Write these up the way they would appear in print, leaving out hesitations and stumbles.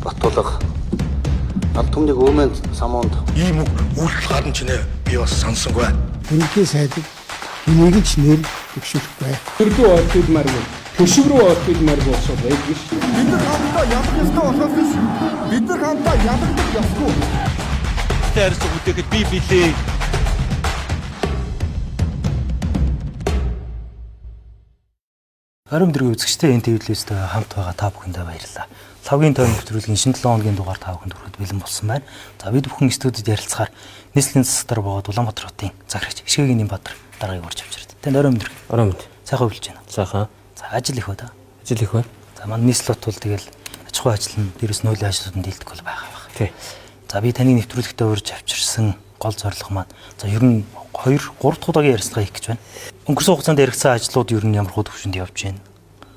Батулга алд түмнийг Өөмөн самуунд Ийм үг үйлдэл гарна ч нэ би бас сансангүй. Ерөнхий сайдыг энийг ч нэр дэвшүүлэхгүй. Өрлөө ортилмааргүй, төшөг рүү ортилмааргүй босоод байдгүй шүү. Бид нар хамтдаа ялах ёстой болохоос биш. Бид нар хамтдаа ялагдах ёсгүй. Харилцаа бүтээхэд би билээ. Оройн дэрэг үзэгчтэй энэ телевизтэй хамт байгаа та бүхэндээ баярлалаа. Лавгийн тойрон нэвтрүүлгийн шинэ 7 хоногийн дугаар та бүхэнд хүрэхэд бэлэн болсон байна. За бид бүхэн студид ярилцахаар нийслэлийн засаг богод Улаанбаатар хотын захирагч Ишгээгийн Нэмбаатар даргаыг урьж авчирд. Танд оройн мэдрэг. Оройн мэнд. Сайхан хөвлөж байна. Сайхан. За ажил их ба да. Ажил их байна. За манай нийслэл хот бол тэгэл аж ахуйн ажил нь дээрээс нуулийн ажлууд нь дийлдэг бол байгаа байх. Тий. За би таны нэвтрүүлэгтээ урьж авчирсан гол зорилго маань за ер нь 2 3 дахь удаагийн ярилцлага хийх гэж байна. Өнгөрсөн хугацаанд яригдсан ажлууд ер нь ямар хуу түвшинд явж байна?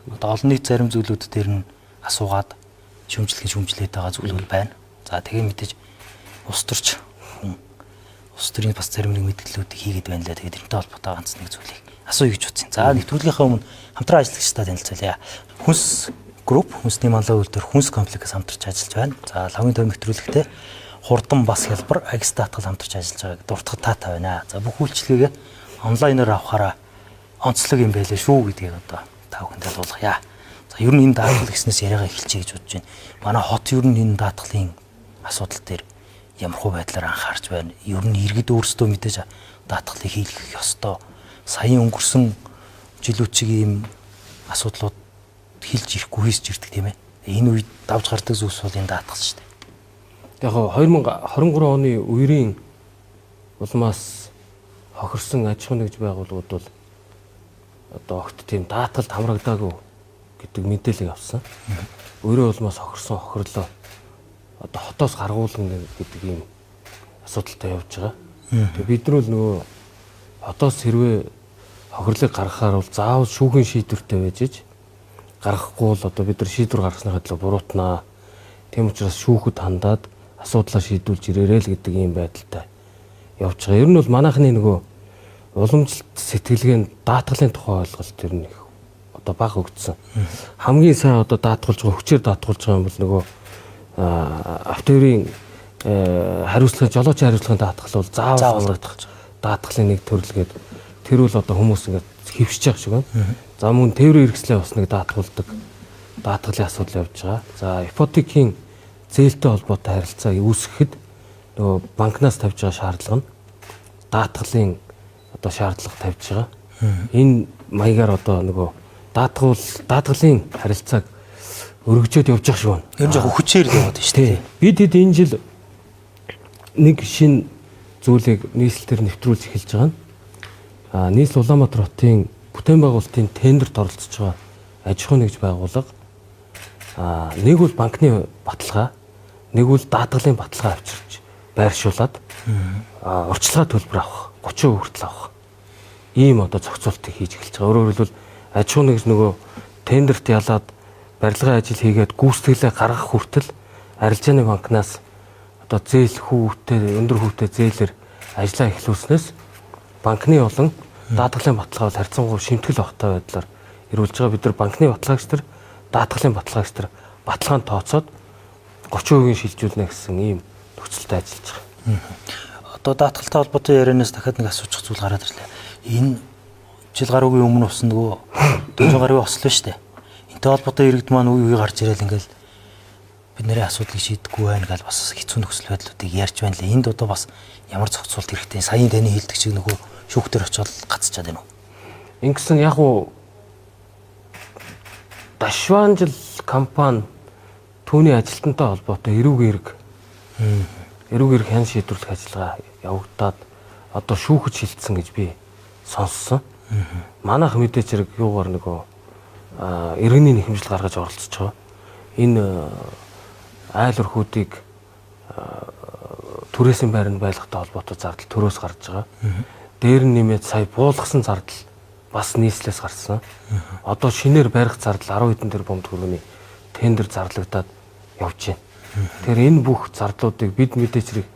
Одоо олон нийт зарим зүйлүүд дээр нь асуугаад шүүмжлэхин шүүмжлээд байгаа зүйлүүд байна. За тэгээ мэдээж улс төрч хүн улс төрийн бас зарим нэг мэдээллүүдийг хийгээд байна лээ. Тэгээд тэрнтэй холбоотой ганц нэг зүйлийг асууя гэж утсан. За нэвтрүүлгийнхээ өмнө хамтран ажиллагчдаа танилцуулъя. Хүнс групп хүнсний манлай үйлдвэр хүнс комплекс хамтарч ажиллаж байна. За лавын тойм нэвтрүүлэгтээ хурдан бас хялбар агс даатгал хамтарч ажиллаж байгааг дуртахад таатай байна. За бүх үйлчилгээгээ онлайнаар авахаараа онцлог юм байлээ шүү гэдгийг одоо та бүхэндээ дуулгая. За ер нь энэ даатгал гэснээс яриагаа эхэлчихье гэж бодож байна. Манай хот ер нь энэ даатгалын асуудал дээр ямар хуу байдлаар анхаарч байна. Ер нь иргэд өөрсдөө мэдээж даатгалыг хийх ёстой. Саяын өнгөрсөн жилүүд чиг ийм асуудлууд хилж ирэхгүй хийсч ирдэг тийм ээ. Энэ үед давж гардаг зүйлс бол энэ даатгал шүү дээ. Яг гоо 2023 оны үерийн улмаас хохирсон аж ахуйн нэгж байгууллагууд бол одоо огт тийм даатгалд хамрагдаагүй гэдэг мэдээлэл авсан. Үерийн улмаас хохирсон хохирлоо одоо хотоос гаргуулна гэдэг ийм асуудалтай явж байгаа. Тэгээ бид нар бол нөгөө хотоос хэрвээ хохирлыг гаргахаар бол заавал шүүхийн шийдвэртэй байж иж гаргахгүй бол одоо бид нар шийдвэр гаргасныхаа төлөө буруутнаа. Тийм учраас шүүхэд хандаад асуудлаа шийдвүүлж ирээрэй л гэдэг ийм байдалтай явж байгаа. Ер нь бол манайхны нөгөө уламжлалт сэтгэлгээний даатгалын тухай ойлголт ер нь их одоо бага өгдсөн. Хамгийн сайн одоо даатгуулж байгаа хүчээр даатгуулж байгаа юм бол нөгөө автоөрийн хариуцлагын жолоочийн хариуцлагын даатгал бол заавал хангагдах даатгалын нэг төрөл гээд тэр бол одоо хүмүүс ингээд хэвшиж байгаа шиг байна. За мөн тээврийн хэрэгслээ бас нэг даатгуулдаг даатгалын асуудал явж байгаа. За ипотекийн зээлтэй холбоотой харилцаа үүсгэхэд нөгөө банкнаас тавьж байгаа шаардлага нь даатгалын одоо шаардлага тавьж байгаа. Энэ маягаар одоо нөгөө даатгалын харилцааг өргөжөөд явж байгаа шиг байна. Ер нь жоохон хүчээр л яваад байна шүү дээ. Бид хэд энэ жил нэг шин зүйлийг нийслэлээр нэвтрүүлж эхэлж байгаа нь нийслэл Улаанбаатар хотын бүтээн байгуулалтын тендерт оролцож байгаа аж ахуйн нэгж байгууллага нэг бол банкны баталгаа, нэг бол даатгалын баталгаа авчирч байршуулад урьдчилгаа төлбөр авах, 30% хүртэл авах ийм одоо зохицуултыг хийж эхэлж байгаа. Өөрөөр хэлбэл аж ахуйн нэгж нөгөө тендерт ялаад барилгын ажил хийгээд гүйцэтгэлээ гаргах хүртэл арилжааны банкнаас одоо зээл хүүтэй өндөр хүүтэй зээлэр ажлаа эхлүүлснээс банкны болон даатгалын баталгаа бол харьцангуй шимтгэл багтай байдлаар ирүүлж байгаа. Бид нар банкны баталгаагч нар, даатгалын баталгаагч нар баталгаанд тооцоод 30%-ийн шилжүүлнэ гэсэн ийм нөхцөлтэй ажиллаж байгаа. Одоо даатгалтай холбоотой ярианаас дахиад нэг асуучих зүйл гараад ирлээ. Энэ жил гаруйгийн өмнө усан нөгөө 400 гаруй ослоо шүү дээ. Энтэй холбоотой иргэд маань үе үе гарч ирэл ингээл бид нэрийн асуудлыг шийдэхгүй байна гэж бас хэцүү нөхцөл байдлуудыг ярьж байна лээ. Энд одоо бас ямар зохицуулт хэрэгтэй? Саяын таны хэлдэг чиг нөгөө шүүхтэр очиод гацчаад байна уу? Ингэсэн яг уу Дашванжил компани түүний ажилтнтай холбоотой эрүүг эрг хян шийдвэрлэх ажиллагаа явагдаад одоо шүүхэд шилжсэн гэж би сонссон. Манайх мэдээч хэрэг юугаар нөгөө иргэний нэхэмжил гаргаж оролцож байгаа. Энэ айл өрхүүдийг түрээсийн байранд байлгатай холбоотой зардал төрөөс гарч байгаа. Дээр нь нэмээд сая буулгасан зардал бас нийслэлээс гарсан. Одоо шинээр барих зардал 10 хэдэн тэрбум төгрөгийн тендер зарлагдаад явж байна. Тэгэхээр энэ бүх зардлуудыг бид мэдээч хэрэг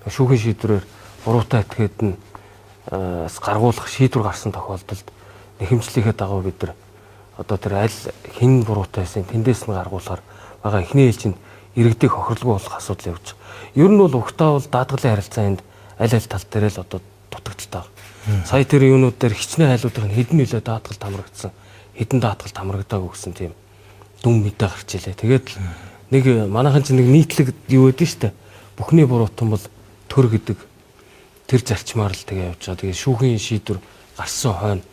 шүүхийн шийдвэрээр буруутай этгээд нь гаргуулах шийдвэр гарсан тохиолдолд нэхэмжлийнхээ дагуу бид нар одоо тэр аль хэн буруутай байсан тэндээс нь гаргуулахар байгаа. Эхний ээлжинд Иргэдийг хохирлгүй болох асуудал явж байгаа. Ер нь бол угтаа бол даатгалын харилцаа энд аль аль тал дээр л одоо дутагдaltaй байгаа. Сая тэр юунууд дээр хичнээн айлуудын хэдэн нөлөө даатгалд хамрагдсан, хэдэн даатгалд хамрагдаагүй гэсэн тийм дүн мэдээ гарч илээ. Тэгээд нэг манайхан чинь нэг нийтлэг юу өгдөн штэ. Бүхний буруутан бол төр гэдэг тэр зарчмаар л тэгээ явж байгаа. Тэгээ шүүхийн шийдвэр гарсан хойно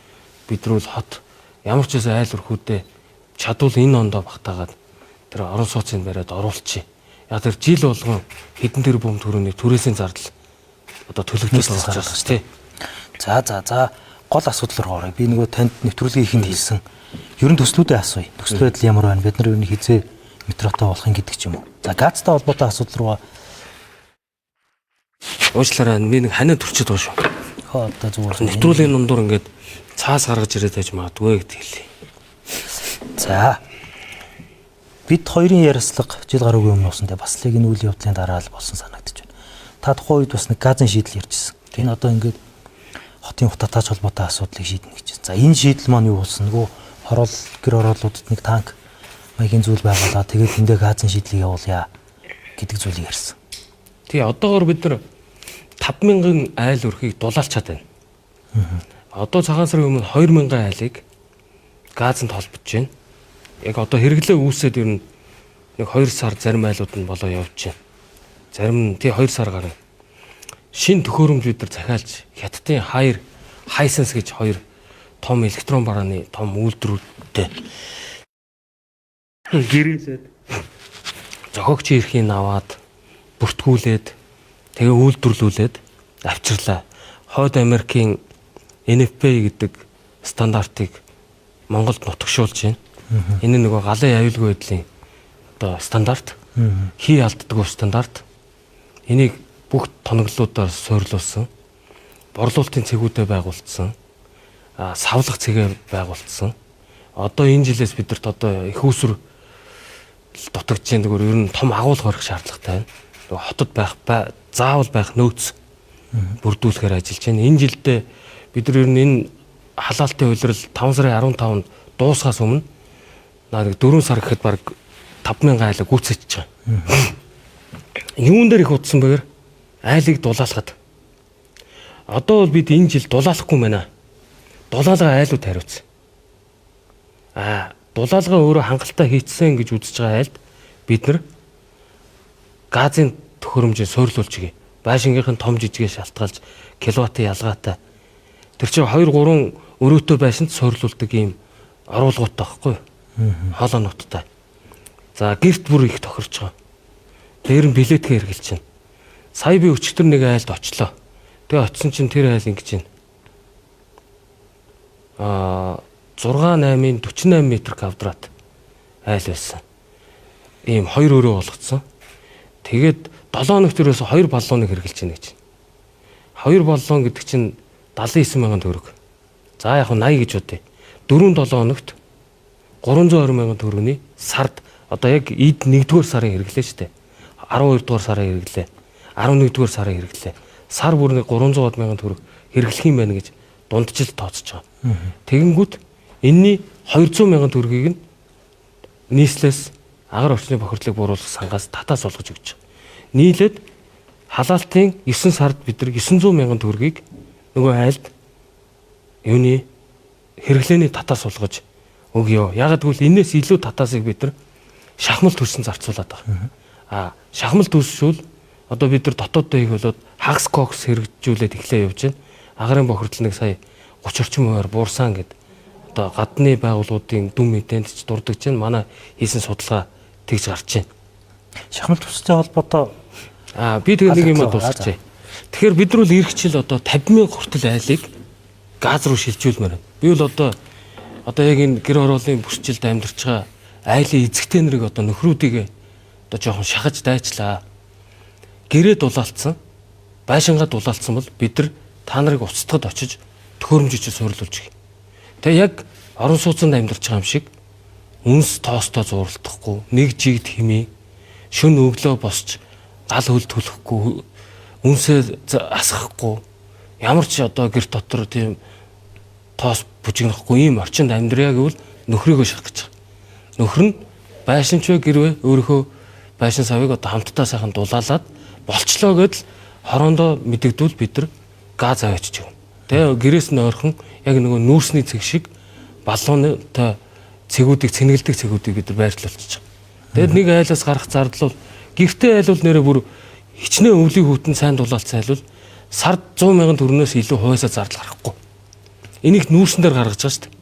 бид нар бол хот ямар ч байсан айл өрхүүдээ чадвал энэ ондоо багтаагаад тэр орон сууцыг бариад оруулчих. Яг тэр жил болгон хэдэн тэрбум төгрөний түрээсийн зардал одоо төлөгдөж байгаа учраас тий. За за за гол асуудал руу оръё. Би нөгөө танд нэвтрүүлгийн ихэнд хэлсэн. Ер нь төслүүдээ асууя. Төсөл байдал ямар байна? Бид нар ер нь хизээ метротой болох юм гэдэг ч юм уу. За газтай холбоотой асуудал руугаа Уучлаарай би нэг ханаа төрчөд байгаа шүү. Хоо одоо зүгээр Нэвтрүүлгийн дундуур ингээд цаас гаргаж ирээд байж магадгүй гэдэг хэлье. За. Бид хоёрын ярилцлага жил гаруйгийн өмнө уусантай бас л яг энэ үйл явдлын дараа л болсон санагдаж байна. Та тухайн үед бас нэг газын шийдэл ярьжсэн. Энэ одоо ингээд хотын хутатаач холбоотой асуудлыг шийднэ гэж. За энэ шийдэл маань юу болсон? Нөгөө хороол гэр хорооллуудад нэг танк маягийн зүйл байгуулаад тэгээд тэндээ газын шийдлийг явуулъя гэдэг зүйлийг ярьсан. Тий, одоогор бид нар 5000 айл өрхийг дулаалчаад байна. Одоо цагаан сарын өмнө 2000 айлыг газанд холбож байна. Яг одоо хэрэглээ үүсээд ер нь нэг 2 сар зарим айлууд нь болоо явж байна. Зарим нь тий 2 сар гарна. Шин төхөөрөмж бид нар захиалж Хятадын Haier Hisense гэж хоёр том электрон барааны том үйлдвэрүүдтэй гэрээсэд зохиогчийн эрхийг аваад бүртгүүлээд тэгээ үйлдвэрлүүлээд авчирлаа. Хойд Америкийн NFP гэдэг стандартыг Монголд нутагшуулж байна. Энэ нь нөгөө галын аюулгүй байдлын одоо стандарт, хий алддаггүй стандарт. Энийг бүх тоноглолуудаар суйрлуулсан. Борлуулалтын цэгүүдээ байгуулсан. Савлах цэгээ байгуулсан. Одоо энэ жилээс бидэрт одоо их усүр дутагдж байна. Зүгээр ер нь том агуулга хорих шаардлагатай байна. Нөгөө хотод байх заавал байх нөөц бүрдүүлэхээр ажиллаж байна. Энэ жилдээ бид нар ер нь энэ халаалтын улирал 5 сарын 15-нд дуусахаас өмнө нэг 4 сар гэхэд бараг 5000 айлаа гүйцэтгэж байгаа. Юун дээр их удсан бэгээр айлыг дулаалахад. Одоо бол бид энэ жил дулаалахгүй байна. Дулаалгаа айлууд хариуцсан. Дулаалгаа өөрөө хангалттай хийцсэн гэж үзэж байгаа айлд бид нар газын төхөөрөмжийг суйрлуулж өгье. Байшингийнх нь том жижигээ шалтгаалж киловаттын ялгаатай. Тэр чинь 2 3 өрөөтэй байшинд суйрлуулдаг ийм оруулгуудтай байхгүй юу? Хоолойнуудтай. За гэрт бүр их тохирч байгаа. Дээр нь билетгээ хэрглэж чинь. Сая би өчигдөр нэг айлд очлоо. Тэгээ очисон чинь тэр айл ингэж байна. 6 8-ын 48 м квадрат айл байсан. Ийм хоёр өрөө болгоцсон. Тэгээд 7 хоногт ерөөсө 2 баллоныг хэрглэж байна гэж. 2 баллон гэдэг чинь 79 мянган төгрөг. За яг нь 80 гэж бодъё. 4 7 хоногт 320 мянган төгрөгийн сард одоо яг эд 1-р сарын хэрэглээ шүү дээ. 12-р сарын хэрэглээ. 11-р сарын хэрэглээ. Сар бүр нэг 300 мянган төгрөг хэрэглэх юм байна гэж дундчил тооцож байгаа. Тэгэнгүүт энэний 200 мянган төгрөгийг нь нийслээс агаар орчны бохирдлыг бууруулах сангаас татаас олгож өгч байгаа. Нийлээд халаалтын 9 сард бид нар 900 мянган төгрөгийг нөгөө айлд юуны хэрэглээний татаас олгож өгье. Ягаад гэвэл энээс илүү татаасыг бид нар шахмал төрсөн зарцуулаад байгаа. Шахмал төсшүүл одоо бид нар дотооддоо хийх болоод хагас кокс хэрэгжүүлээд эхлээ явж байна. Агарын бохирдол нэг сая 30 орчим хувиар буурсан гэд одоо гадны байгууллагуудын дүн мэдээнд ч дурдж байна. Манай хийсэн судалгаа тэгж гарч байна. Шахмал төстэй холбоотой би тэгээ нэг юм дуусчихъя. Тэгэхээр бид нар бол эх жил одоо 50 мянга хүртэл айлыг газ руу шилжүүлмээр байна. Би бол одоо яг энэ гэр хорооллын бүсжилд амьдарч байгаа айлын эзэгтэй нарыг одоо нөхрүүдийг одоо жоохон шахаж дайчлаа. Гэрээ дулаалцсан, байшингаа дулаалцсан бол бид нар та нарыг уцтахад очиж төхөөрөмж суйрлуулж өгье. Тэгээ яг орон сууцнд амьдарч байгаа юм шиг үнс тоостой зууралдахгүй, нэг жигд хэмээ, шөн өглөө босч гал хөл түлхэхгүй, үнсээ асгахгүй, ямар ч одоо гэр дотор тийм тоос бүжигнэхгүй ийм орчинд амьдрья гэвэл нөхрийгөө шахах гэж байгаа. Нөхөр нь байшинч вэ гэрвэ өөрийнхөө Байшин савыг одоо хамтдаа сайхан дулаалаад болчлоо гэдэл хороондоо мэдэгдвэл бид нар газ аваачиж өгнө. Тэгээ гэрээс нь ойрхон яг нөгөө нүүрсний цэг шиг баллонтой цэгүүдийг цэнгэлдэг цэгүүдийг бид нар байрлуулчих. Тэгээд нэг айлаас гарах зардал бол гэртээ айл бол нэрээ бүр хичнээн өвлийн хүүтэн сайн дулаалцсан айл бол сард 100 мянган төгрөгнөөс илүү хойсоо зардал гарахгүй. Энийг нүүрсэн дээр гаргаж байгаа шүү дээ.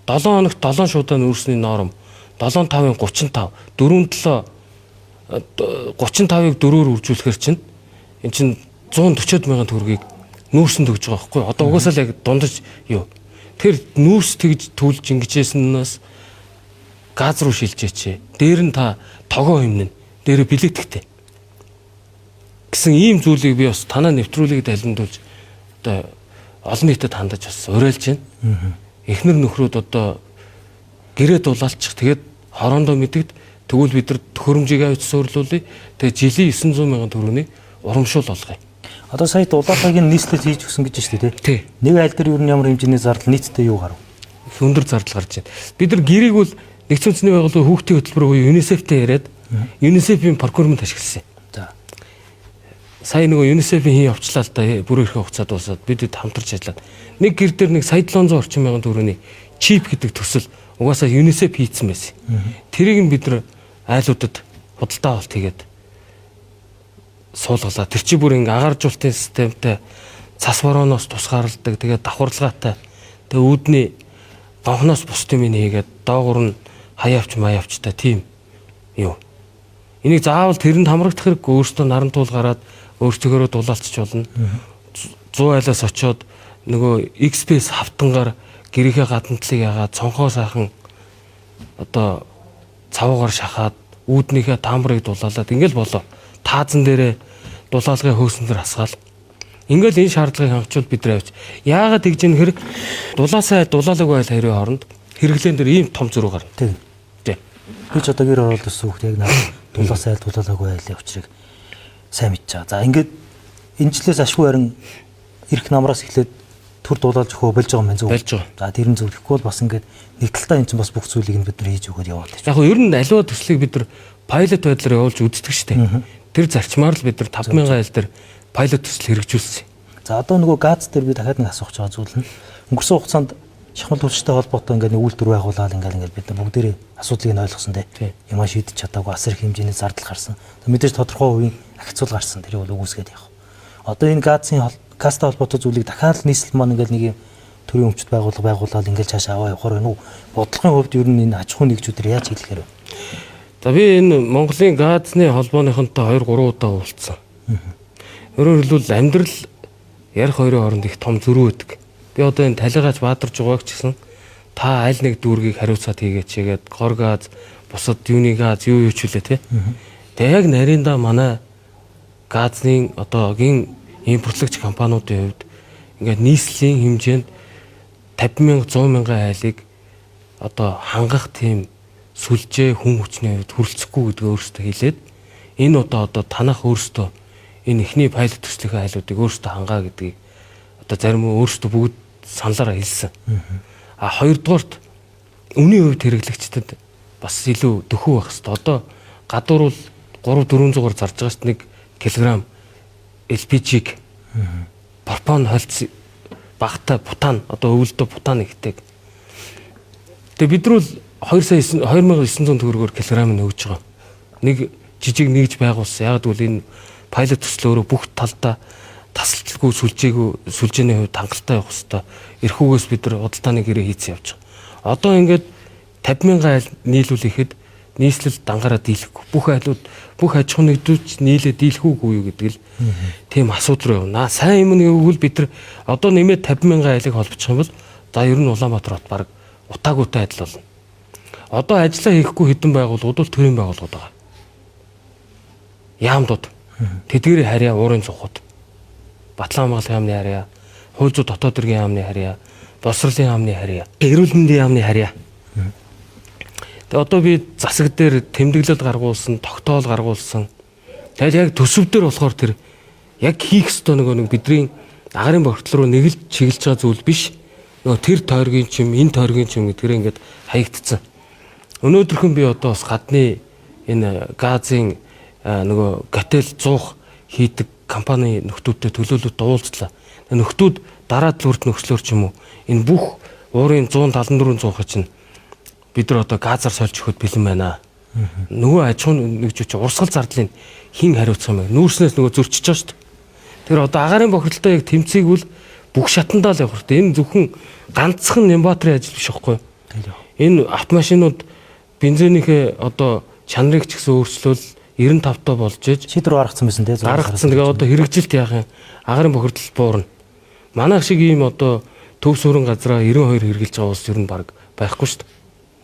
7 хоногт 7 шуудаа нүүрсний норм 7 5-ын 35 4 7 35-ыг 4-өөр үржүүлэхээр чинь эн чинь 140 мянган төгрөгийг нүүрсэн төгж байгаа байхгүй юу? Одоо угаасаа л яг дундаж юу. Тэр нүүрс тэгж түлж ингэжсэнээс газ руу шилжээч. Дээр нь та тогоо хэмнэн. Дээр билетгэтэй. Гэсэн ийм зүйлийг би бас танаа нэвтрүүлгийг далимдуулж одоо олон нийтэд хандаж бас уриалж байна. Эхнэр нөхрүүд одоо гэрээ дулаалчих тэгээд хороондоо мэдэгд тэгвэл бид нар төхөөрөмжийг авч суурлуулъя. Тэгээд жилийн 900 мянган төгрөгийн урамшуул болгоё. Одоо сая дулаалгыг нь нийслэл хийж өгсөн гэж шүү дээ Тий. Нэг айл дээр ер нь ямар хэмжээний зардал нийтдээ юу гарав? Их өндөр зардал гарч байна. Бид нар гэрийг бол нэгдсэн үндэсний байгууллагын хүүхдийн хөтөлбөр буюу ЮНИСЕФ-тэй яриад ЮНИСЕФ-ийн procurement ашигласан. За. Сая нөгөө ЮНИСЕФ-ийн хин явчлаа л да бүр ихэн хугацаа дуусаад бид хэд хамтарч ажиллаад нэг гэр дээр нэг сая 700 орчим мянган төгрөгийн чип гэдэг төсөл угаасаа ЮНИСЕФ хийцэн байсан. Тэрийг нь бид нар айлуудад худалдаа авалт хийгээд суулгалаа. Тэр чи бүр ингээ агааржуултын системтэй цас борооноос тусгаарладаг. Тэгээд давхарлагаатай. Тэгээд үүдний гонхноос бус юм хийгээд доогуур нь хаяавч маявчтай тийм юу. Энийг заавал тэрэнд хамрагдах хэрэггүй, өөртөө наран туул гараад өөртөөрөө дулаалчч болно. 100 айлаас очиод нөгөө XPS хавтангаар гэрийнхээ гадна талыг ягаад цонхоо сайхан одоо цавуугаар шахаад үүднийхээ таамрыг дулаалаад ингээл болоо. Таазан дээрээ дулаалгын хөөсөн дээр асгаал. Ингээл энэ шаардлагыг хангачвал бид нар авч. Яагаад тэгж юм хэр дулаасаа дулаалаагүй айл хоёрын хооронд хэрэглээн дээр ийм том зөрүү гарна. Тэг. Тий. Би ч одоо гэр оролт өссөн хүүхд яг наад дулаасаа айл дулаалаагүй айлын учрыг сайн мэдж байгаа. За ингээд энэ жилээс ашгүй харин эрх намраас эхлээд төр дулаалж өгөө болж байгаа юм байна зөв. Болж байгаа. За тэр нь зөв. Тэгэхгүй бол бас ингээд нэг талдаа энэ чинь бас бүх зүйлийг нь бид нар хийж өгөөд яваал гэж. Яг нь ер нь аливаа төслийг бид нар пайлот байдлаар явуулж үздэг шүү дээ. Тэр зарчмаар л бид нар 5000 айл дээр пайлот төсөл хэрэгжүүлсэн. За одоо нөгөө газ дээр би дахиад нэг асуух гэж байгаа зүйл нь өнгөрсөн хугацаанд шахмал түлштэй холбоотой ингээд нэг үйлдвэр байгуулаад ингээд бид нар бүгдээрээ асуудлыг нь ойлгосон Тий. те. Юмаа шийдэж чадаагүй асар их хэмжээний зардал гарсан. За мэдээж тодорхой хувийн ахицуул гарсан. Тэрийг бол үгүйсгээд явах. Одоо энэ газын газтай холбоотой зүйлийг дахиад л нийслэл маань ингээд нэг юм төрийн өмчт байгууллага байгуулаад ингээд цаашаа аваа явахаар байна уу? Бодлогын хувьд ер нь энэ аж ахуйн нэгжүүдээр яаж хэлэхээр вэ? За би энэ Монголын газны холбооныхонтой 2 3 удаа уулзсан. Өөрөөр хэлбэл амьдрал ярих хоёрын хооронд их том зөрүү өгдөг. Би одоо энэ талигаач баатарж байгааг ч гэсэн та аль нэг дүүргийг хариуцаад хийгээч хийгээд гор газ бусад юуны газ юу юу ч үлээ те. Тэгээ яг нарийнда манай газны одоогийн импортлогч компаниудын хувьд ингээд нийслэлийн хэмжээнд 50 мянга 100 мянган айлыг одоо хангах тийм сүлжээ хүн хүчний хувьд хүрэлцэхгүй гэдгээ өөрсдөө хэлээд энэ удаа одоо танах өөрсдөө энэ эхний пайлот төслийнхээ айлуудыг өөрсдөө хангаа гэдгийг одоо зарим өөрсдөө бүгд саналаараа хэлсэн. А хоёрдугаарт үнийн хувьд хэрэглэгчдэд бас илүү дөхөв байх хэвээр. Одоо гадуур бол 3 400-аар зарж байгаа шүү дээ 1 кг LPG-г пропан хольц багтай бутан одоо өвөлдөө бутан ихтэй. Тэгээ бид нар бол 2 сая 2900 төгрөгөөр килограмм нь өгж байгаа. Нэг жижиг нэгж байгуулсан. Яг гэвэл энэ пайлот төсөл өөрөө бүх талдаа тасалдалгүй сүлжээгүй сүлжээний хувьд хангалттай явах хэвээр. Эрхүүгээс бид нар худалдааны гэрээ хийцэн явж байгаа. Одоо ингээд 50 мянган айл нийлүүлэхэд нийслэл дангаараа дийлэхгүй. Бүх айлууд бүх аж ахуйн нэгдүүч нийлээ дийлэх үгүй юу гэдэг л тийм асуудал руу явна. Сайн юм гэвэл бид нар одоо нэмээд 50 мянган айлыг холбочих юм бол за ер нь Улаанбаатар хот баг утаагүйтэй адил болно. Одоо ажиллаа хийхгүй хэдэн байгууллагууд бол төрийн байгууллагууд байгаа. Яамдууд. Тэдгэрийн харьяа уурын цухууд. Батлан хамгаалах яамны харьяа, хууль зүйн дотоод хэргийн яамны харьяа, боловсролын яамны харьяа, эрүүл мэндийн яамны харьяа. Тэгээ одоо би засаг дээр тэмдэглэл гаргуулсан, тогтоол гаргуулсан. Тэгэл яг төсөв дээр болохоор тэр яг хийх ёстой нөгөө нэг бидний агарын богтол руу нэг л чиглэж байгаа зүйл биш. Нөгөө тэр тойргийн чим, энэ тойргийн чим гэдгээр ингээд хаягдцсан. Өнөөдрхөн би одоо бас гадны энэ газын Нөгөө готел 100 хийдэг компани нөхдүүдтэй төлөөлөлт уулзлаа. Нөхдүүд дараа төлөвт нөхцлөөр ч юм уу энэ бүх уурын 174 100 чинь бид нар одоо газар сольж өгөхөд бэлэн байна. Нөгөө аж ахуйн нэгжүүд чинь урсгал зардлыг хэн хариуцах юм бэ? Нүүрснээс нөгөө зөрчиж байгаа шүү дээ. Тэр одоо агаарын бохирдолтой яг тэмцээгүүл бүх шатандаа л явах хэрэгтэй. Энэ зөвхөн ганцхан Нямбатрын ажил биш байхгүй юу? Энэ автомашинууд бензинийхээ одоо чанарыг ч гэсэн өөрчлөөл 95 тоо болж иж шийдвэр гаргацсан байсан тий. Гаргацсан. Тэгээ одоо хэрэгжилт яах юм? Агарын бохирдол буурна. Манайх шиг ийм одоо төв суурин газраа 92 хэрэгжилж байгаа улс ер нь баг байхгүй шүү дээ.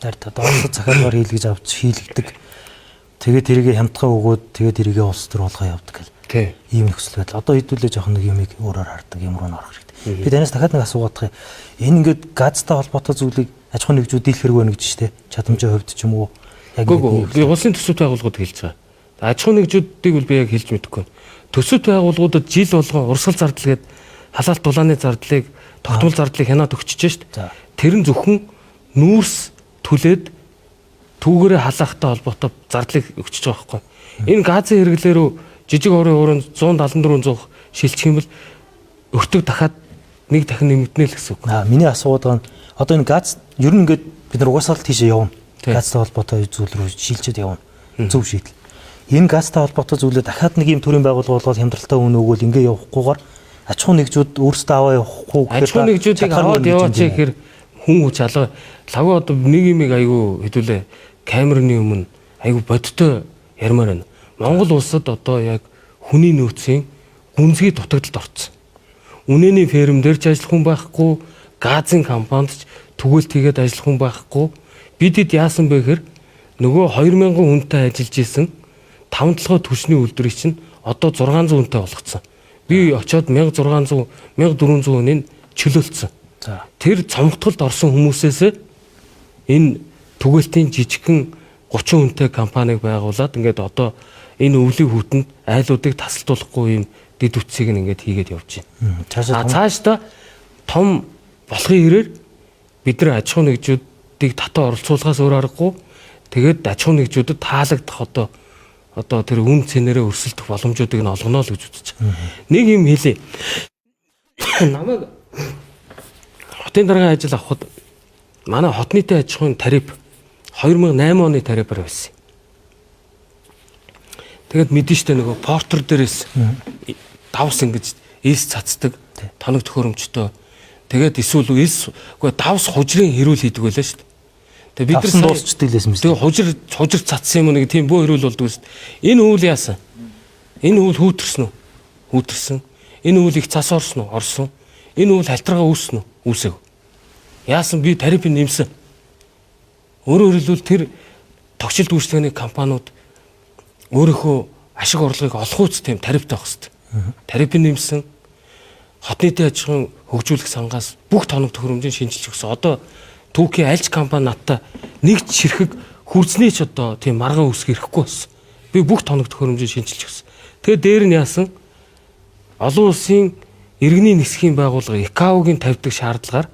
Тард одоо улсад захиалгаар хийлгэж авч хийлгдэг. Тэгээд тэрийг хямдхан өгөөд тэгээд тэрийг улс төр болгоо явдаг гэл. Тий. Ийм нөхцөл байдал. Одоо хэдүүлээ жоохон нэг юмыг өөрөөр хардаг юм руу н орох хэрэгтэй. Би танаас дахиад нэг асуугаадах юм. Энэ ингээд газтай холбоотой зүйлийг аж ахуйн нэгжүүд дийлэх хэрэг байна гэж штэ. Чадамжийн хувьд ч юм уу. Яг би улсын төсөвт байгууллагууд хэлж байгаа. Аж ахуйн нэгжүүдийг бол би яг хэлж мэдэхгүй. Төсөвт байгууллагуудад жил болгон урсгал зардал гээд халаалт дулааны зардлыг, тогтмол зардлыг хянаад өгчөж штэ. Тэр нь зөвхөн нүүрс түлээд түүгээрээ халаахтай холбоотой зардлыг өгчөж байгаа байхгүй. Энэ газын хэрэглээ рүү жижиг орын уурын 174 100 шилжих юм бол өртөг дахиад нэг дахин нэмэгдэнэ л гэсэн үг. Миний асуугаад байгаа нь одоо энэ газ ер нь ингээд бид нар угаасаа л тийшээ явна. Газтай холбоотой зүйл рүү шилжээд явна. Зөв шийдэл. Энэ газтай холбоотой зүйлээ дахиад нэг юм төрийн байгууллага болгоод хямдралтай үн өгөөл ингээ явахгүйгээр аж ахуйн нэгжүүд өөрсдөө аваа явахгүй гэхээр аж ахуйн нэгжүүдийг аваад яваач гэхээр хүн хүч алга. Лавга одоо нэг юмыг айгүй хэдүүлээ камерны өмнө айгүй бодтой ярмаар байна. Монгол улсад одоо яг хүний нөөцийн гүнзгий дутагдалд орцсон. Үнэний ферм дээр ч ажиллах хүн байхгүй, газын компанид ч түгэлт хийгээд ажиллах хүн байхгүй. Бидэд яасан бэ гэхээр нөгөө 2000 хүнтэй ажиллаж исэн 5 толгой түвшний үйлдвэрийг чинь одоо 600 хүнтэй болгоцсон. Би очиод 1600 1400 хүнийг чөлөөлцсөн. Тэр цомготголд орсон хүмүүсээс энэ түгэлтийн жижигхэн 30 хүнтэй компаниг байгуулад ингээд одоо энэ өвлийн хүүтэнд айлуудыг тасалдуулахгүй юм дэд үтсийг нь ингээд хийгээд явж байна. Цаашдаа том болохын хэрээр бид нар аж ахуйн нэгжүүдийг татаа оролцуулахаас өөр аргагүй. Тэгээд аж ахуйн нэгжүүдэд таалагдах одоо тэр үн цэнээрээ өрсөлдөх боломжуудыг нь олгоно л гэж үзэж байгаа. Нэг юм хэлье. Намайг хотын даргын ажил авахд манай хот нийтийн аж ахуйн тариф 2008 оны тарифаар байсан. Тэгээд мэдэн штэ нөгөө портер дээрээс давс ингэж элс цацдаг тоног төхөөрөмжтэй. Тэгээд эсвэл элс үгүй давс хужрын хэрүүл хийдэг байлаа штэ. Тэгээд бид нар дуусчдаг лээсэн мэт. Тэгээд хужир цацсан юм нэг тийм бөө хэрүүл болдог штэ. Энэ үйл яасан? Энэ үйл хүүтэрсэн үү? Хүүтэрсэн. Энэ үйл их цас орсон уу? Орсон. Энэ үйл халтаргаа үүссэн үү? Үүсэв. Яасан би тарифыг нэмсэн. Өөрөөр хэлбэл тэр тогтчилт үйлчилгээний компаниуд өөрийнхөө ашиг орлогыг олох үс тийм тарифтай байх хэрэгтэй. Тарифыг нэмсэн. Хот нийтийн аж ахуйн хөгжүүлэх сангаас бүх тоног төхөөрөмжийг шинжилж өгсөн. Одоо түүхийн альч компани надтай нэг ч ширхэг хүрзний ч одоо тийм маргаан үүсгэх эрхгүй болсон. Би бүх тоног төхөөрөмжийг шинжилж өгсөн. Тэгээ дээр нь яасан? Олон улсын иргэний нисхийн байгууллага ИКАО-гийн тавьдаг шаардлагаар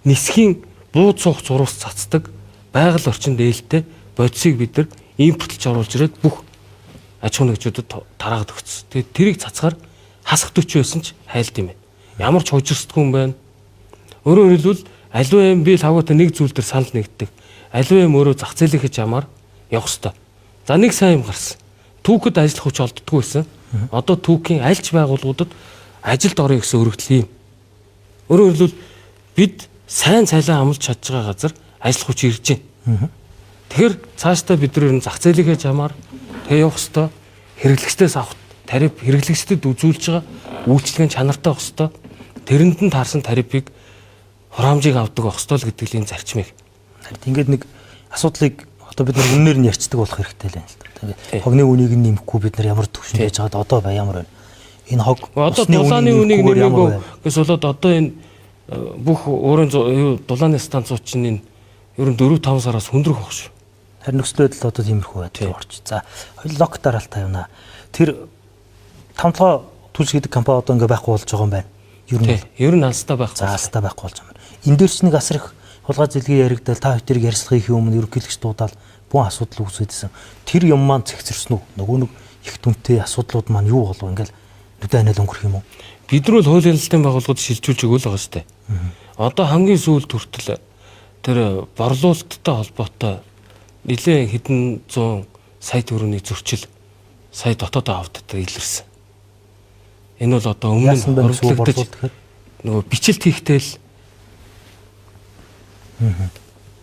нисхийн бууд суух зурвас цацдаг байгаль орчинд ээлтэй бодисыг бид нар импортлж оруулж ирээд бүх аж ахуйн нэгжүүдэд тараагаад өгсөн. Тэгээд тэрийг цацгаар хасах 40 байсан ч хайлт юм байна. Ямар ч хужирсдгүй юм байна. Өөрөөр хэлбэл аливаа юм би лавгаатай нэг зүйл дээр санал нэгддэг. Аливаа юм өөрөө зах зээлийнхээ жамаар явах ёстой. За нэг сайн юм гарсан. Түүхэд ажиллах хүч олддоггүй байсан. Одоо түүхийн альч байгууллагуудад ажилд орё гэсэн өргөдөл юм. Өөрөөр хэлбэл бид сайн цалин амлж чадж байгаа газар ажиллах хүч ирж байна. Тэгэхээр цаашдаа бид нар зах зээлийнхээ жамаар тэг явах ёстой. Хэрэглэгчдээс авах тариф хэрэглэгчдэд үзүүлж байгаа үйлчилгээний чанартай байх ёстой. Тэрэнд нь таарсан тарифыг хураамжийг авдаг байх ёстой л гэдэг л энэ зарчмыг. Ингээд нэг асуудлыг одоо бид нар үннээр нь ярьцдаг болох хэрэгтэй л байна л да. Хогны үнийг нь нэмэхгүй бид нар ямар төвшөнд байж байгаад одоо бай ямар байна. Энэ хог одоо дулааны үнийг нэмээгүй гэс болоод одоо энэ бүх уурын дулааны станцууд чинь энэ ер нь 4-5 сараас хүндрэх байх шүү. Харин нөхцөл байдал одоо тиймэрхүү байдал орч. За хоёул лок дараалт тавина. Тэр тамтлогоо түлш гэдэг компани одоо ингээ байхгүй болж байгаа юм байна. Ер нь алстаа байхгүй. За алстаа байхгүй болж байгаа юм байна. Энэ дээр ч нэг асар их хулгай зэлгийн яригдал та хоёрыг ярилцлага хийх өмнө ерөнхийлөгч дуудаал бүх асуудал үүсгэжсэн. Тэр юм маань цэгцэрсэн үү? Нөгөө нэг их дүнтэй асуудлууд маань юу болов, ингээл нүдэ анаал өнгөрөх юм уу? Бид нар бол хуулийн хяналтын байгууллагад шилжүүлж өгөөл байгаа шүү дээ. Одоо хамгийн сүүлд хүртэл тэр борлуулалттай холбоотой нэлээд хэдэн зуун сая төгрөгийн зөрчил сая дотоод аудитаар илэрсэн. Энэ бол одоо өмнө Яасан нь бэ гэсэн үг хуримтлагдаж борлуулалт гэхээр? нөгөө бичлэлт хийхдээ л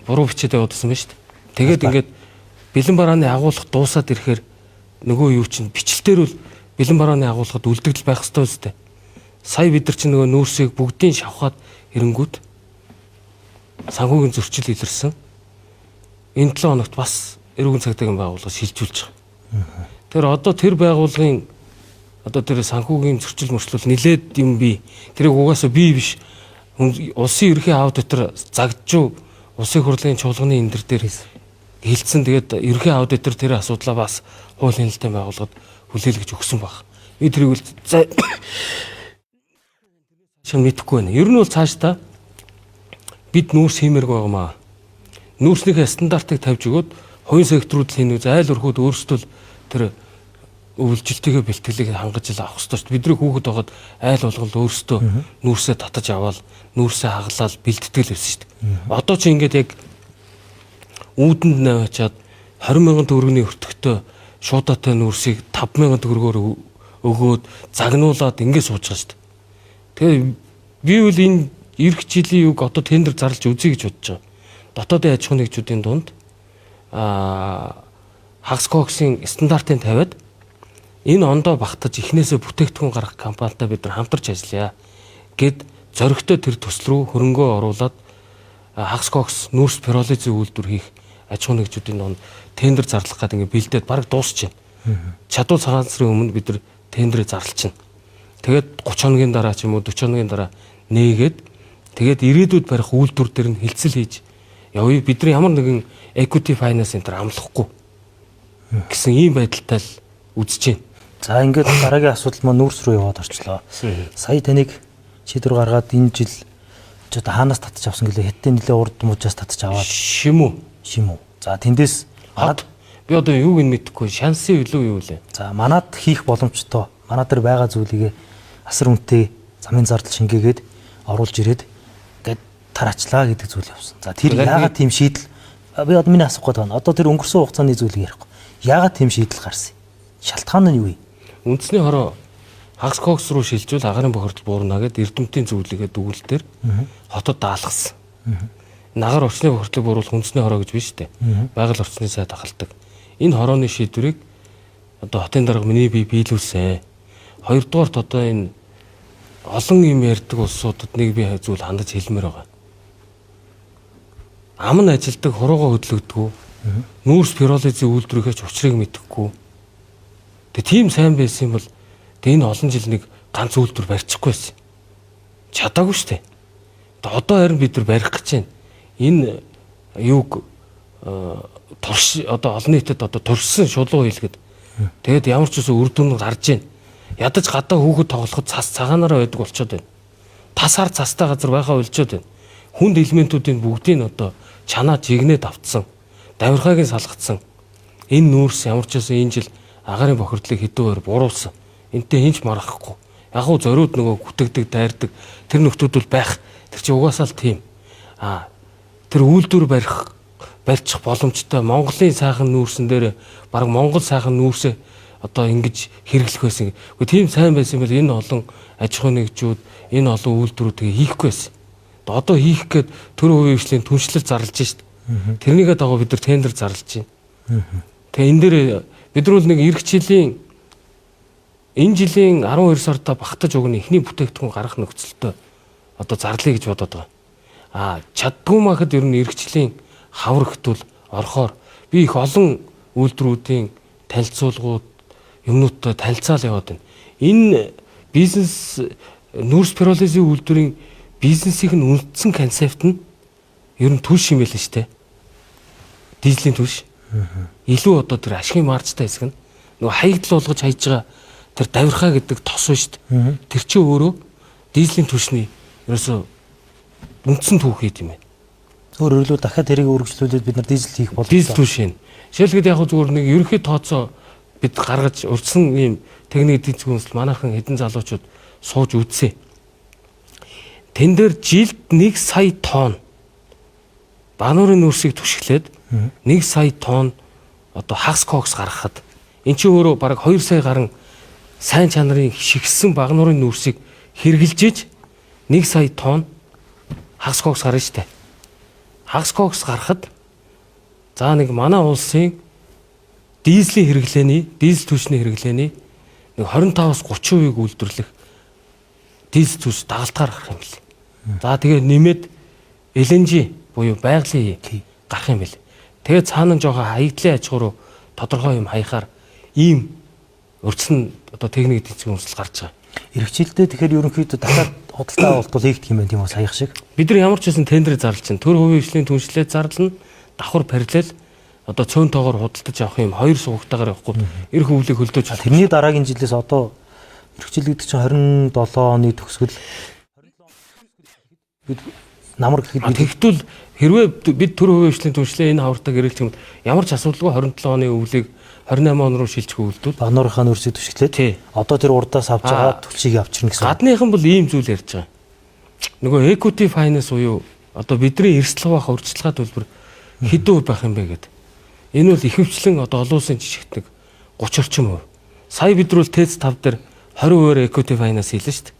буруу бичээд явуулсан байна шүү дээ. Тэгээд ингээд бэлэн барааны агуулга дуусаад ирэхээр нөгөө юу чинь бичлэлтээр бол бэлэн барааны агуулгад үлдэгдэл байх ёстой үстэй. Сая бид нар чинь нөгөө нүүрсийг бүгдийг шавхаад ирэнгүүт санхүүгийн зөрчил илэрсэн. Энэ 7 хоногт бас эрүүгийн цагдаагийн байгууллага шилжүүлж байгаа. Тэр одоо тэр байгууллагын одоо тэр санхүүгийн зөрчил мөрчлөл нилээд юм би. Тэрийг угаасаа би биш. Улсын ерөнхий аудитор загджуу улсын хурлын чуулганы эндэр дээр хэлсэн. Тэгээд ерөнхий аудитор тэр асуудлаа бас хуулийн хяналтын байгууллагад хүлээлгэж өгсөн баг. Би тэрийг бол за шин мэдэхгүй байна. Ер нь бол цаашдаа бид нүүрс хиймээргүй байгаа маа. Нүүрснийхээ стандартыг тавьж өгөөд хувийн секторууд л хийнэ зайл өрхүүд өөрсдөө л тэр өвлжилтийнхээ бэлтгэлийг хангаж л авах ёстой шүү дээ. Бидний хүүхэд байхад айл болгол өөрсдөө нүүрсээ татаж аваад нүүрсээ хаглаад бэлттгэл байсан шүү дээ. Одоо чи ингээд яг үүдэнд наваачаад 20 мянган төгрөгийн өртөгтөө шуудаатай нүүрсийг 5 мянган төгрөгөөр өгөөд загнуулаад ингээд сууж байгаа шүү дээ. Тэгээ би бол энэ эх жилийн юг одоо тендер зарлж үзье гэж бодож байгаа. Дотоодын аж ахуйн нэгжүүдийн дунд хагас коксын стандартыг тавиад энэ ондоо багтаж эхнээсээ бүтээгдэхүүн гаргах компанитай бид нар хамтарч ажиллая гэд зоригтой тэр төсөл рүү хөрөнгөө оруулаад хагас кокс нүүрс пиролизын үйлдвэр хийх аж ахуйн нэгжүүдийн дунд тендер зарлах гэдэг ингээд бэлдээд бараг дуусчихна. Чадвал цагаан сарын өмнө бид нар тендерээ зарлчихна. Тэгээд 30 хоногийн дараа ч юм уу 40 хоногийн дараа нээгээд тэгээд ирээдүйд барих үйлдвэр дээр нь хилцэл хийж явъя. Бидний ямар нэгэн equity finance энэ төр амлахгүй гэсэн ийм байдалтай л үзэж байна. За, ингээд дараагийн асуудал маань нүүрс рүү яваад орчлоо. Сая таныг шийдвэр гаргаад энэ жил ч одоо хаанаас татчих авсан гэлээ, хятадын нэлээ урд мужаас татчих аваад Шим үү? Шим үү. За, тэндээс Хот. Би одоо юуг нь мэдэхгүй. Шансын илүү юу лээ? За, манад хийх боломжтой. Манай дээр байгаа зүйлийг асар үнэтэй замын зардал шингээгээд оруулж ирээд ингээд тараачлаа гэдэг зүйл явсан. За, тэр яагаад тийм шийдэл би одоо миний асуух гээд байна. Одоо тэр өнгөрсөн хугацааны зүйлийг ярихгүй. Яагаад тийм шийдэл гарсан юм? Шалтгаан нь юу юм? Үндэсний хороо хагас кокс руу шилжүүл агарын бохирдол буурна гэд эрдэмтдийн зөвлөгөө дүгнэлтээр хотод даалгасан. Нагаар орчны бохирдлыг бууруулах үндэсний хороо гэж биш үү? Байгаль орчны сайд ахалдаг. Энэ хорооны шийдвэрийг одоо хотын дарга миний бие биелүүлсэн. Хоёрдугаарт одоо энэ олон юм ярьдаг улсуудад нэг би зүйл хандаж хэлмээр байгаа. Ам нь ажилдаг, хуруугаа хөдлөгдгүү. Нүүрс пиролизын үйлдвэрийнхээ ч учрыг мэдэхгүй. Тэгээ тийм сайн байсан юм бол тэгээ энэ олон жил нэг ганц үйлдвэр барьчихгүй байсан. Чадаагүй шүү дээ. Одоо харин бид нар барих гэж байна. Энэ юуг турш одоо олон нийтэд одоо туршсан шулуу хийлгэд тэгээд ямар ч үсэн үр дүн гарч байна. Ядаж гадаа хүүхэд тоглоход цас цагаанаараа байдаг болчиход байна. Тасаар цастай газар байхаа болчиход байна. Хүнд элементүүдийн бүгдийг одоо чанаа жигнээд автсан. Давирхааг нь салгацсан. Энэ нүүрс ямар ч үсэн энэ жил агарын бохирдлыг хэдүүгээр буруулсан. Энтэй хинч маргахгүй. Яг уу зориуд нөгөө гүтгдэг, дайрдаг тэр нөхдүүд бол байх. Тэр чинь угаасаа л тийм. Тэр үйлдвэр барих барьчих боломжтой Монголын сайхан нүүрсэн дээр баг Монгол сайхан нүүрсээ одоо ингэж хэрэглэх байсан. Гэхдээ тийм сайн байсан бол энэ олон аж ахуйн нэгжүүд, энэ олон үйлдвэрүүдийг хийхгүй байсан. Одоо хийх гээд төр хувийн хвшлийн түншлэл зарлж шít. Тэрнийгээ дагуу бид нар тендер зарлж байна. Тэгээ энэ дээр бид нар бол нэг эх жилийн энэ жилийн 12 сарда багтаж өгнө эхний бүтээгдэхүүн гаргах нөхцөлтөө одоо зарлая гэж бодоод байгаа. Чаддгүй махад ер нь эх жилийн хавар хөтөл орохоор би их олон үйлдвэрүүдийн танилцуулгууд юмнуудтай танилцаал яваад байна. Энэ бизнес нүүрс пиролизын үйлдвэрийн бизнесийн нь үндсэн концепт нь ер нь түлш юм байл шүү дээ. Дизелийн түлш. Илүү одоо тэр ашигын маржтай хэсэг нь нөгөө хаягдл болгож хайж байгаа тэр давирхаа гэдэг тос байна шүү дээ. Тэр чинь өөрөө дизелийн түлшний ерөөсөө үндсэн түүх хийд юм байна. Өөрөөр хэлбэл дахиад тэрийг өргөжлүүлээд бид нар дизель хийх боломжтой. Дизель түлш юм. Жишээлбэл яг зүгээр нэг ерөнхий тооцоо Бид гаргаж урьдчилан ийм техник эдийн засгийн үндэслэл манайхан хэдэн залуучууд сууж үзсэн. Тэн дээр жилд 1 сая тонн Багнуурын нүүрсийг түшиглээд 1 сая тонн одоо хагас кокс гаргахад эн чинь өөрөө бараг 2 сая гарan сайн чанарын шигсэн Багнуурын нүүрсийг хэрэгжилж 1 сая тонн хагас кокс гарна штэ. Хагас кокс гаргахад за нэг манай улсын дизелийн хэрэглээний, дизель түлшний хэрэглээний нэг 25-аас 30%-ийг үйлдвэрлэх дизель түлш дагалдгаар гарах юм бэл. За тэгээ нэмээд LNG буюу байгалийн гарах юм бэл. Тэгээ цаана нь жоохон хаягдлын аж ахуй руу тодорхой юм хаяхаар ийм урьдчилан одоо техник эдийн засгийн үндэслэл гарч байгаа. Ирэх жилдээ тэгэхээр ерөнхийдөө дахиад худалдаа авалт бол хийгдэх юм байна тийм үү саях шиг. Бид нар ямар ч байсан тендер зарлж чинь төр хувийн хвшлийн түншлэлээ зарлана. Давхар параллел одоо цөөн тоогоор худалдаж авах юм хоёр сувгтайгаар явахгүй эрх өвлийг хөлдөөж болох. Тэрний дараагийн жилээс одоо ирэх жил гэдэг чинь 27 оны төгсгөл бид намар гэхэд бид Тэгвэл хэрвээ бид төр хувийн хвшлийн түншлээ энэ хавартаа гэрэлчих юм бол ямар ч асуудалгүй 27 оны өвлийг 28 он руу шилжих өвлдүүд Багнуурынхаа нүүрсийг түшиглээд Тий. одоо тэр урдаас авч байгаа түлшийг авчирна гэсэн. Гадныхан бол ийм зүйл ярьж байгаа. Нөгөө equity finance буюу одоо бидний эрсдэл хуваах урьдчилгаа төлбөр хэдэн хувь байх юм бэ гэдэг. Энэ бол ихэвчлэн одоо олон улсын жишгт нэг 30 орчим хувь. Сая бид нар бол ТЭЦ 5 дээр 20%-аар equity finance хийлээ шүү дээ.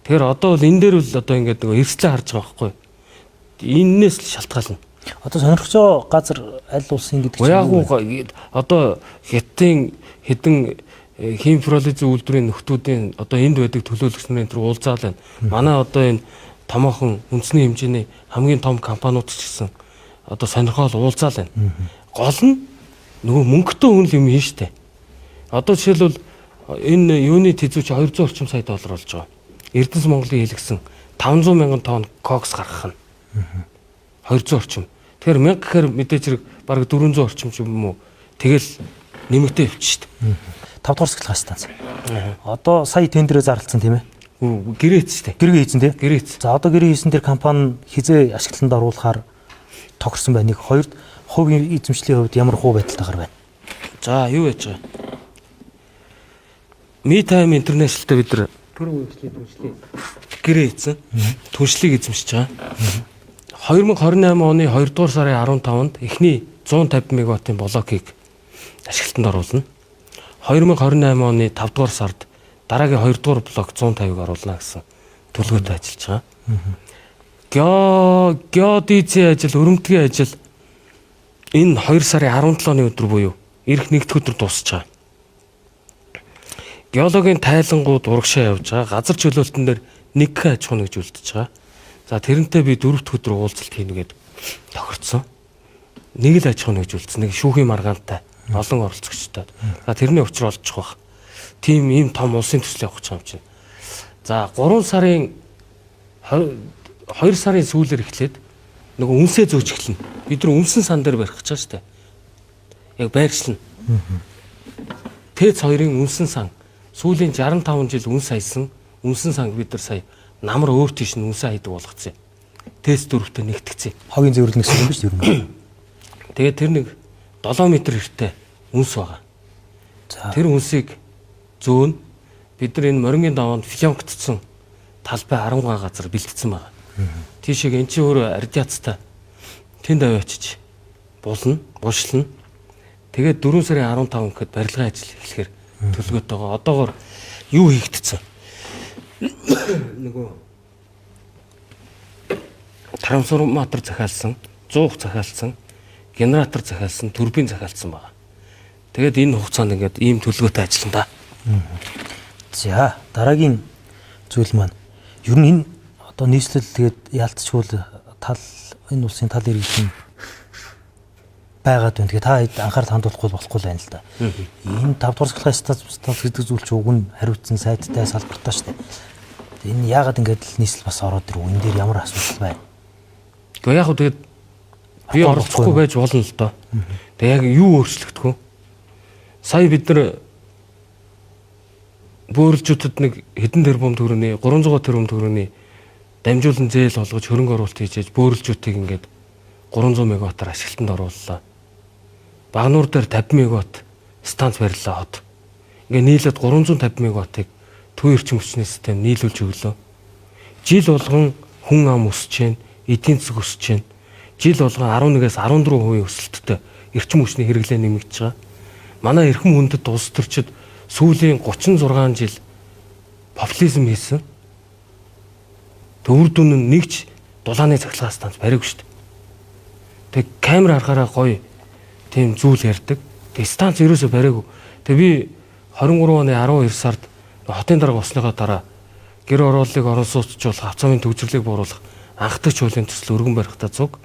Тэгэхээр одоо бол энэ дээр бол одоо ингээд нөгөө эрсдлээ харж байгаа байхгүй юу? Эннээс л шалтгаална. Одоо сонирхож байгаа газар аль улсын гэдэг чинь яг уу одоо Хятадын хэдэн химфролиз үйлдвэрийн нөхдүүдийн одоо энд байдаг төлөөлөгч нарын тэр уулзаал байна. Манай одоо энэ томоохон үндэсний хэмжээний хамгийн том компаниуд ч гэсэн одоо сонирхол уулзаал байна. Гол нь нөгөө мөнгөтэй хүн л юм хийн штэ. Одоо жишээлбэл энэ юуны тэзүүч 200 орчим сая доллар болж байгаа. Эрдэнэс Монголын хэлэгсэн 500 мянган тонн кокс гаргах нь 200 орчим. Тэгэхээр 1000 гэхээр мэдээж хэрэг бараг 400 орчим ч юм уу. Тэгэл нэмэгдээ явчих штэ. 5 дугаар сахилгын станц. Одоо сая тендерээ зарлцсан тийм ээ? Гэрээц штэ. Гэрээ хийсэн тийм? Гэрээц. За одоо гэрээ хийсэн тэр компани хизээ ашиглалтанд оруулахаар тохирсон байна. Нэг хоёрт хувийн эзэмшлийн хувьд ямар хуу байдалтайгаар байна? За юу яаж байгаа? Me Time International-тай бид нар түрүү хвшлийн түншлийг гэрээ хийсэн. Түншлийг эзэмшиж байгаа. 2028 оны 2 дугаар сарын 15-нд эхний 150 мегаваттын блокийг ашиглалтанд оруулна. 2028 оны 5 дугаар сард дараагийн 2 дугаар блок 150-ыг оруулна гэсэн төлөвлөгөөтэй ажиллаж байгаа. Геодезийн ажил, өрөмтгийн ажил энэ 2 сарын 17-ны өдөр буюу ирэх нэгдэх өдөр дуусч байгаа. Геологийн тайлангууд урагшаа явж байгаа. Газар чөлөөлтөн дээр нэг аж ахуй нэгж үлдэж байгаа. За тэрнтэй би 4 дахь өдөр уулзалт хийнэ гэд тохирцсон. Нэг л аж ахуй нэгж үлдсэн. Нэг шүүхийн маргаантай олон оролцогчтой. За тэрний учир олчих бах. Тийм ийм том улсын төсөл явах гэж байгаа юм чинь. За 3 сарын 2 сарын сүүлээр эхлээд нөгөө үнсээ зөөж эхэлнэ. Бид нар үнсэн сан дээр барих гэж байгаа шүү дээ. Яг байршлна. ТЭЦ 2-ын үнсэн сан сүүлийн 65 жил үнс хайсан үнсэн санг бид нар сая намар өөр тийш нь үнсэн хайдаг болгоцсон юм. ТЭЦ 4-тэй нэгтгэцэн. Хогийн зэвэрлэн гэсэн юм биш үү ер нь? Тэгээд тэр нэг 7 м хэртэй үнс байгаа. За. Тэр үнсийг зөөн бид нар энэ морингийн даваанд флёнктцсан талбай 10 га газар бэлтгэсэн байгаа. Тийшээ эн чинь өөрөө радиацтай тэнд аваачиж булна, бушлна. Тэгээд 4 сарын 15 гэхэд барилгын ажил эхлэхээр төлөвлөгөөтэй байгаа. Одоогор юу хийгдсэн? Нөгөө трансформатор захиалсан, 100 захиалсан, генератор захиалсан, турбин захиалсан байгаа. Тэгээд энэ хугацаанд ингээд ийм төлөвлөгөөтэй ажиллана да. За дараагийн зүйл маань ер нь энэ одоо нийслэл тэгээд яалтчгүй тал энэ улсын тал иргэдэн байгаад байна. Тэгээ та хэд анхаарал хандуулахгүй болохгүй л байна л да. Энэ 5 дугаар сахилгын станц гэдэг зүйл чи уг нь хариуцсан сайдтай салбартай шүү дээ. Энэ яагаад ингэж л нийслэл бас ороод ирв? Энэ дээр ямар асуудал байна? Гэхдээ яг хөө тэгээд би оролцохгүй байж болно л доо. Тэгээ яг юу өөрчлөгдөх вэ? Сая бид нар бөөрөлжүүдэд нэг хэдэн тэрбум төгрөний 300 тэрбум төгрөний дамжуулан зээл олгож хөрөнгө оруулалт хийж бөөрөлжүүтийг ингээд 300 мегаваттаар ашиглалтанд орууллаа. Багнуур дээр 50 мегаватт станц бариллаа хот. Ингээ нийлээд 350 мегаваттыг төв эрчим хүчний систем нийлүүлж өглөө. Жил болгон хүн ам өсөж байна, эдийн засаг өсөж байна. Жил болгон 11-ээс 14% өсөлттэй эрчим хүчний хэрэглээ нэмэгдэж байгаа. Манай эрхэм хүндэт улс төрчид сүүлийн 36 жил популизм хийсэн. Тэг үр дүн нь нэгч дулааны цахилгаан станц бариагүй шүү дээ. Тэг камер харахаараа гоё тийм зүйл ярьдаг. Тэг станц ерөөсөө бариагүй. Тэг би 23 оны 12 сард хотын дарга болсныхоо дараа гэр орооллыг орон сууцжуулах, авцаамын төвчрлийг бууруулах анхдагч хуулийн төсөл өргөн барихтаа цуг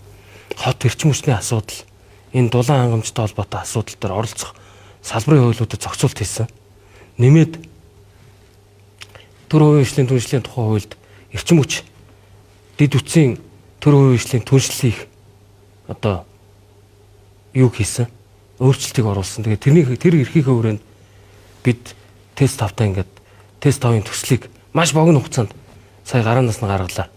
хот эрчим хүчний асуудал, энэ дулаан хангамжтай холбоотой асуудал дээр оролцох салбарын хуулиудад зохицуулт хийсэн. Нэмээд төр хувийн хвшлийн түншлэлийн тухай хуульд эрчим хүч дэд үтсийн төр хувийн хвшлийн түншлэлийг одоо юу хийсэн, өөрчлөлтийг оруулсан. Тэгээд тэрний тэр эрхийнхээ хүрээнд бид тест тавтаа ингээд тест 5-ын төслийг маш богино хугацаанд сая гараанаас нь гаргалаа.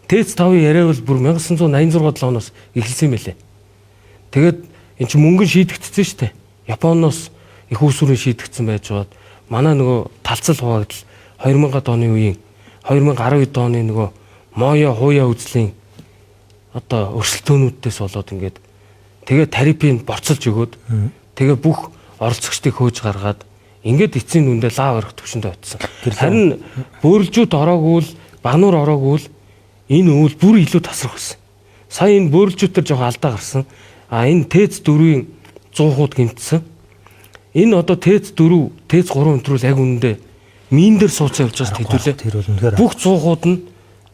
Тест 5-ын яриа бол бүр 1986 оноос эхэлсэн юм байлээ. Тэгээд эн чинь мөнгөн шийдэгдсэн шүү дээ. Японоос их усүрийн шийдэгдсэн байж байгаад манай нөгөө талцал хуваагдал 2000-ад оны үеийн 2012 оны нөгөө моё хууя үзлийн одоо өрсөлдөөнүүдээс болоод ингээд тэгээ тарифыг борцолж өгөөд тэгээ бүх оролцогчдыг хөөж гаргаад ингээд эцсийн дүндээ лав орох төвшөндөө очсон. Харин бөөрөлжүүд ороогүй л багнуур ороогүй л энэ үйл бүр илүү тасрах байсан. Сая энэ бөөрөлжүүд төр жоохон алдаа гарсан. А энэ ТЭЦ 4-ийн 100 хууд гэмтсэн. Энэ одоо ТЭЦ 4, ТЭЦ 3 өнтрүүл яг үнэндээ мин дээр сууцсан явж байгаас хэдүүлээ. Тэр бол үнэхээр бүх 100 хууд нь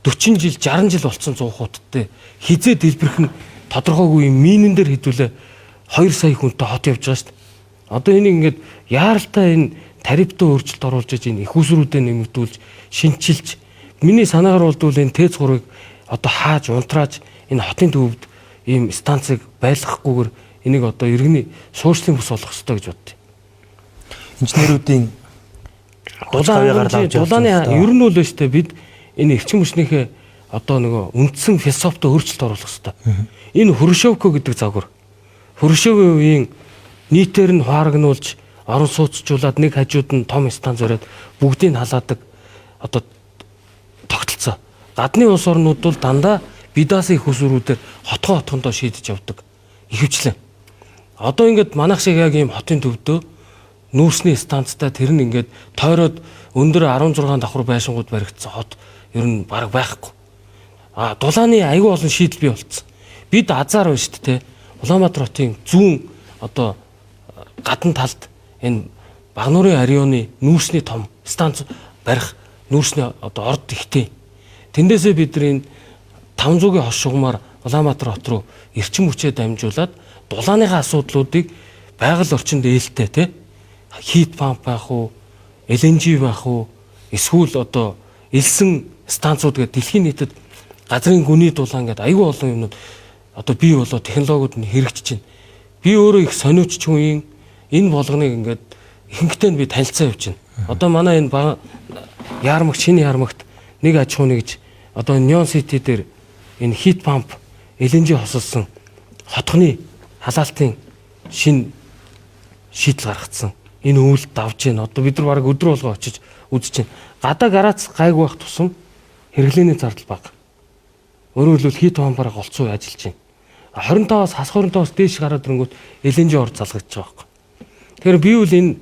40 жил, 60 жил болцсон 100 хуудтай хизээ дэлбэрэх нь тодорхойгүй юм минэн дээр хэдүүлээ 2 сая хүнтэй хот явж байгаа шүү дээ. Одоо энийг ингээд яаралтай энэ тарифтай өөрчлөлт оруулж иж энэ их усрүүдээ нэмэгдүүлж, шинчилж миний санаагаар болдвол энэ ТЭЦ 3-ыг одоо хааж, унтрааж энэ хотын төвд ийм станцыг байлгахгүйгээр энийг одоо иргэний суурьшлийн бүс болгох ёстой гэж боддیں۔ Инженерүүдийн дулааны ер нь бол шүү дээ бид энэ эрчим хүчнийхээ одоо нөгөө үндсэн философитой өөрчлөлт оруулах ёстой. Энэ Хрущевко гэдэг загвар. Хрущевийн үеийн нийтээр нь хуарагнуулж орон сууцжуулаад нэг хажууд нь том станц бариад бүгдийг халаадаг одоо тогтолцоо. Гадны улс орнууд бол дандаа бидаас их усрүүдээр хотгоо хотгондоо шийдэж явдаг. Ихэвчлэн. Одоо ингээд манайх шиг яг ийм хотын төвдөө нүүрсний станцтай тэр нь ингээд тойроод өндөр 16 давхар байшингууд баригдсан хот ер нь бараг байхгүй. А дулааны аюул олон шийдэл бий болцсон. Бид азар байна шүү дээ. Улаанбаатар хотын зүүн одоо гадна талд энэ Багнуурын Орионы нүүрсний том станц барих нүүрсний одоо орд ихтэй. Тэндээсээ бид нар энэ 500-ийн хос шугамар Улаанбаатар хот руу эрчим хүчээ дамжуулаад дулааныхаа асуудлуудыг байгаль орчинд ээлтэй те хит памп байх уу, LNG байх уу, эсвэл одоо элсэн станцууд гэдэг дэлхийн нийтэд газрын гүний дулаан гэдэг айгүй олон юмнууд одоо бий болоо технологиуд нь хэрэгжиж байна. Би өөрөө их сониуч хүн энэ болгоныг ингээд ихэнхдээ нь би танилцсан явж байна. Одоо манай энэ яармагт шинэ яармагт нэг аж ахуйн нэгж одоо Neon City дээр энэ хит памп LNG хосолсон хотхны халаалтын шинэ шийдэл гаргацсан. Энэ өвөл давж байна. Одоо бид нар бараг өдөр болгоо очиж үзэж байна. Гадаа гараац гайгүй байх тусам хэрэглээний зардал бага. Өөрөөр хэлбэл хит пампаараа голцоо ажиллаж байна. 25-аас хас 25-аас дээш гараад ирэнгүүт LNG ор залгаж байгаа байхгүй. Тэгэхээр би бол энэ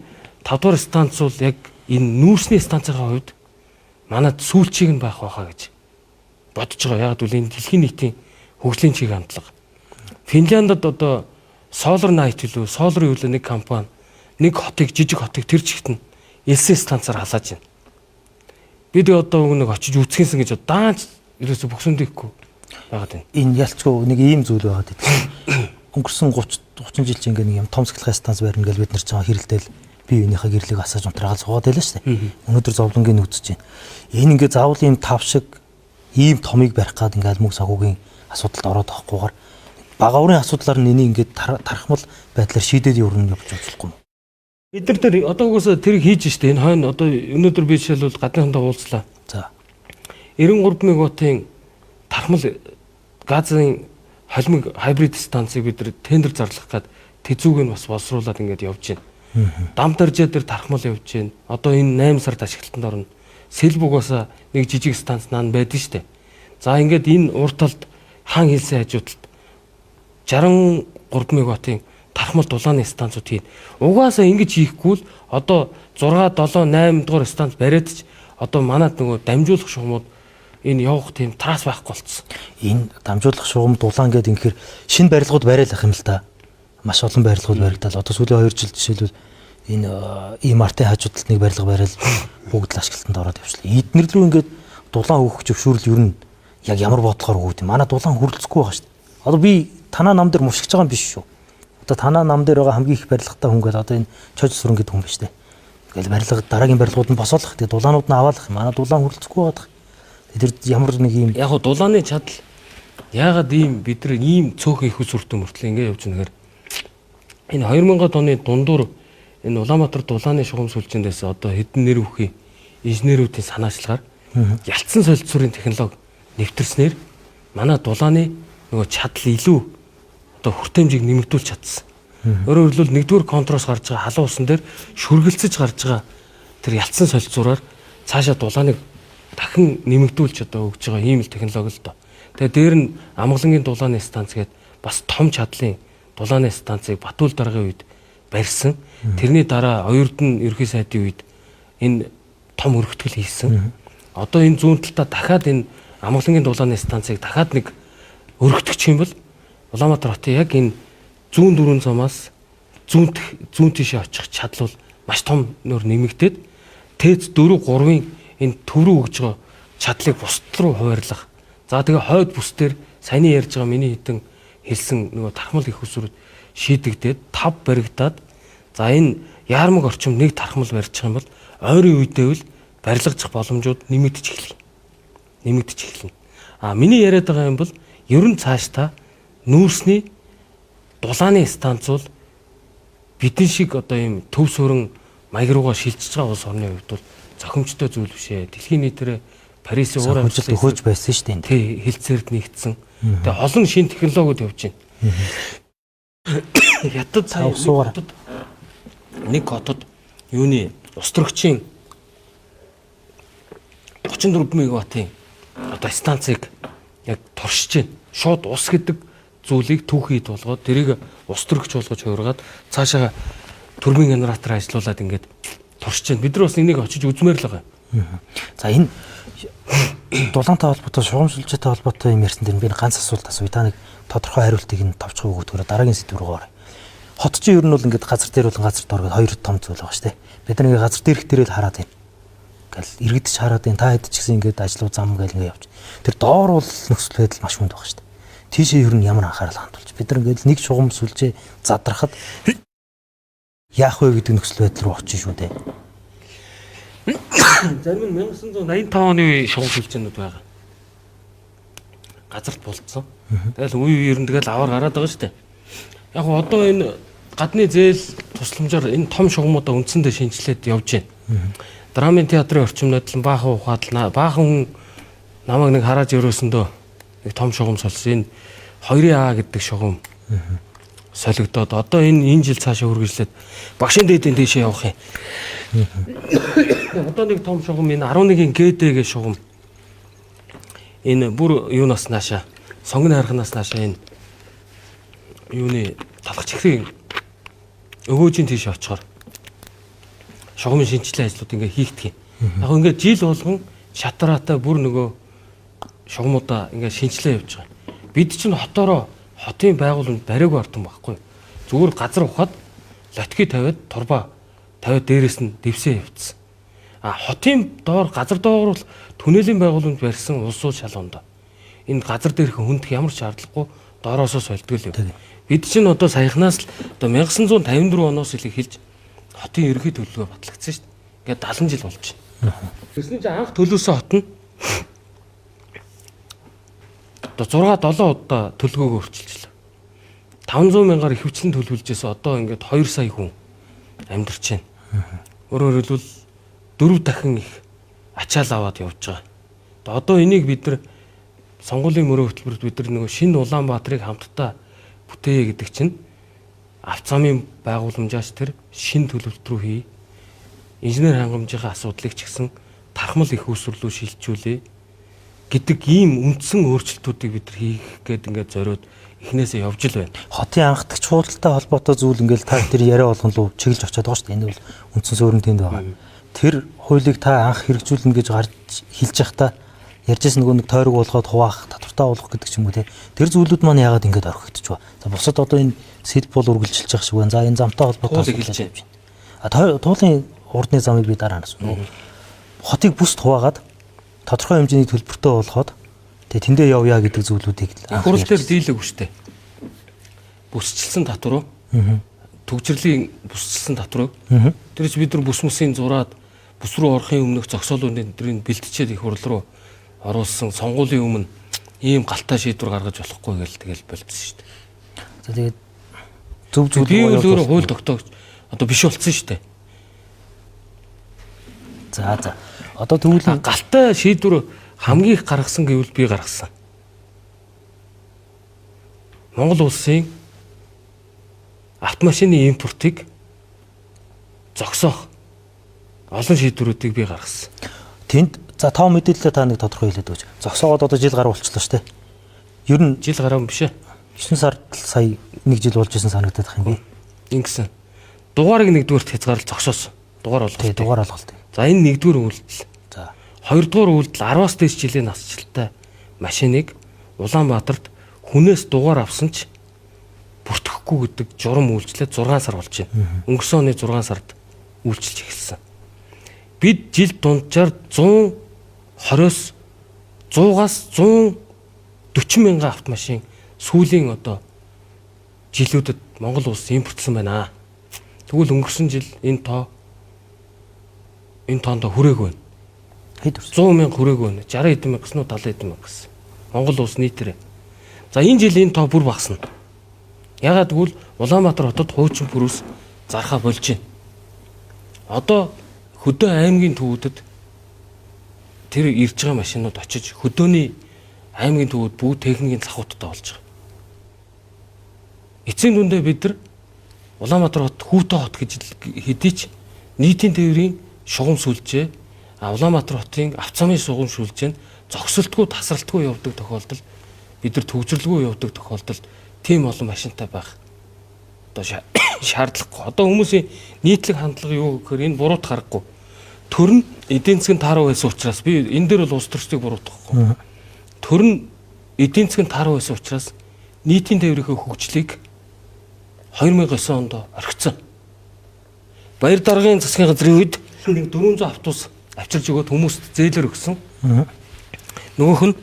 5 дугаар станц бол яг энэ нүүрсний станцынхаа хувьд манад сүүлчийг нь байх байхаа гэж бодож байгаа. Яг гэвэл энэ дэлхийн нийтийн хөгжлийн чиг хандлага. Финляндад одоо Solar Night илүү Solar юу л нэг компани нэг хотыг жижиг хотыг тэр чигт нь элсэн станцаар халааж байна. Бид одоо нэг очиж үзхийнсэн гэж даанч ерөөсө бөхсөндийхгүй байгаад байна. Энэ ялцгүй нэг ийм зүйл байгаад байна. Өнгөрсөн 30 30 жил чинь ингээ нэг юм том цахилгаан станц барина гэж бид нар ч хэрэлдээл бие биенийхээ гэрлийг асааж унтраагаал суугаад байлаа шүү дээ. Өнөөдөр зовлонгийн үзэж байна. Энэ ингээ заавал ийм тав шиг ийм томыг барих гад ингээл мөнгө санхүүгийн асуудалд ороод авахгүйгээр багаврын асуудлаар нь энийг ингээд тархмал байдлаар шийдээд юурн явж болохгүй юм. Бид нар тэр одоо угаасаа тэр хийж штэ энэ хойно одоо өнөөдөр би жишээлбэл гадныхантай уулзлаа. За. 93 мегаваттын тархмал газын холимог хайбрид станцыг бид нар тендер зарлах гад тэзүүг нь бас боловсруулад ингээд явж байна. Дам даржаа дээр тархмал явж байна. Одоо энэ 8 сард ашиглалтанд орно. Сэлбугаас нэг жижиг станц наан байдаг шүү дээ. За ингээд энэ урд талд хаан хилсэн хажуу талд 63 мегаваттын тархмал дулааны станцууд хийн. Угаасаа ингэж хийхгүй л одоо 6 7 8 дугаар станц бариад ч одоо манад нөгөө дамжуулах шугамуд энэ явах тийм трасс байхгүй болцсон. Энэ дамжуулах шугам дулаан гэдэг инхээр шинэ барилгууд бариад ах юм л та. Маш олон барилгууд баригдал. Одоо сүүлийн 2 жил жишээлбэл энэ ийм артын хажуу талд нэг барилга бариад бүгд л ашиглалтанд ороод явчлаа. Эднэр рүү ингээд дулаан өгөх зөвшөөрөл ер нь яг ямар бодлохоор өгөөд юм. Манай дулаан хүрэлцэхгүй байгаа шүү дээ. Одоо би танаа нам дээр мушигч байгаа юм биш шүү. Одоо танаа нам дээр байгаа хамгийн их барилгатай хүн гэдэг одоо энэ чож сүрэн гэдэг хүн биш үү? Ингээл барилга дараагийн барилгууд нь босоолох. Тэгээ дулаанууд нь аваалах. Манай дулаан хүрэлцэхгүй байгаа. Тэр ямар нэг юм Яг хуу дулааны чадал яагаад ийм бид нар ийм цөөхөн их усүртэн мөртлөө ингэ явж байгаа нөхөр энэ 2000-ад оны дундуур энэ Улаанбаатар дулааны шугам сүлжээндээс одоо хэдэн нэр бүхий инженерүүдийн санаачлагаар ялцсан солилцоорын технологи нэвтэрснээр манай дулааны нөгөө чадал илүү одоо хүртээмжийг нэмэгдүүлж чадсан. Өөрөөр хэлбэл нэгдүгээр контроос гарч байгаа халуун усан дээр шүргэлцэж гарч байгаа тэр ялцсан солилцоороор цаашаа дулааныг дахин нэмэгдүүлж одоо өгж байгаа ийм л технологи л доо. Тэгээ дээр нь Амгалангийн дулааны станц гээд бас том чадлын дулааны станцыг Батүл даргын үед барьсан. Тэрний дараа Оюрдон ерхий сайдын үед энэ том өргөтгөл хийсэн. Одоо энэ зүүн талдаа дахиад энэ Амгалангийн дулааны станцыг дахиад нэг өргөтгөх юм бол Улаанбаатар хотын яг энэ зүүн дөрвөн замаас зүүн зүүн тишээ очих чадал бол маш том нөр нэмэгдээд ТЭЦ 4 3-ын энэ төв рүү өгж байгаа чадлыг бусд руу хуваарлах. За тэгээ хойд бүс дээр саяны ярьж байгаа миний хитэн хэлсэн нөгөө тархмал их усүрүүд шийдэгдээд тав баригдаад за энэ яармаг орчим нэг тархмал барьчих юм бол ойрын үедээ л барилгажих боломжууд нэмэгдэж эхэлнэ. Нэмэгдэж эхэлнэ. А миний яриад байгаа юм бол ер нь цааш та нүүрсний дулааны станц бол бидэн шиг одоо ийм төв суурин маяг руугаа шилжиж байгаа улс орны хувьд бол зохимжтой зүйл биш ээ. Дэлхийн нийтээр Парисын уур хөгжил төхөөж байсан шүү дээ. Тий, хилцээрд нэгдсэн. Тэгээ олон шинэ технологиуд явж байна. Хятад сая нэг хотод юуны ус төрөгчийн 34 мегаваттын одоо станцыг яг туршиж байна. Шууд ус гэдэг зүйлийг түүхийд болгоод тэрийг ус төрөгч болгож хувиргаад цаашаа турбин генератор ажилуулад ингээд туршиж байна. Бид нар бас энийг очиж үзмээр л байгаа юм. За энэ дулаантай холбоотой, шугам сүлжээтэй холбоотой юм ярьсан дээр би ганц асуулт асууя. Та нэг тодорхой хариултыг нь товчхон өгөхөөр дараагийн сэдв рүү оръё. Хот чинь ер нь бол ингээд газар дээр болон газар доор гэдэг хоёр том зүйл байгаа шүү дээ. Бид нар ингээд газар дээрх дээрээ л хараад байна. Ингээл иргэдэж хараад байна. Та хэд ч гэсэн ингээд ажлуу зам гэл ингээд явж. Тэр доор бол нөхцөл байдал маш хүнд байгаа шүү дээ. Тийшээ ер нь ямар анхаарал хандуулж. Бид нар ингээд нэг шугам сүлжээ задрахад яах вэ гэдэг нөхцөл байдал руу очиж шүү дээ. Зарим нь 1985 оны шугам сүлжээнүүд байгаа. Газарт болцсон. Тэгэл үе үеэр нь тэгэл аваар гараад байгаа шүү дээ. Яг гоо одоо энэ гадны зээл тусламжаар энэ том шугамудаа үндсэндээ шинжилээд явж байна. Драмын театрын орчимнод л баахан ухаад баахан хүн намайг нэг харааж өрөөсөндөө нэг том шугам солсон. Энэ 2А гэдэг шугам солигдоод одоо энэ жил цаашаа үргэлжлээд багшийн дээдийн тийшээ явах юм. Одоо нэг том шугам энэ 11-ийн ГД гэх шугам энэ бүр юунаас наашаа сонгоны хархнаас наашаа энэ юуны талах чихрийн өгөөжийн тийш очихоор шугамын шинжилгээ ажлууд ингээ хийгдэх юм. Яг ингээ жил болгон шатраатай бүр нөгөө шугамудаа ингээ шинжилгээ явж байгаа. Бид чинь хотоороо хотын байгууламж бариаг ортон байхгүй. Зүгээр газар ухаад лотки тавиад турба тавиад дээрэс нь дэвсээ явцсан. А хотын доор газар доогоор бол түнэлийн байгууламж барьсан улсууд шал ондоо. Энэ газар дээрх хүндэх ямар ч шаардлагагүй доороосоо сольдгол юм. Бид чинь одоо саяхнаас л одоо 1954 оноос л эхэлж хотын ерөнхий төлөвлөгөө батлагдсан шүү дээ. Ингээд 70 жил болж байна. Тэгсэн чинь анх төлөөсөн хот нь одоо 6 7 удаа төлөвлөгөөгөө өөрчилжлээ. 500 мянгаар ихэвчлэн төлөвлөжсэн одоо ингээд 2 сая хүн амьдарч байна. Өөрөөр хэлбэл 4 дахин их ачаал аваад явж байгаа. Одоо энийг бид нар сонгуулийн мөрөө хөтөлбөрт бид нар нөгөө шинэ Улаанбаатарыг хамтдаа бүтээе гэдэг чинь Авцаамын байгууламжаач тэр шин төлөвлөлт рүү хий. Инженер хангамжийнхаа асуудлыг ч гэсэн тархмал их усрал руу шилжүүлээ гэдэг ийм үндсэн өөрчлөлтүүдийг бид нар хийх гээд ингээд зориод эхнээсээ явж л байна. Хотын анхдагч худалтай холбоотой зүйл ингээл та тэр яриа болгон руу чиглэж очиод байгаа шүү дээ. Энэ бол үндсэн суурин тэнд байгаа. Тэр хуулийг та анх хэрэгжүүлнэ гэж гарч хэлж байхдаа ярьжсэн нөгөө нэг тойрог болгоод хуваах, татвартаа болгох гэдэг ч юм уу те. Тэр зүйлүүд маань яагаад ингэж орхигдчих вэ? За бусад одоо энэ сэл бол үргэлжилж байгаа шиг байна. За энэ замтай холбоотой Туулыг хэлж байна. А туулын урдны замыг би дараа нь асууна. Хотыг бүст хуваагаад тодорхой хэмжээний төлбөртэй болгоод тэгээ тэндээ явъя гэдэг зүйлүүдийг Их хурал дээр дийлээгүй шүү дээ. Бүсчилсэн татвар уу? Төгжрлийн бүсчилсэн татвар уу? Тэр чи бид нар бүс мүсийн зураад бүс рүү орохын өмнөх зогсоолуудын өдрийг бэлтжээд их хурал руу оруулсан сонгуулийн өмнө ийм галтай шийдвэр гаргаж болохгүй гэл тэгэл болцсон шүү дээ. За тэгээд зөв зүйл Би бол өөрөө хууль тогтоогч одоо биш болцсон шүү дээ. За за. Одоо тэгвэл Галтай шийдвэр хамгийн их гаргасан гэвэл би гаргасан. Монгол улсын автомашины импортыг зогсоох олон шийдвэрүүдийг би гаргасан. Тэнд за тоо мэдээлэлээ та нэг тодорхой хэлээд өгөөч. Зогсоогоод одоо жил гаруй болчихлоо шүү дээ. Ер нь Жил гаруй биш ээ. 9 сард л сая нэг жил болж исэн санагдаад байх юм би. Ингэсэн. Дугаарыг нэгдүгээрт хязгаарлал зогсоосон. Дугаар Тий, олголт. дугаар олголт. За энэ нэгдүгээр үйлдэл. За. Хоёрдугаар үйлдэл 10-аас дээш жилийн насжилттай машиныг Улаанбаатарт хүнээс дугаар авсан ч бүртгэхгүй гэдэг журам үйлчлээ 6 сар болж байна. Өнгөрсөн оны 6 сард үйлчилж эхэлсэн. Бид жил дунджаар 120-оос 100-аас 140 мянган автомашин сүүлийн одоо жилүүдэд Монгол улс импортлсон байна. Тэгвэл өнгөрсөн жил энэ тоо энэ тоонд хүрээгүй байна. Хэд хүрсэн? 100 мянга хүрээгүй байна. 60 хэдэн мянга гэсэн үү 70 хэдэн мянга гэсэн. Монгол улс нийтээрээ. За энэ жил энэ тоо бүр багасна. Ягаад гэвэл Улаанбаатар хотод хуучин пүрүс зархаа болж байна. Одоо хөдөө аймгийн төвүүдэд тэр ирж байгаа машинууд очиж хөдөөний аймгийн төвүүд бүгд техникийн залхууттай болж байгаа. Эцсийн дүндээ бид нар Улаанбаатар хот хүүтэн хот гэж хэдий ч нийтийн тээврийн шугам сүлжээ, Улаанбаатар хотын авцаамын шугам сүлжээ нь зогсолтгүй тасралтгүй явдаг тохиолдол бид нар төгжрлгүй явдаг тохиолдолд тийм олон машинтай байх одоо шаардлагагүй. Одоо хүмүүсийн нийтлэг хандлага юу гэхээр энэ буруут харахгүй. Төр нь эдийн засгийн тааруу байсан учраас би энэ дээр бол улс төрчдийг буруутгахгүй. Төр нь эдийн засгийн тааруу байсан учраас нийтийн тээврийнхээ хөгжлийг 2009 онд орхицсан. Баяр даргын засгийн газрын үед нэг 400 автобус авчирж өгөөд хүмүүст зээлэр өгсөн. Нөгөөх нь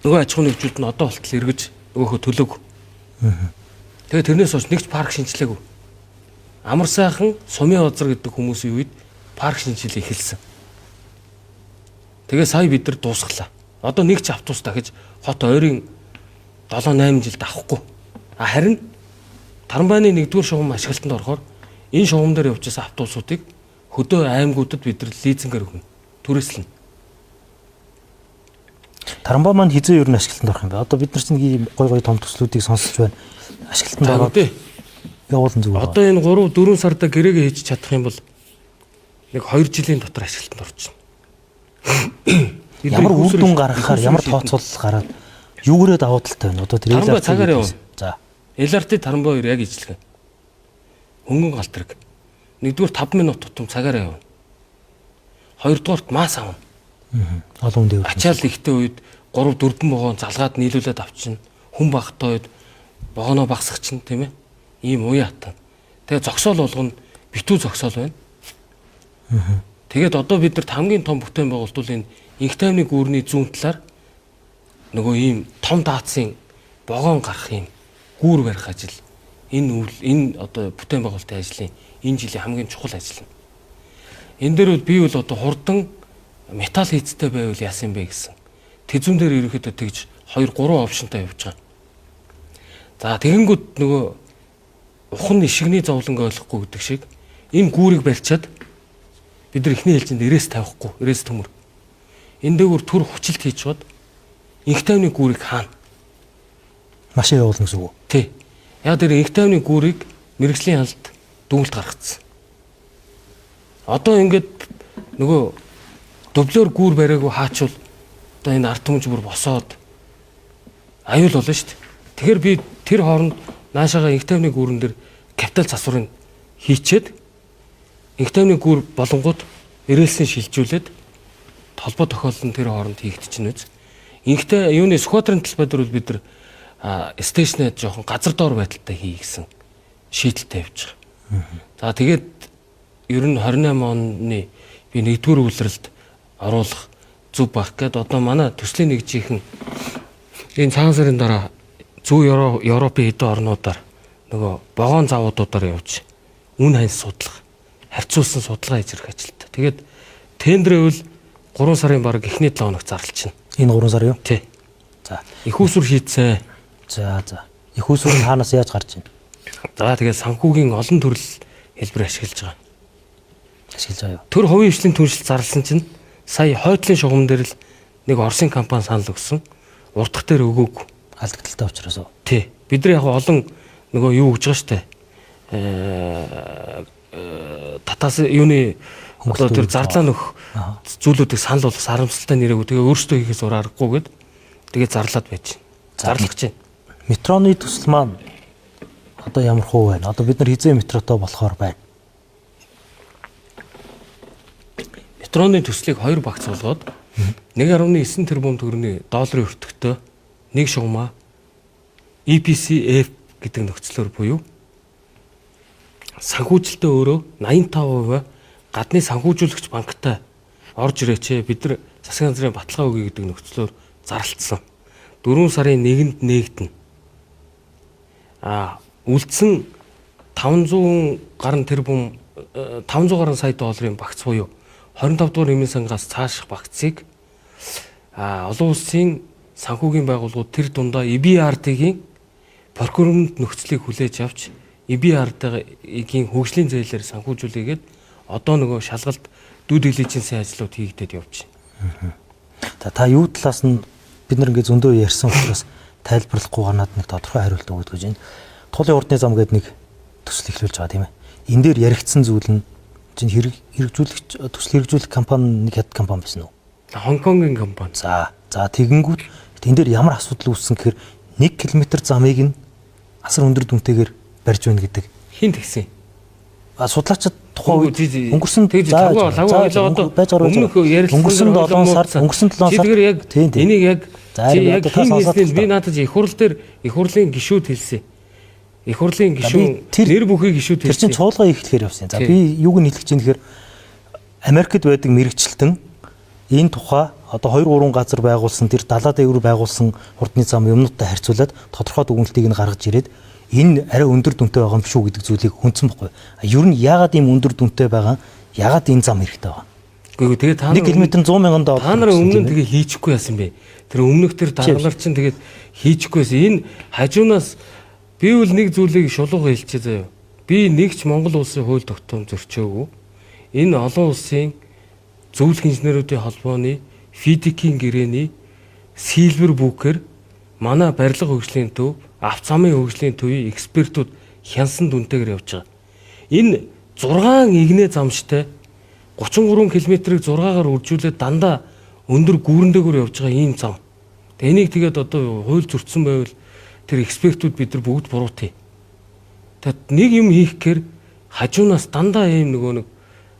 нөгөө аж ахуйн нэгжүүд нь одоо болтол эргэж нөгөөхөө төлөөг. Тэгээ тэрнээс хойш нэг ч парк шинжилээгүй. Амар сайхан сумын озер гэдэг хүмүүсийн үед парк шинжилээ эхэлсэн. Тэгээ сая бид нар дуусглаа. Одоо нэг ч автобус дахиж хот ойрын 7 8 жилд авахгүй. А харин Тарамбайны 1-р шугам ашиглалтанд орохоор энэ шугам дээр явж байсан автобусуудыг хөдөө аймагуудад бид нар лизингээр өгнө. Түрээслэнэ. Тарамбай маань хизээ ер нь ашиглалтанд орох юм бэ? Одоо бид нар чинь нэг ийм гой гой том төслүүдийг сонсож байна. Ашиглалтанд ороод явуулсан зүгээр. Одоо энэ 3 4 сарда гэрээгээ хийж чадах юм бол нэг 2 жилийн дотор ашиглалтанд орчихно. Ямар үр дүн гаргахаар ямар тооцоолол гараад юугээрээ давуу талтай байна? Одоо тэр Тарамбай цагаар явна. За. LRT Тарамбай хоёр яг ижлэгэн. Хөнгөн галтраг. Нэгдүгээр 5 минут тутам цагаараа явна. Хоёрдугаарт масс авна. Олон хүн дэврэх. Ачаал ихтэй үед 3 4 вагон залгаад нийлүүлээд авчина. Хүн багтай үед вагоноо багсах чинь тийм ээ. Ийм уян хатан. Тэгээ зогсоол болгоно битүү зогсоол байна. Тэгээд одоо бид нарт хамгийн том бүтээн байгуулалт бол энэ инх тайвны гүүрний зүүн талаар нөгөө ийм том даацын вагон гарах юм гүүр барих ажил. Энэ энэ одоо бүтээн байгуулалтын ажлын энэ жилийн хамгийн чухал ажил. Энэ дээр бол би бол одоо хурдан металл хийцтэй байвал яасан бэ гэсэн. Тэзүүн дээр ерөнхийдөө тэгж 2 3 опшнтай явж байгаа. За тэгэнгүүт нөгөө ухан ишигний зовлон ойлгохгүй гэдэг шиг энэ гүүрийг барьчаад бид нар эхний ээлжинд 90-с тавихгүй 90-с төмөр. Энэ дээгүүр төр хүчилт хийж чад инх тайвны гүүрийг хаана. Машин явуулна гэсэн үг үү? Тий. Яг тэр инх тайвны гүүрийг мэрэгжлийн хяналт дүгнэлт гаргацсан. Одоо ингээд нөгөө дублер гүүр бариагүй хаачвал одоо энэ ард түмж бүр босоод аюул болно шүү дээ. Тэгэхээр би тэр хооронд наашаага инх тайвны гүүрэн дээр капитал засварыг хийчээд инх тайвны гүүр болонгууд рельсийн шилжүүлээд толбо тохиолдол нь тэр хооронд хийгдчихнэ үз. Инхтэй юуны Сүхбаатарын талбай дээр бол бид нар стейшнээ жоохон газар доор байдалтай хий гэсэн шийдэлтэй явж байгаа. За тэгээд ер нь 28 оны би нэгдүгээр үйлрэлд оруулах зүв байх гээд одоо манай төслийн нэгжийнхэн энэ цагаан сарын дараа зүүн Европын хэдэн орнуудаар нөгөө вагон завуудуудаар явж үн ханьс судлах, харьцуулсан судалгаа хийж ирэх ажилтаа. Тэгээд тендер үйл 3 сарын бараг эхний 7 хоног зарлчихна. Энэ 3 сар юу? Тий. За. Их усүр хийцээ. За за. Их усүр нь хаанаас яаж гарч байна? За тэгээд санхүүгийн олон төрөл хэлбэр ашиглаж байгаа. Ашиглаж байгаа юу? Төр хувийн хвшлийн түншил зарласан чинь сая хойтлын шугам дээр л нэг Оросын компани санал өгсөн. Урдах дээр өгөөгүй. Алдагдaltaй учраас уу? Тий. Бид нар яг олон нөгөө юу өгж байгаа штэ. Татаас юуны одоо тэр зарлаа нөх зүйлүүдийг санал болгох сарамсалтай нэрээгүй. Тэгээ өөрсдөө хийхээс өөр аргагүй гэд тэгээ зарлаад байж байна. Зарлах гэж байна. Метроны төсөл маань одоо ямар хуу байна? Одоо бид нар хизээ метротой болохоор байна. Метроны төслийг хоёр багц болгоод 1.9 тэрбум төгрөгийн долларын өртөгтөө нэг шугамаа EPCF гэдэг нөхцлөөр буюу санхүүжилтээ өөрөө 85% гадны санхүүжүүлэгч банктай орж ирээч ээ, бид нар засгийн газрын баталгаа өгье гэдэг нөхцлөөр зарлцсан. 4 сарын 1-нд нээгдэнэ. Үлдсэн 500 гаруй тэрбум 500 гаруй сая долларын багц буюу 25 дугаар эмийн сангаас цааших багцыг олон улсын санхүүгийн байгууллагууд тэр дундаа EBRD-гийн procurement нөхцөлийг хүлээж авч EBRD-гийн хөгжлийн зээлээр санхүүжүүлээгээд одоо нөгөө шалгалт due diligence-ийн ажлууд хийгдээд явж байна. Та юу талаас нь бид нар ингээ зөндөө ярьсан учраас тайлбарлахгүй гарнаад нэг тодорхой хариулт өгöd гэж байна. Тулын урдны зам гэдэг нэг төсөл эхлүүлж байгаа тийм ээ. Энэ дээр яригдсан зүйл нь чинь хэрэгжүүлэгч төсөл хэрэгжүүлэх компани нэг хятад компани байсан уу? Хонконгийн компани. За тэгэнгүүт энэ дээр ямар асуудал үүссэн гэхээр 1 км замыг нь асар өндөр дүнтэйгээр барьж байна гэдэг. Хин тэгсэн? Судлаачид тухайн үед өнгөрсөн өнгөрсөн 7 сар өнгөрсөн 7 сар яг энийг яг яг хин хийснийг би наадаж их хурл дээр их хурлын гишүүд хэлсэн. Их хурлын гишүүн нэр бүхий гишүүд хэлсэн. Тэр чинь цуулга эхлэхээр явсан. За би юуг нь хэлэх чинь гэхээр Америкт байдаг мэрэгчлэлтэн энэ тухай одоо 2 3 газар байгуулсан тэр далаа дээгүүр байгуулсан хурдны зам юмнуудтай харьцуулаад тодорхой дүгнэлтийг нь гаргаж ирээд энэ арай өндөр дүнтэй байгаа юм шүү гэдэг зүйлийг хүндсэн баггүй. Ер нь яагаад ийм өндөр дүнтэй байгаа? Яагаад энэ зам хэрэгтэй байгаа? Үгүй тэгээ та нар 1 км нь 100 мянган доллар. Та нар өмнө нь тэгээ хийчихгүй яасан бэ? Тэр өмнөх тэр дарга нар чинь тэгээд хийчихгүй байсан. Энэ хажуунаас би бол нэг зүйлийг шулууга хэлчихэ заяа. Би нэг ч Монгол улсын хууль тогтоом зөрчөөгүй. Энэ олон улсын зөвлөх инженерүүдийн холбооны физикийн гэрээний Silver Book-ээр манай барилга хөгжлийн төв, авто замын хөгжлийн төвийн экспертүүд хянсан дүнтэйгээр явж байгаа. Энэ 6 игнэ замштай 33 км-ийг 6-аар үржүүлээд дандаа өндөр гүүрэн дээгүүр явж байгаа ийм зам. Тэгээ энийг тэгээд одоо хууль зөрчсөн байвал тэр экспертүүд бид нар бүгд буруутъя. Тэгэд нэг юм хийх гэхээр хажуунаас дандаа ийм нөгөө нэг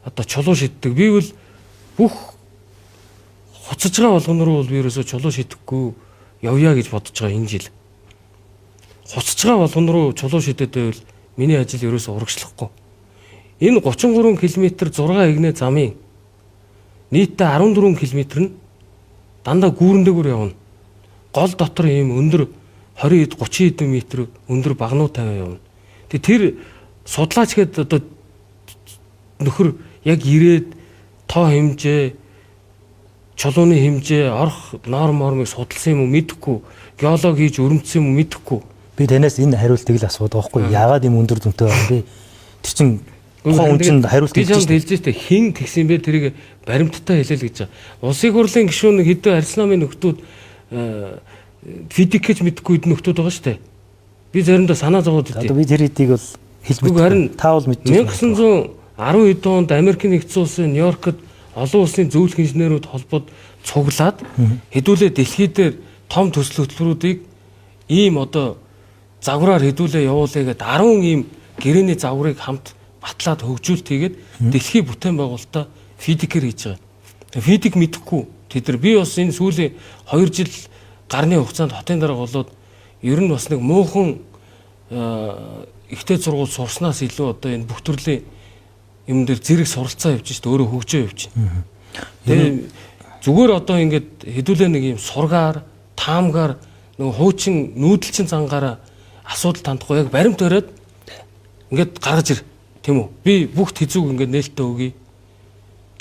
одоо чулуу шиддэг. Би бол бүх хуцаж байгаа болгоно руу бол би ерөөсөө чулуу шидэхгүй явъя гэж бодож байгаа энэ жил. Хуцаж байгаа болгоно руу чулуу шидэд байвал миний ажил ерөөсөө урагшлахгүй. Энэ 33 км 6 игнэ замын нийтдээ 14 км нь дандаа гүүрэн дээгүүр явна. Гол дотор ийм өндөр 20 хэд 30 хэдэн метр өндөр багнуу тавиа явна. Тэгээ тэр судлаач гээд одоо нөхөр яг ирээд тоо хэмжээ, чулууны хэмжээ, орох норм мормыг судалсан юм уу мэдэхгүй, геолог хийж өрөмцсөн юм уу мэдэхгүй. Би танаас энэ хариултыг л асуудаг байхгүй яагаад ийм өндөр дүнтэй байгаа юм бэ? Тэр чинь тухайн хүн чинь хариулт хэлж шүү дээ. Хэлж шүү дээ. Хин тэгсэн бэ тэрийг баримттай хэлээл гэж байгаа. Улсын хурлын гишүүн хэдэн арьс намын нөхдүүд физик гэж мэдэхгүй хэдэн нөхдүүд байгаа шүү дээ. Би заримдаа санаа зовоод идэв. Одоо би тэр хэдийг бол Хэлбэг Харин та бол мэдчихэв. 1910 онд Америкийн нэгдсэн улсын Нью-Йоркод олон улсын зөвлөх инженерүүд холбоод цуглаад хэдүүлээ дэлхий дээр том төсөл хөтөлбөрүүдийг ийм одоо загвараар хэдүүлээ явуулъя гэдээ 10 ийм гэрээний загварыг хамт батлаад хөгжүүлэлт хийгээд дэлхийн бүтээн байгуулалтаа фидикээр хийж байгаа. Фидик мэдэхгүй тэд нар би бас энэ сүүлийн 2 жил гарны хугацаанд хотын дарга болоод ер нь бас нэг муухан ихтэй сургууль сурснаас илүү одоо энэ бүх төрлийн юм дээр зэрэг суралцаа явж шít өөрөө хөгжөө явж байна. Тэгээ зүгээр одоо ингээд хэдүүлээ нэг юм сургаар, таамгаар нөгөө хуучин нүүдэлчин зангаараа асуудал тандахгүй яг баримт өрөөд ингээд гаргаж ир. Тийм үү? Би бүх тэзүүг ингээд нээлттэй өгье.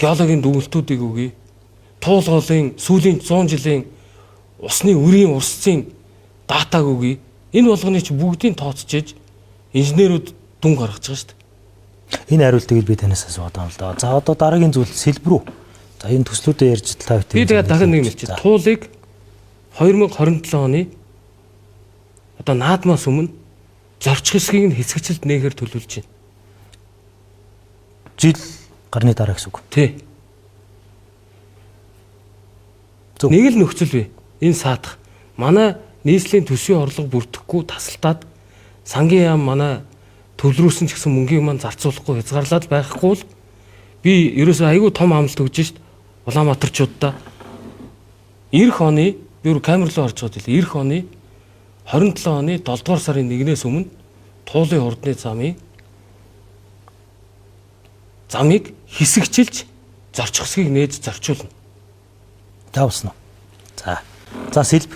Геологийн дүгнэлтүүдийг өгье. Туул голын сүүлийн 100 жилийн усны үрийн урсцын датаг өгье. Энэ болгоны чи бүгдийг тооцож инженерүүд дүн гаргаж байгаа шүү дээ. Энэ хариултыг би танаас асууад байгаа юм л да. За одоо дараагийн зүйл сэлбэр рүү. За энэ төслүүдээ ярьж та бүхэн. Би тэгээд дахин нэг юм хэлчихье. Туулыг 2027 оны одоо наадмаас өмнө зорчих хэсгийг нь хэсэгчлэлт нээхээр төлөвлөж байна. Жил гарны дараа гэсэн үг. Тий. Зөв. Нэг л нөхцөл бий. Энэ саадах. Манай нийслэлийн төсвийн орлого бүрдэхгүй тасалтаад сангийн яам манай төвлөрүүлсэн ч гэсэн мөнгийг маань зарцуулахгүй хязгаарлаад байхгүй л би ерөөсөө айгүй том амлалт өгч шít Улаанбаатарчуудаа эх оны би өөр камер руу орж байгаа хэл эх оны 27 оны 7 дугаар сарын 1-ээс өмнө Туулын хурдны замыг хэсэгчилж зорчих хэсгийг нээж зорчуулна. Тавсан уу? За. За сэлб.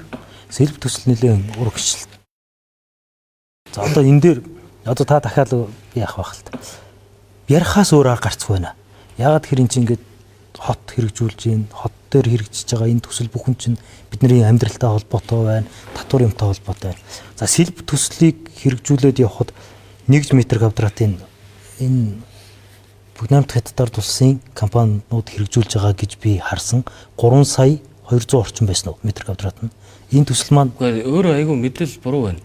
Сэлб төсөл нэлээд урагшилт. За одоо энэ дээр одоо та дахиад яах байх л та. Ярихаас өөр арга гарцгүй байна. Яагаад тэр эн чинь ингээд хот хэрэгжүүлж гин, хот дээр хэрэгжиж байгаа энэ төсөл бүхэн чинь бидний амьдралтай холбоотой байна, татвар юмтай холбоотой байна. За сэлб төслийг хэрэгжүүлээд явхад 1 метр квадратын энэ Бүгд наймт хятадаар тулсын компаниуд хэрэгжүүлж байгаа гэж би харсан. 3 сая 200 орчим байсан уу метр квадрат нь. Энэ төсөл маань Үгүй өөрөө айгүй мэдээлэл буруу байна.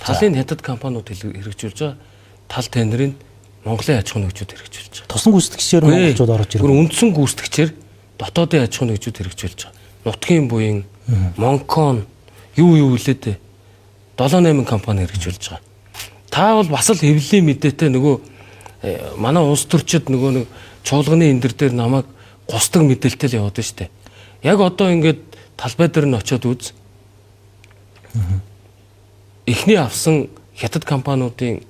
Талын хятад компаниуд хэрэгжүүлж байгаа. Тал тендерийн Монголын аж ахуйн нэгжүүд хэрэгжүүлж байгаа. Тусан гүйцэтгэгчээр монголчууд орж ирв. Гүр үндсэн гүйцэтгэгчээр дотоодын аж ахуйн нэгжүүд хэрэгжүүлж байгаа. Нутгийн буян, Монкон юу үлээ дээ. 7 8 компани хэрэгжүүлж байгаа. Та бол бас л хэвлэлийн мэдээтэй нөгөө манай улс төрчид нөгөө нэг чуулганы эндэр дээр намайг гусдаг мэдээлэлтэй л яваад байна штэ. Яг одоо ингээд талбай дээр нь очиод үз. Эхний авсан хятад компаниудын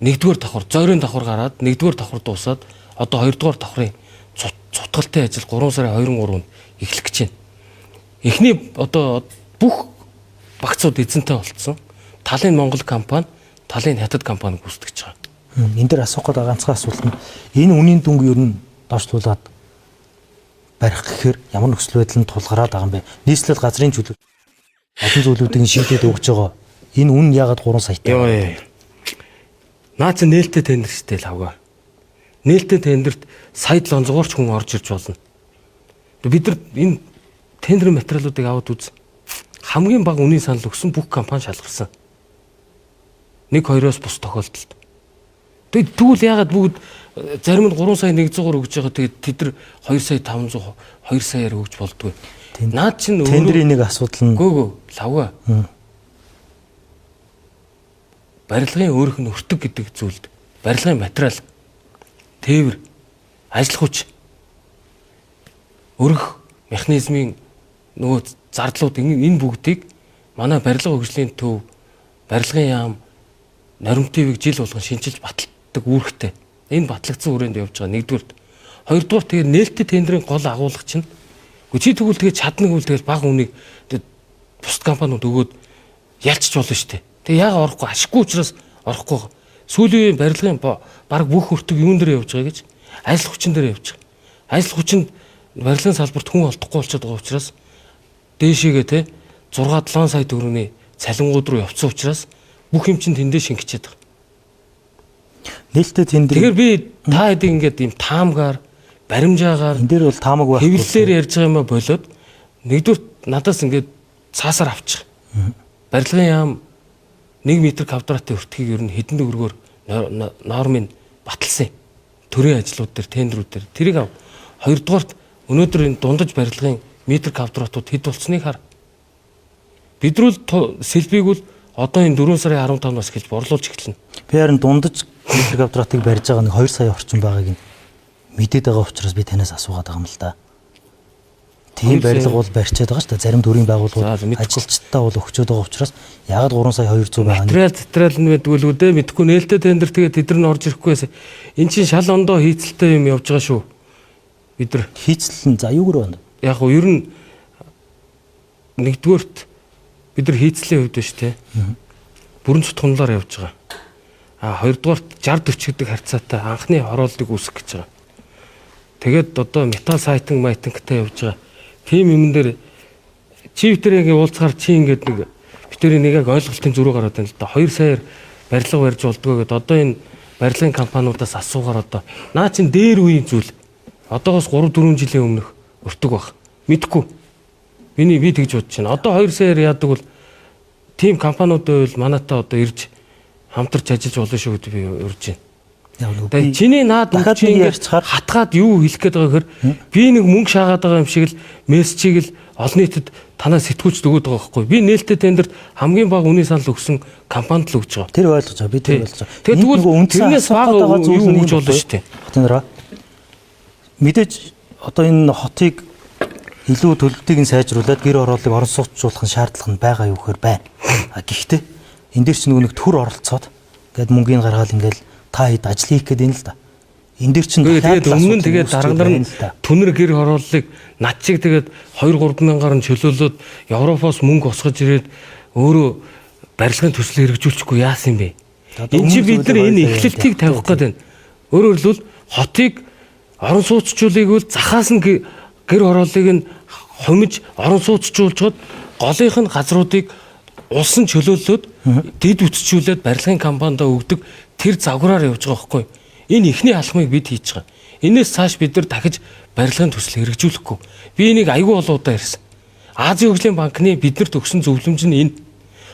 нэгдүгээр давхар, зойрын давхар гараад нэгдүгээр давхар дуусаад одоо хоёрдугаар давхрын цутгалтай ажил 3 сарын 23-нд эхлэх гэж байна. Эхний одоо бүх багцууд эзэнтэй болцсон. Талын Монгол компани, талын хятад компани гүйцэтгэж байгаа. Энэ дээр асуух гээд ганцхан асуулт нь энэ үнийн дүнг ер нь доошлуулад барих гэхээр ямар нөхцөл байдал нь тулгараад байгаа юм бэ? Нийслэл газрын чөлөө олон зүйлүүдийг шийдээд өгч байгаа. Энэ үн яагаад 3 саятай? Йоо. Наа чи нээлттэй тендер штэ лавга. Нээлттэй тендерт сая 700-аар ч хүн орж ирж болно. Бид нар энэ тендерийн материалуудыг аваад үз. Хамгийн бага үнийн санал өгсөн бүх компани шалгарсан. 1-2-оос бус тохиолдолд. Тэгээд тэгвэл яагаад бүгд зарим нь 3 сая 100-аар өгж байгаа тэгээд тэд нар 2 сая 500 2 саяар өгж болдгоо. Наад чинь өөрөө тендерийн нэг асуудал нь гөө лавга. Барилгын өөрөх нь өртөг гэдэг зүйлд барилгын материал, тээвэр, ажил хүч, өрөх механизмын нөгөө зардлууд энэ бүгдийг манай барилга хөгжлийн төв, барилгын яам нормативыг жил болгон шинчилж баталдаг үүрэгтэй. Энэ батлагдсан хүрээнд явж байгаа нэгдүгürt. Хоёрдугаар тэгээд нээлттэй тендерийн гол агуулгач нь чи тэгвэл тэгээд чадна гэвэл тэгэл бага үнийг бусад компаниуд өгөөд ялчч болно шүү дээ. Тэгээ яага орохгүй ашиггүй учраас орохгүй. Сүүлийн үеийн барилгын баг бүх өртөг юун дээр явж байгаа гэж ажил хүчин дээр явж байгаа. Ажил хүчинд барилгын салбарт хүн олдохгүй болчиход байгаа учраас дээшээгээ те 6 7 сая төгрөгийн цалингууд руу явцсан учраас бүх юм чинь тэндээ шингэчээд байгаа. Нээлттэй тендер. Тэгэхээр би та хэдийг ингээд ийм таамгаар, баримжаагаар энэ дээр бол таамаг байхгүй. Хэвлэлээр ярьж байгаа юм а болоод нэгдүгээр надаас ингээд цаасаар авчих. Барилгын яам 1 м квадратын өртгийг ер нь хэдэн төгрөгөөр нормыг баталсан юм. Төрийн ажлууд дээр, тендерүүд дээр тэрийг ав. Хоёрдугаарт өнөөдөр энэ дундаж барилгын метр квадратууд хэд болцсныг хар. Бид нар бол сэлбийг бол одоо энэ 4 сарын 15-наас эхэлж борлуулж эхэлнэ. Би харин дундаж метр квадратыг барьж байгаа нэг 2 сая орчим байгааг нь мэдээд байгаа учраас би танаас асуугаад байгаа юм л да. Тийм барилга бол барьчаад байгаа шүү дээ. Зарим төрийн байгууллагууд ажилчдаа бол өгчөөд байгаа учраас яагаад 3 сая 200 байгаа нь Материал нь байдгүй л үү дээ. Мэдхгүй нээлттэй тендер тэгээд тэд нар нь орж ирэхгүйээс эн чинь шал ондоо хийцэлтэй юм явж байгаа шүү. Бид нар хийцэл нь за юугаар байна? Яг уу ер нь нэгдүгээрт бид нар хийцлийн хувьд биш те. Бүрэн цутгамлаар явж байгаа. А хоёрдугаарт 60 40 гэдэг харьцаатай анхны хорооллыг үүсгэх гэж байгаа. Тэгээд одоо металл сайтинг майтингтай явж байгаа. Тийм юмн дээр чи битэрийн ингээ уулзахаар чи ингээд нэг битэрийн нэг яг ойлголтын зөрүү гараад байна л да. 2 саяар барилга барьж болдгоо гэдээ одоо энэ барилгын компаниудаас асуугаар одоо наа чин дээр үеийн зүйл одоогоос 3 4 жилийн өмнөх өртөг баг. Мэдхгүй. Миний би тэгж бодож байна. Одоо 2 саяар яадаг бол тийм компаниуд байвал манайтай одоо ирж хамтарч ажиллаж болно шүү гэдэг би урьж байна. Тэгээ чиний наад дахиад чи нэг ингээд ярьцгаар хатгаад юу хэлэх гээд байгаа гэхээр би нэг мөнгө шаагаад байгаа юм шиг л мессежийг л олон нийтэд танаа сэтгүүлчд өгөөд байгаа байхгүй. Би нээлттэй тендерт хамгийн бага үнийн санал өгсөн компанид л өгч байгаа. Тэр ойлгож байгаа. Би тэр ойлгож байгаа. Тэгээ Энд тэгвэл нөгөө үндсэн тэрнээс асуух бага гээд байгаа зүйл юу нь өгч юм болно шүү дээ. Хотын дараа мэдээж одоо энэ хотыг илүү төлөвтийг нь сайжруулад гэр хорооллыг орон сууцжуулах нь шаардлага нь байгаа юу гэхээр байна. А гэхдээ энэ дээр ч нөгөө нэг төр оролцоод ингээд мөнгийг гаргаал ингээд та хэд ажил хийх гээд байна л да. Энэ дээр чинь Тэгээд өмнө нь тэгээд үүсч дарга нар байна нь л да. түнэр гэр хорооллыг над чиг тэгээд 2 3 мянгаар нь чөлөөлөөд Европоос мөнгө босгож ирээд өөрөө барилгын төсөл хэрэгжүүлчихгүй яасан юм бэ? Одоо Энд чи өмнө бид нар зүйлийг энэ ойлоо эхлэлтийг яа. тавих гээд байна. Өөрөөр хэлбэл хотыг орон сууцчуулыг бол захаас нь гэр хорооллыг нь хумиж орон сууцчуулжгаад голынх нь газруудыг улс нь чөлөөлөөд дэд үтчүүлээд барилгын компанида өгдөг тэр загвараар явж байгаа байхгүй юу? Энэ эхний алхмыг бид хийж байгаа. Энээс цааш бид нар дахиж барилгын төсөл хэрэгжүүлэхгүй. Би энийг айгүй олон удаа ярьсан. Азийн хөгжлийн банкны биднэрт өгсөн зөвлөмж нь энэ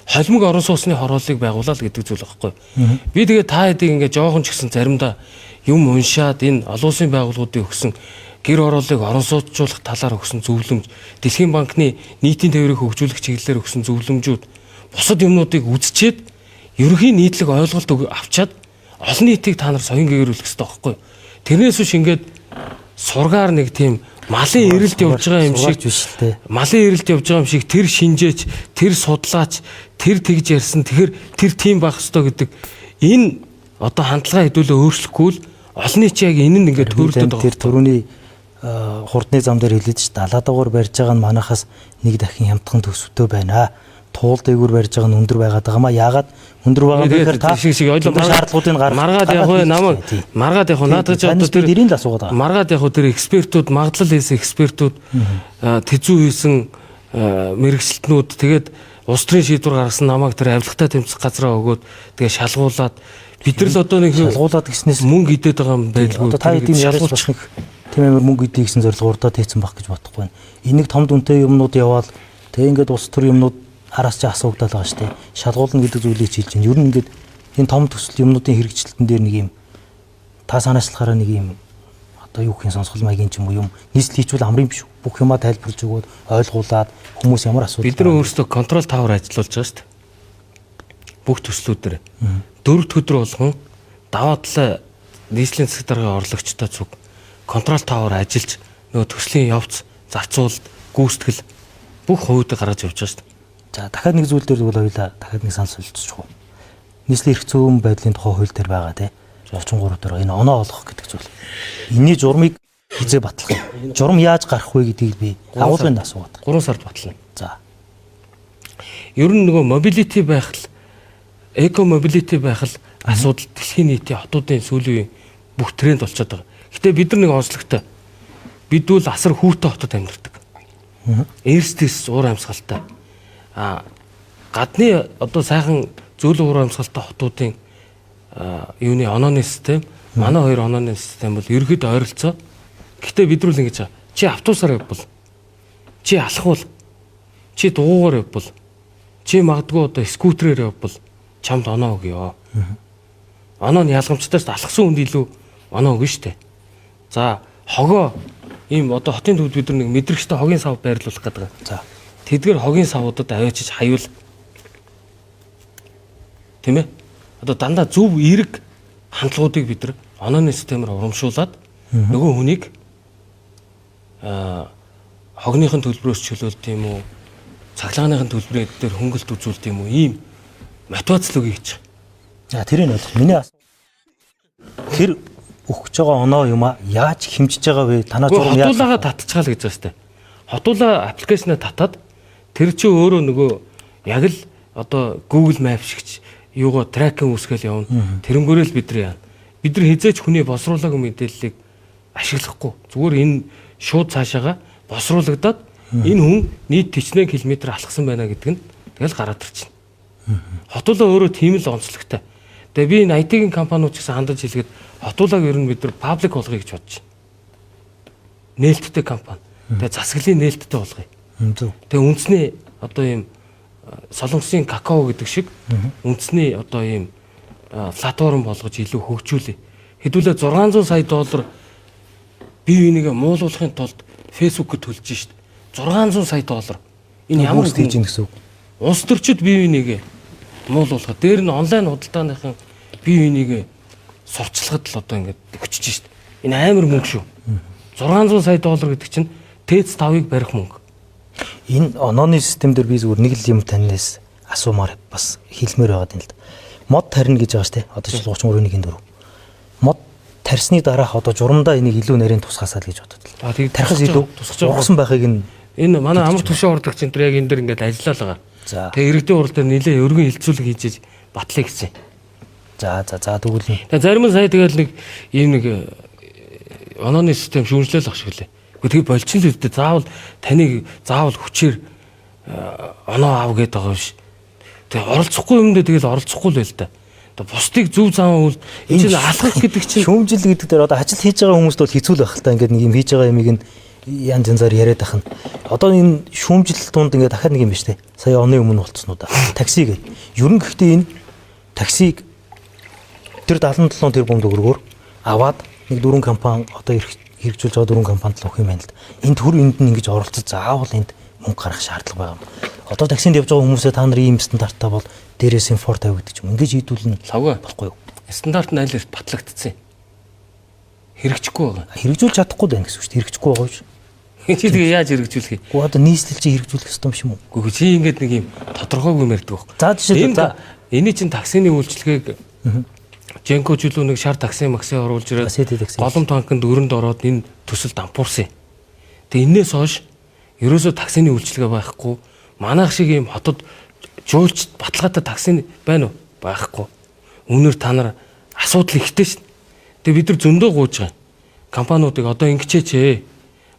холимог орон сууцны хорооллыг байгуулаад гэдэг зүйл байхгүй юу? Би тэгээ та хэдийг ингээ жоохон ч гэсэн заримдаа юм уншаад энэ олон улсын байгууллагуудын өгсөн гэр хорооллыг орон сууцжуулах талаар өгсөн зөвлөмж, Дэлхийн банкны нийтийн тээврийг хөгжүүлэх чиглэлээр өгсөн зөвлөмжүүд бусад юмнуудыг үзчихэд ерөнхий нийтлэг ойлголт авчаад олон нийтийг та нар соён гэрүүлэх хэрэгтэй байхгүй юу? Тэрнээс биш ингээд сургаар нэг тийм малын эрэлт явж байгаа юм шиг Сургаарч биш л дээ. малын эрэлт явж байгаа юм шиг тэр шинжээч, тэр судлаач, тэр тэгж ярьсан, тэгэхээр тэр тийм байх ёстой гэдэг энэ одоо хандлага хэдүүлээ өөрчлөхгүй л олон нийт яг энэ нь ингээд Би төөрдөд танд байгаа. тэр түрүүний хурдны зам дээр хэлээд ш далаа дагуур барьж байгаа нь манахаас нэг дахин хямдхан төсөвтэй байна. Туул дээгүүр барьж байгаа нь өндөр байгаад байгаа маа. Яагаад өндөр байгаа юм бэ гэхээр та шиг шиг ойлоо өндөр шаардлагуудыг гаргах маргаад яг вэ намайг маргаад яг наадах чи одоо тэр дэрийн л асуугаад байгаа. маргаад яг тэр экспертүүд магадлал хийсэн экспертүүд тэзүү хийсэн мэрэгчлэтнүүд тэгээд улс төрийн шийдвэр гаргасан намайг тэр авилгатай тэмцэх газраа өгөөд тэгээд шалгуулад бид нар л одоо нэг Шалгуулад гэснээс мөнгө идээд байгаа юм байлгүй Одоо та хэдийн яриач шалгуулчих бас нэг тийм амар мөнгө идэх гэсэн зорилгоор урдаа тийцэн байх гэж бодохгүй байна. Энийг том дүнтэй юмнууд яваал тэг ингээд улс төр юмнууд араас чи асуугдаад байгаа шүү дээ. Шалгуулна гэдэг зүйлийг ч хэлж байна. Ер нь ингээд энэ том төсөл юмнуудын хэрэгжилтэн дээр нэг юм та санаачлахаараа нэг юм одоо юу гэх юм сонсгол маягийн ч юм уу юм нийслэл хийчвэл амрын биш. Бүх юмаа тайлбарлаж өгөөд ойлгуулад хүмүүс ямар асуудал Бид нар өөрсдөө контрол тавар ажиллуулж байгаа шүү дээ. Бүх төслүүд дээр. Дөрөв дэх өдөр болгон даваа талаа нийслэлийн засаг даргын орлогчтой цуг контрол тавар ажиллаж нөгөө төслийн явц, зарцуулалт, гүйцэтгэл бүх хувьд гаргаж явж байгаа шүү дээ. За дахиад нэг зүйл дээр тэгвэл хоёлаа дахиад нэг санал солилцчих уу. Нийслэлийн эрх зүйн байдлын тухай хууль дээр байгаа тий. 33 дээр энэ оноо олгох гэдэг зүйл. Энийний журмыг хизээ батлах юм. Журам яаж гарах вэ гэдгийг би агуулгын асуугаад. 3 сард батлана. За. Ер нь нөгөө мобилити байх л эко мобилити байх л асуудал дэлхийн нийтийн хотуудын сүүлийн үеийн бүх тренд болчиход байгаа. Гэтэ бид нар нэг онцлогтой. Бид бол асар хүүтэй хотод амьдардаг. Эрсдэс уур амьсгалтай. А гадны одоо сайхан зөөлөн уур амьсгалтай хотуудын юуны онооны систем, манай хоёр онооны систем бол ерөөд ойролцоо. Гэтэ бид нар л ингэж байгаа. Чи автобусаар явбал, чи алхвал, чи дугуугаар явбал, чи магадгүй одоо скутерээр явбал Чамд оноо өгөө. Оноо нь ялгамжтай шүү дээ. Алхсан хүнд илүү оноо өгнө шүү дээ. За хогоо ийм одоо хотын төвд бид нар нэг мэдрэгчтэй хогийн сав байрлуулах гэдэг. За. Тэдгэр хогийн савуудад аваачиж хаюул. Тийм ээ? Одоо дандаа зөв эерэг хандлагуудыг бид нар онооны системээр урамшуулад нөгөө хүнийг хогныхын төлбөрөөс чөлөөлт юм уу, цахилгааныхын төлбөрийн дээр хөнгөлт үзүүлт юм уу, ийм мотивацлог хийж байгаа. За тэрийг ойлгох. Миний тэр өгч байгаа оноо юм а яаж хэмжиж байгаа вэ? Танаа зураг яаж хотуулаагаа татчихаа л гэж байгаа сте. Хотуулаа аппликейшнаа татаад тэр чинь өөрөө нөгөө яг л одоо Google Map шигч юугаа трекинг үүсгээл явна. Тэрнгүүрэл бид нар яана. Бид нар хизээч хүний босруулаагүй мэдээллийг ашиглахгүй. Зүгээр энэ шууд цаашаага босруулагдаад энэ хүн нийт 41 км алхсан байна гэдэг нь тэгэл гараад ирчихнэ. Хотуулаа өөрөө тийм л онцлогтой. Тэгээ би энэ IT-ийн компаниуд ч гэсэн хандаж хэлгээд хотуулааг ер нь бид нар паблик болгоё гэж бодож байна. Нээлттэй компани. Тэгээ засаглалын нээлттэй болгоё. Тэгээ үндэсний одоо ийм Солонгосын какао гэдэг шиг үндэсний одоо ийм платформ болгож илүү хөгжүүлье. Хэдүүлээ 600 сая доллар бие бинийгээ муулуулахын тулд Facebook-д төлж шít. 600 сая доллар. Энэ ямар хийж ийн гэсэн үг? Улс төрчид бие бинийгээ муулуулахад дээр нь онлайн худалдааныхан бие бинийгээ сурталчлахад л одоо ингээд өчөж шít. Энэ амар мөнгө шүү. 600 сая доллар гэдэг чинь ТЭЦ 5-ыг барих мөнгө. Энэ онооны систем дээр би зүгээр нэг л юм танаас асуумаар бас хэлмээр байгаа юм л да. Мод тарина гэж байгаа шүү дээ. Одоо жишээл 33.1-4. Мод тарьсны дараах одоо журамдаа энийг илүү нарийн тусгаасаа л гэж бодод л. Тарихас илүү ургасан байхыг нь энэ манай амар төвшин урдагч энэ төр яг энэ дэр ингээд ажиллаа л байгаа. Тэгээ иргэдийн хурал дээр нэлээ өргөн хилцүүлэг хийж батлая гэсэн. За за за тэгвэл тэгээ зарим нь сая тэгэл нэг ийм нэг онооны систем шүүмжлэл ах шиг лээ. Гэхдээ тэгээ болчин л үстэй заавал таныг заавал хүчээр оноо ав гэдэг байгаа биш. Тэгээ оролцохгүй юмдээ тэгэл оролцохгүй л байл та. Одоо бусдыг зөв зам үйл энэ чинь алхах гэдэг чинь шүүмжил гэдэг дээр одоо ажил хийж байгаа хүмүүст бол хэцүү л байх л та. Ингээд нэг юм хийж байгаа юмыг нь янз янзаар яриад байх нь. Одоо энэ шүүмжил тунд ингээд дахиад нэг юм биш те. Сая оны өмнө болцсон уу да. Такси гэдэг. Ер нь гэхдээ энэ таксиг тэр 77 тэрбум төгрөгөөр аваад нэг дөрвөн компани одоо хэрэгжүүлж байгаа дөрвөн компанид л өгөх юм байна л да. Энэ төр энд нь ингэж оролцож заавал энд мөнгө гаргах шаардлага байгаа юм. Одоо таксинд явж байгаа хүмүүсээ та нар ийм стандарттай бол дээрээс нь фор тавигдчих юм. Ингэж хийдүүлнэ лавга болохгүй юу? Стандарт нь аль эрт батлагдсан юм. Хэрэгжихгүй байгаа. Хэрэгжүүлж чадахгүй байна гэсэн үг шүү дээ. Хэрэгжихгүй байгаа шүү. Чи тэгээ яаж хэрэгжүүлэх юм? Гэхдээ одоо нийслэл чи хэрэгжүүлэх ёстой юм шиг юм уу? Үгүй чи ингэж нэг юм тодорхойгүй юм ярьдаг байхгүй. За жишээ за энэ чинь таксины үйлчилгээг Женко жилүү нэг шар такси макси оруулж ирээд голом танканд өрөнд ороод энэ төсөл дампуурсан юм. Тэгээ энээс хойш ерөөсөө таксины үйлчилгээ байхгүй. Манайх шиг ийм хотод жуулч баталгаатай такси байна уу? Байхгүй. Үүнээр та нар асуудал ихтэй шин. Тэгээ бид нар зөндөө гуйж байгаа. Компаниудыг одоо ингэчээч ээ.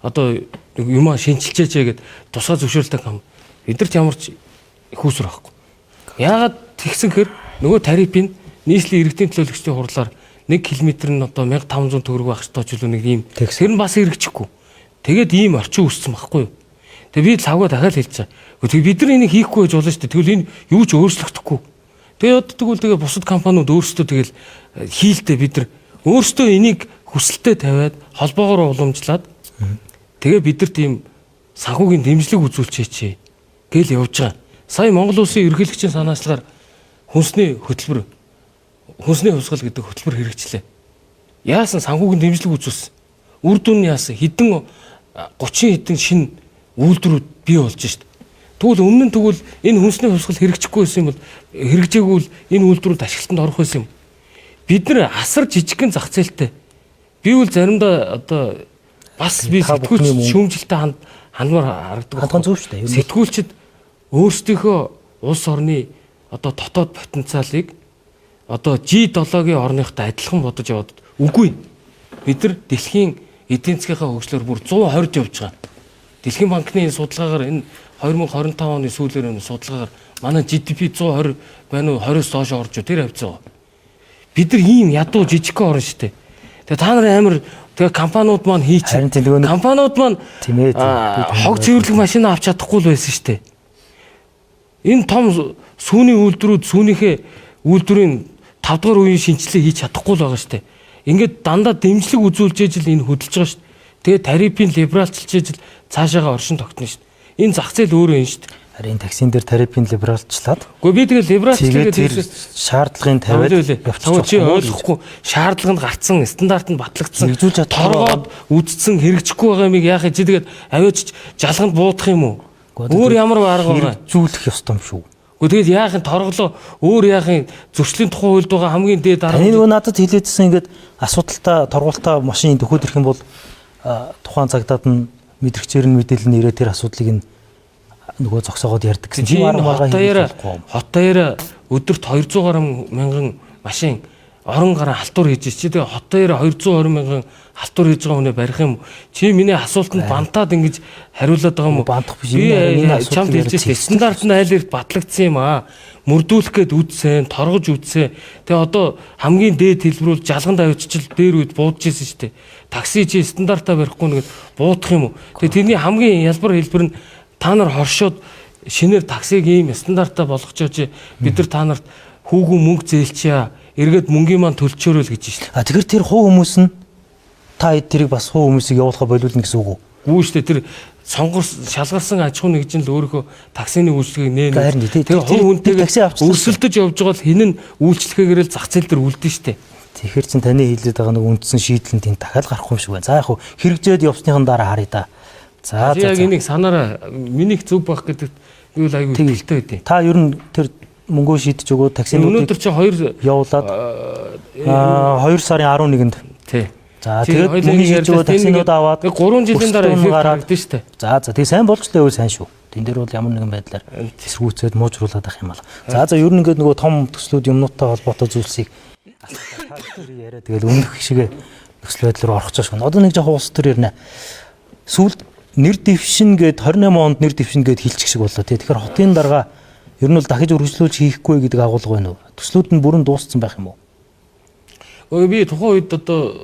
Одоо юмаа шинчилчээч ээ гэд тусгай зөвшөөрөлтэй компани. Бид нар ч ямар ч хүүсвэр байхгүй. Яагаад тэгсэн хэр нөгөө тарифын нийслэлийн иргэдийн төлөөлөгчдийн хурлаар 1 км нь одоо 1500 төгрөг байх ёстой ч үлээ нэг ийм. Тэр нь бас хэрэгжихгүй. Тэгээд ийм орчин үүссэн байхгүй юу? Тэгээ би лавга дахиад хэлж байгаа. Тэгээ бид нар энийг хийхгүй байж болно шүү дээ. Тэгвэл энэ юу ч өөрчлөгдөхгүй. Тэгээ одоо тэгвэл тэгээ бусад компаниуд өөрсдөө тэгэл хийлдэ бид нар өөрсдөө энийг хүсэлтэд тавиад холбоогоор уламжлаад тэгээ бид нар тийм санхүүгийн дэмжлэг үзүүлчээч гэл явж байгаа. Сая Монгол улсын ерөнхийлөгчийн санаачлагаар хүнсний хөтөлбөр хүнсний хувьсгал гэдэг хөтөлбөр хэрэгжлээ. Яасан санхүүгийн дэмжлэг үзүүлсэн. Үр дүн нь яасан? Хэдэн 30 хэдэн шинэ үйлдвэрүүд бий болж шít. Тэгвэл өмнө нь тэгвэл энэ хүнсний хувьсгал хэрэгжихгүй байсан юм бол хэрэгжээгүй бол энэ үйлдвэрүүд ашиглалтанд орох байсан юм. Бид нар асар жижигхэн зах зээлтэй. Би бол заримдаа одоо бас би сэтгүүлч шүүмжлэлтэй хандмаар харагдаг. Хандхан зөв шүү дээ. Сэтгүүлчд өөрсдийнхөө улс орны одоо дотоод потенциалыг одоо G7-гийн орныхтой адилхан бодож яваад үгүй. Бид нар дэлхийн эдийн засгийнхаа хөгжлөөр бүр 120-д явж байгаа. Дэлхийн банкны энэ судалгаагаар энэ 2025 оны сүүлээр энэ судалгаагаар манай GDP 120 байна уу 20-оос доош орж тэр хавцаа. Бид нар ийм ядуу жижигхэн орн шүү дээ. Тэгээ та нар амар тэгээ компаниуд маань хийчих. Компаниуд маань хог цэвэрлэх машин авч чадахгүй л байсан шүү дээ. Энэ том сүүний үйлдвэрүүд сүүнийхээ Үйлдвэрийн 5 дугаар үеийн шинжилгээ хийж чадахгүй л байгаа шүү дээ. Ингээд дандаа дэмжлэг үзүүлж ижил энэ хөдөлж байгаа шүү дээ. Тэгээ тарифын либералчилж ижил цаашаага оршин тогтно шүү дээ. Энэ зах зээл өөрөө юм шүү дээ. Харин таксин дээр тарифын либералчлаад Гэхдээ би тэгээ либералчлаа тэгээд тэр шаардлагын тавиад явчих. Чи ойлгохгүй шаардлага нь гарцсан, стандарт нь батлагдсан. Хэрэгжүүлж чадахгүй торгоод үдцсэн хэрэгжихгүй байгаа юмыг яах вэ? Чи тэгээд аваач жалганд буудах юм уу? Өөр ямар арга байгаа? Хэрэгжүүлэх ёстой юм шүү. Гэхдээ тэгээд яах юм торголоо өөр яах юм зөрчлийн тухай хуульд байгаа хамгийн дээд арга. Таны нөгөө надад хэлээдсэн ингээд асуудалтай торгуултай машин дөхөөд ирэх юм бол тухайн цагтаад нь мэдрэгчээр нь мэдээлэл нь ирээд тэр асуудлыг нь нөгөө зогсоогоод ярьдаг гэсэн. Тийм арга маргаа хот даяараа өдөрт 200 гаруй мянган машин орон гарan халтур хийж чи тэгээ хот даяараа 220 мянган халтур хийж байгаа хүнээ барих юм. Чи миний асуултанд бантаад ингэж хариулаад байгаа юм уу? Бантах биш. Би чамд хэлж байна. Стандарт нь айл эрт батлагдсан юм аа. Мөрдүүлэх гээд үдсэн, торгож үдсэн. Тэгээ одоо хамгийн дээд хэлбэр бол жалганд авчичил дээр үед буудаж исэн шүү дээ. Такси чи стандартаа барихгүй нэгэд буудах юм уу? Тэгээ тэрний хамгийн ялбар хэлбэр нь та нар хоршоод шинээр таксиг ийм стандартаа болгочооч бид нар та нарт хүүгүн мөнгө зээлчээ эргээд мөнгийн маань төлчөөрэй л гэж шээ. А тэгэхээр тэр хуу хүмүүс нь та хэд тэрийг бас хуу хүмүүсийг явуулахаа болиулна гэсэн үг үү? Гүү штэ тэр сонгор шалгарсан аж ахуйн нэгж нь л өөрийнхөө таксины үйлчлэгийг нээн. Тэр хувь хүнтэйгээ өрсөлдөж явж байгаа л хин нь үйлчлэхээгээр л зах зээл дээр үлдэн штэ. Тэгэхээр чин таны хэлээд байгаа нэг үндсэн шийдэл нь тийм дахиад гарахгүй юм шиг байна. За яг хуу хэрэгжээд явсныхан дараа харъя да. За за. Яг энийг санаараа минийх зөв байх гэдэгт би бол аягүй итгэлтэй байдیں۔ Та ер нь тэр мөнгөө шийдэж өгөө таксинуудыг өнөөдөр чи хоёр явуулаад 2 сарын 11-нд. Тий. За тэгээд мөнгө шийдэж өгөө таксинууд аваад 3 жилийн дараа эффект харагдана шүү дээ. За за тэгээ сайн болж л байвал сайн шүү. Тэн дээр бол ямар нэгэн байдлаар эсргүүцээд муужруулаад ах юм бол. За за ер нь ингээд нөгөө том төслүүд юмнуудтай холбоотой зүйлсийг яриа тэгэл өмнөх шигээ нөхцөл байдал руу орох гэж байна. Одоо нэг жоохон улс төр ярина. Сүүлд нэр дэвшин гээд 28 онд нэр дэвшин гээд хэлчих шиг боллоо тий. Тэгэхээр хотын дарга ер нь бол дахиж өргөжлүүлж хийхгүй гэдэг агуулга байна уу? Төслүүд нь бүрэн дууссан байх юм уу? Өө би тухайн үед одоо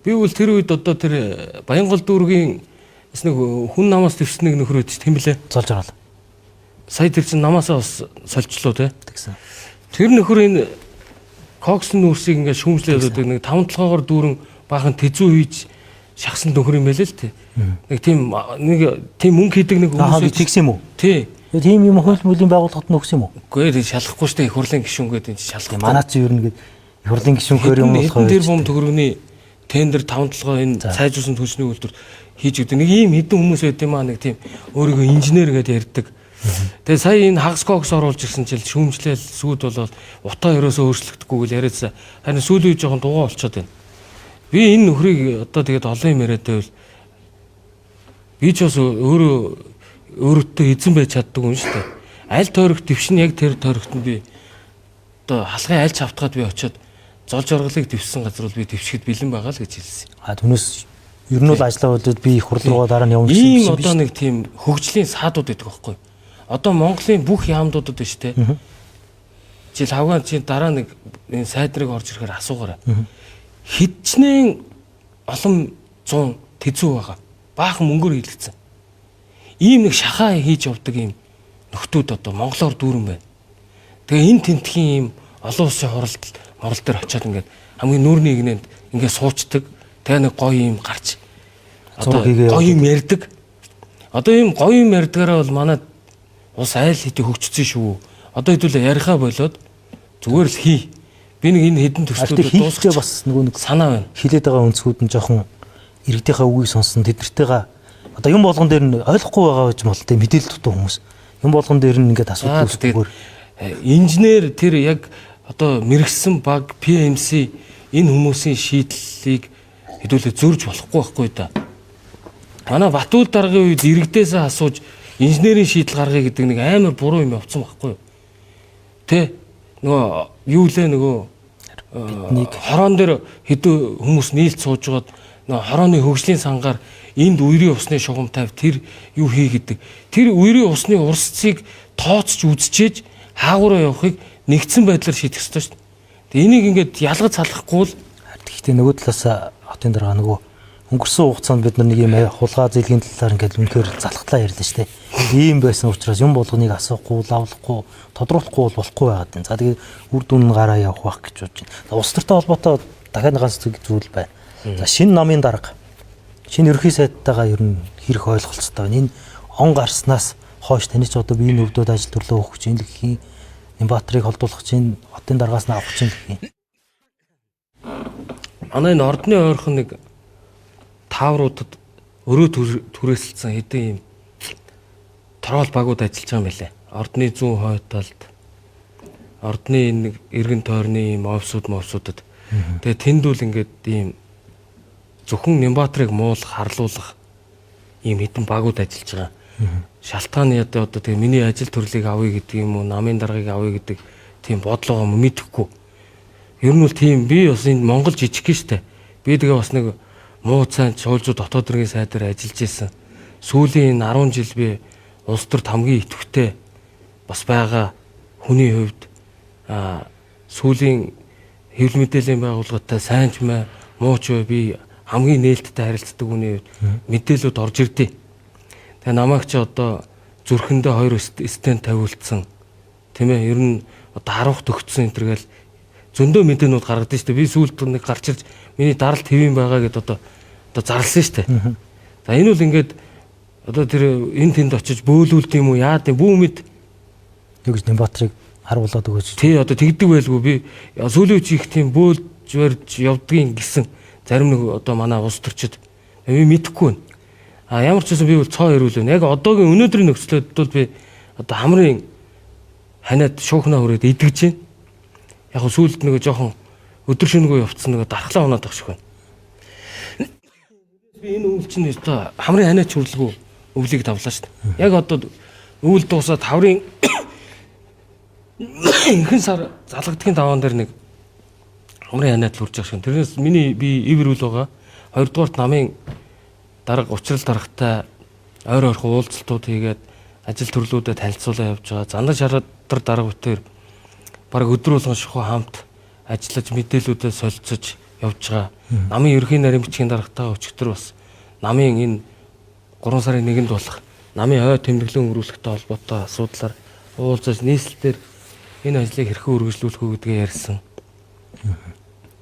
би бол тэр үед одоо тэр Баянгол дүүргийн бас нэг хүн намаас дэвшсэн нэг нөхөр үүд тийм лээ. Золж орол. Сая тэр чинь намаасаа бас сольчлоо тий. Тэгсэн. Тэр нөхөр энэ Кокс нүүрсийг ингээд шүүмжлээд байдаг нэг таван толгоогоор дүүрэн баахан тэзүү хийж шахсан нөхөр юм байл л тий. Нэг тийм нэг тийм мөнгө хийдэг нэг хүмүүс тэгсэн юм уу? Тий. Тийм юм хууль бүлийн байгууллагад нь өгсөн юм уу? Үгүй ээ шалахгүй штэ их хурлын гишүүн гэдэг энэ шалахгүй. Манай чи ер нь гээд их хурлын гишүүнхээр юм болох байх. Тэр бум төгрөгний тендер таван толгой энэ сайжруулсан түлшний үйлдвэр хийж өгдөг. Нэг ийм хэдэн хүмүүс байд юм аа нэг тийм өөрийгөө инженер гэдээ ярьдаг. Тэгээ сая энэ хагас кокс оруулж ирсэн чил шүүмжлээл сүйд болоод утаа ерөөсөө өөрчлөгдөхгүй гэж яриадсан. Харин сүүлийн үед жоохон дугаа болчиход байна. Би энэ нөхрийг одоо тэгээд олон юм яриад байвал би ч бас өөрөө өөртөө эзэн байж чаддаг юм шүү дээ. Аль тойрогт дэвшин яг тэр тойрогт нь би одоо халгын аль чавтгаад би очиод золж орголыг дэвшсэн газар бол би дэвшихэд бэлэн байгаа л гэж хэлсэн. А түүнээс ер нь бол ажиллаа болоод би их хурл руугаа дараа нь явна гэсэн юм. Ийм одоо нэг тийм хөгжлийн саадууд байдаг байхгүй. Одоо Монголын бүх яамдуудад байна шүү дээ. Жил хавгаан чи дараа нэг энэ сайдрыг орж ирэхээр асуугаарай. Хичнээн олон зуун тэзүү байгаа. Баахан мөнгөөр хийлгэсэн. Ийм нэг шахаа хийж явдаг ийм нөхдүүд одоо монголоор дүүрэн байна. Тэгээ энэ тентхийн ийм олон улсын хуралд морол дээр очиод ингээд хамгийн нүүрний игнэнд ингээд суучдаг. Тэгээ нэг гоё юм гарч одоо гоё юм ярьдаг. Одоо ийм гоё юм ярьдгаараа бол манай улс айл хэдий хөгжсөн шүү. Одоо хэдүүлээ ярихаа болоод зүгээр л хий. Би нэг энэ хэдэн төслүүдээ дуусгах бас нөгөө нэг санаа байна. Хилээд байгаа өнцгүүд нь жоохон иргэдийнхээ үгийг сонсон тэднэртэйгээ одоо юм болгон дээр нь ойлгохгүй байгаа гэж бол тэ мэдээлэл дутуу хүмүүс. Юм болгон дээр нь ингээд асуудал үүсгэхээр инженер тэр яг одоо мэрэгсэн баг PMC энэ хүмүүсийн шийдлийг хэдүүлээ зөрж болохгүй байхгүй да. Манай Батүл даргын үед иргэдээсээ асууж инженерийн шийдэл гаргая гэдэг нэг амар буруу юм явцсан байхгүй юу? Тэ нөгөө юу лээ нөгөө биднийг хорон дээр хэдэн хүмүүс нийлж сууж байгаад нөгөө хорооны хөгжлийн сангаар энд үерийн усны шугам тавь тэр юу хий гэдэг. Тэр үерийн усны урсцыг тооцож үзчихээж хаагураа явахыг нэгдсэн байдлаар шийдэх ёстой шүү дээ. Энийг ингээд ялгаж салахгүй л гэхдээ нөгөө талаас хотын дарга нөгөө Өнгөрсөн хугацаанд бид нар нэг юм хулгай зээлгийн талаар ингээд үнэхээр залхтлаа ярьлаа шүү дээ. Ийм байсан учраас юм болгоныг асуухгүй, лавлахгүй, тодруулахгүй бол болохгүй байгаад байна. За тэгээд үр дүн нь гараа явах байх гэж бодож байна. За улс төртэй холбоотой дахиад нэг ганц зүйл байна. За шинэ намын дарга, шинэ ерөнхий сайдтайгаа ер нь хэрэг ойлголцтой байна. Энэ он гарснаас хойш таны ч одоо биеийн өвдөд ажил төрлөө өгөх чинь л гэх юм. Нямбатрыг холдуулах чинь, хотын даргаас нь авах чинь гэх юм. Манай энэ ордны ойрхон нэг таавруудад өрөө түрээсэлсэн хэдэн юм троол багууд ажиллаж байгаа юм байлээ. Ордны зүүн хойд талд, ордны энэ нэг эргэн тойрны юм офсууд мовсуудад. Тэгээ тэнд үл ингээд ийм зөвхөн Нямбатрыг муулах, харлуулах ийм хэдэн багууд ажиллаж байгаа. Шалтгаан нь одоо тэгээ миний ажил төрлийг авъя гэдэг юм уу, намын даргаыг авъя гэдэг тийм бодлого юм мэдэхгүй. Ер нь бол тийм би бас энэ Монгол жижиг гин штэ. Би тэгээ бас нэг муу сайн цуулзуу дотоод хэргийн сайдаар ажиллаж исэн. Сүүлийн энэ 10 жил би улс төрд хамгийн идэвхтэй бас байгаа хүний хувьд сүүлийн хэвлэл мэдээллийн байгууллагатай сайн ч мэ муу ч бай би хамгийн нээлттэй харилцдаг хүний хувьд мэдээлүүд орж ирдээ. Тэгээ намайг чи одоо зүрхэндээ 2 стенд тавиулцсан. Тийм ээ, ер нь одоо харах төгцсөн энэ төр гэл зөндөө мэдээнүүд гаргадаг шүү дээ. Би сүүлд нэг гарч ирж миний даралт хэвэн байгаа гэд одоо зарласан шүү дээ. За энэ бол ингээд одоо тэр энэ тэнд очиж бөөлүүлд юм уу яад юм бүү мэд Юу гэж Нямбатрыг харуулад өгөөч. Тий одоо тэгдэг байлгүй би сүүлийн үеч их тийм бөөлж барьж явдгийн гэсэн зарим нэг одоо манай улс төрчид би мэдэхгүй байна. А ямар ч байсан би бол цоо хэрүүлв. Яг одоогийн өнөөдрийн нөхцөлөд бол би одоо хамрын ханиад шуухнаа хүрээд идэгж байна. Яг нь сүүлд нэг жоохон өдөр шөнөгүй явцсан нэг дархлаа унаад байх шиг байна. Би энэ өвөл чинь өстой хамрын ханиад чүрлгүй өвлийг давлаа шүү дээ. Яг одоо өвөл дуусаад хаврын инхэн сар залгадгийн даваан дээр нэг хамрын ханиад л үрж байгаа шиг. Тэрнээс миний би ивэр үл байгаа. Хоёрдугаарт намын дарга учрал даргатай ойр ойрхон уулзалтууд хийгээд ажил төрлүүдэд танилцуулаа явж байгаа. Зандан шардар дарга битээр бараг өдөр болгон шахуу хамт ажиллаж мэдээлүүдэд солилцож явж байгаа. Намын ерөнхий нарийн бичгийн даргатайгаа өчигдөр бас намын энэ 3 сарын 1-нд болох намын ой тэмдэглэн өнгөрүүлэхтэй холбоотой асуудлаар уулзаж нийслэлээр энэ ажлыг хэрхэн үргэлжлүүлэх үү гэдгээ ярьсан.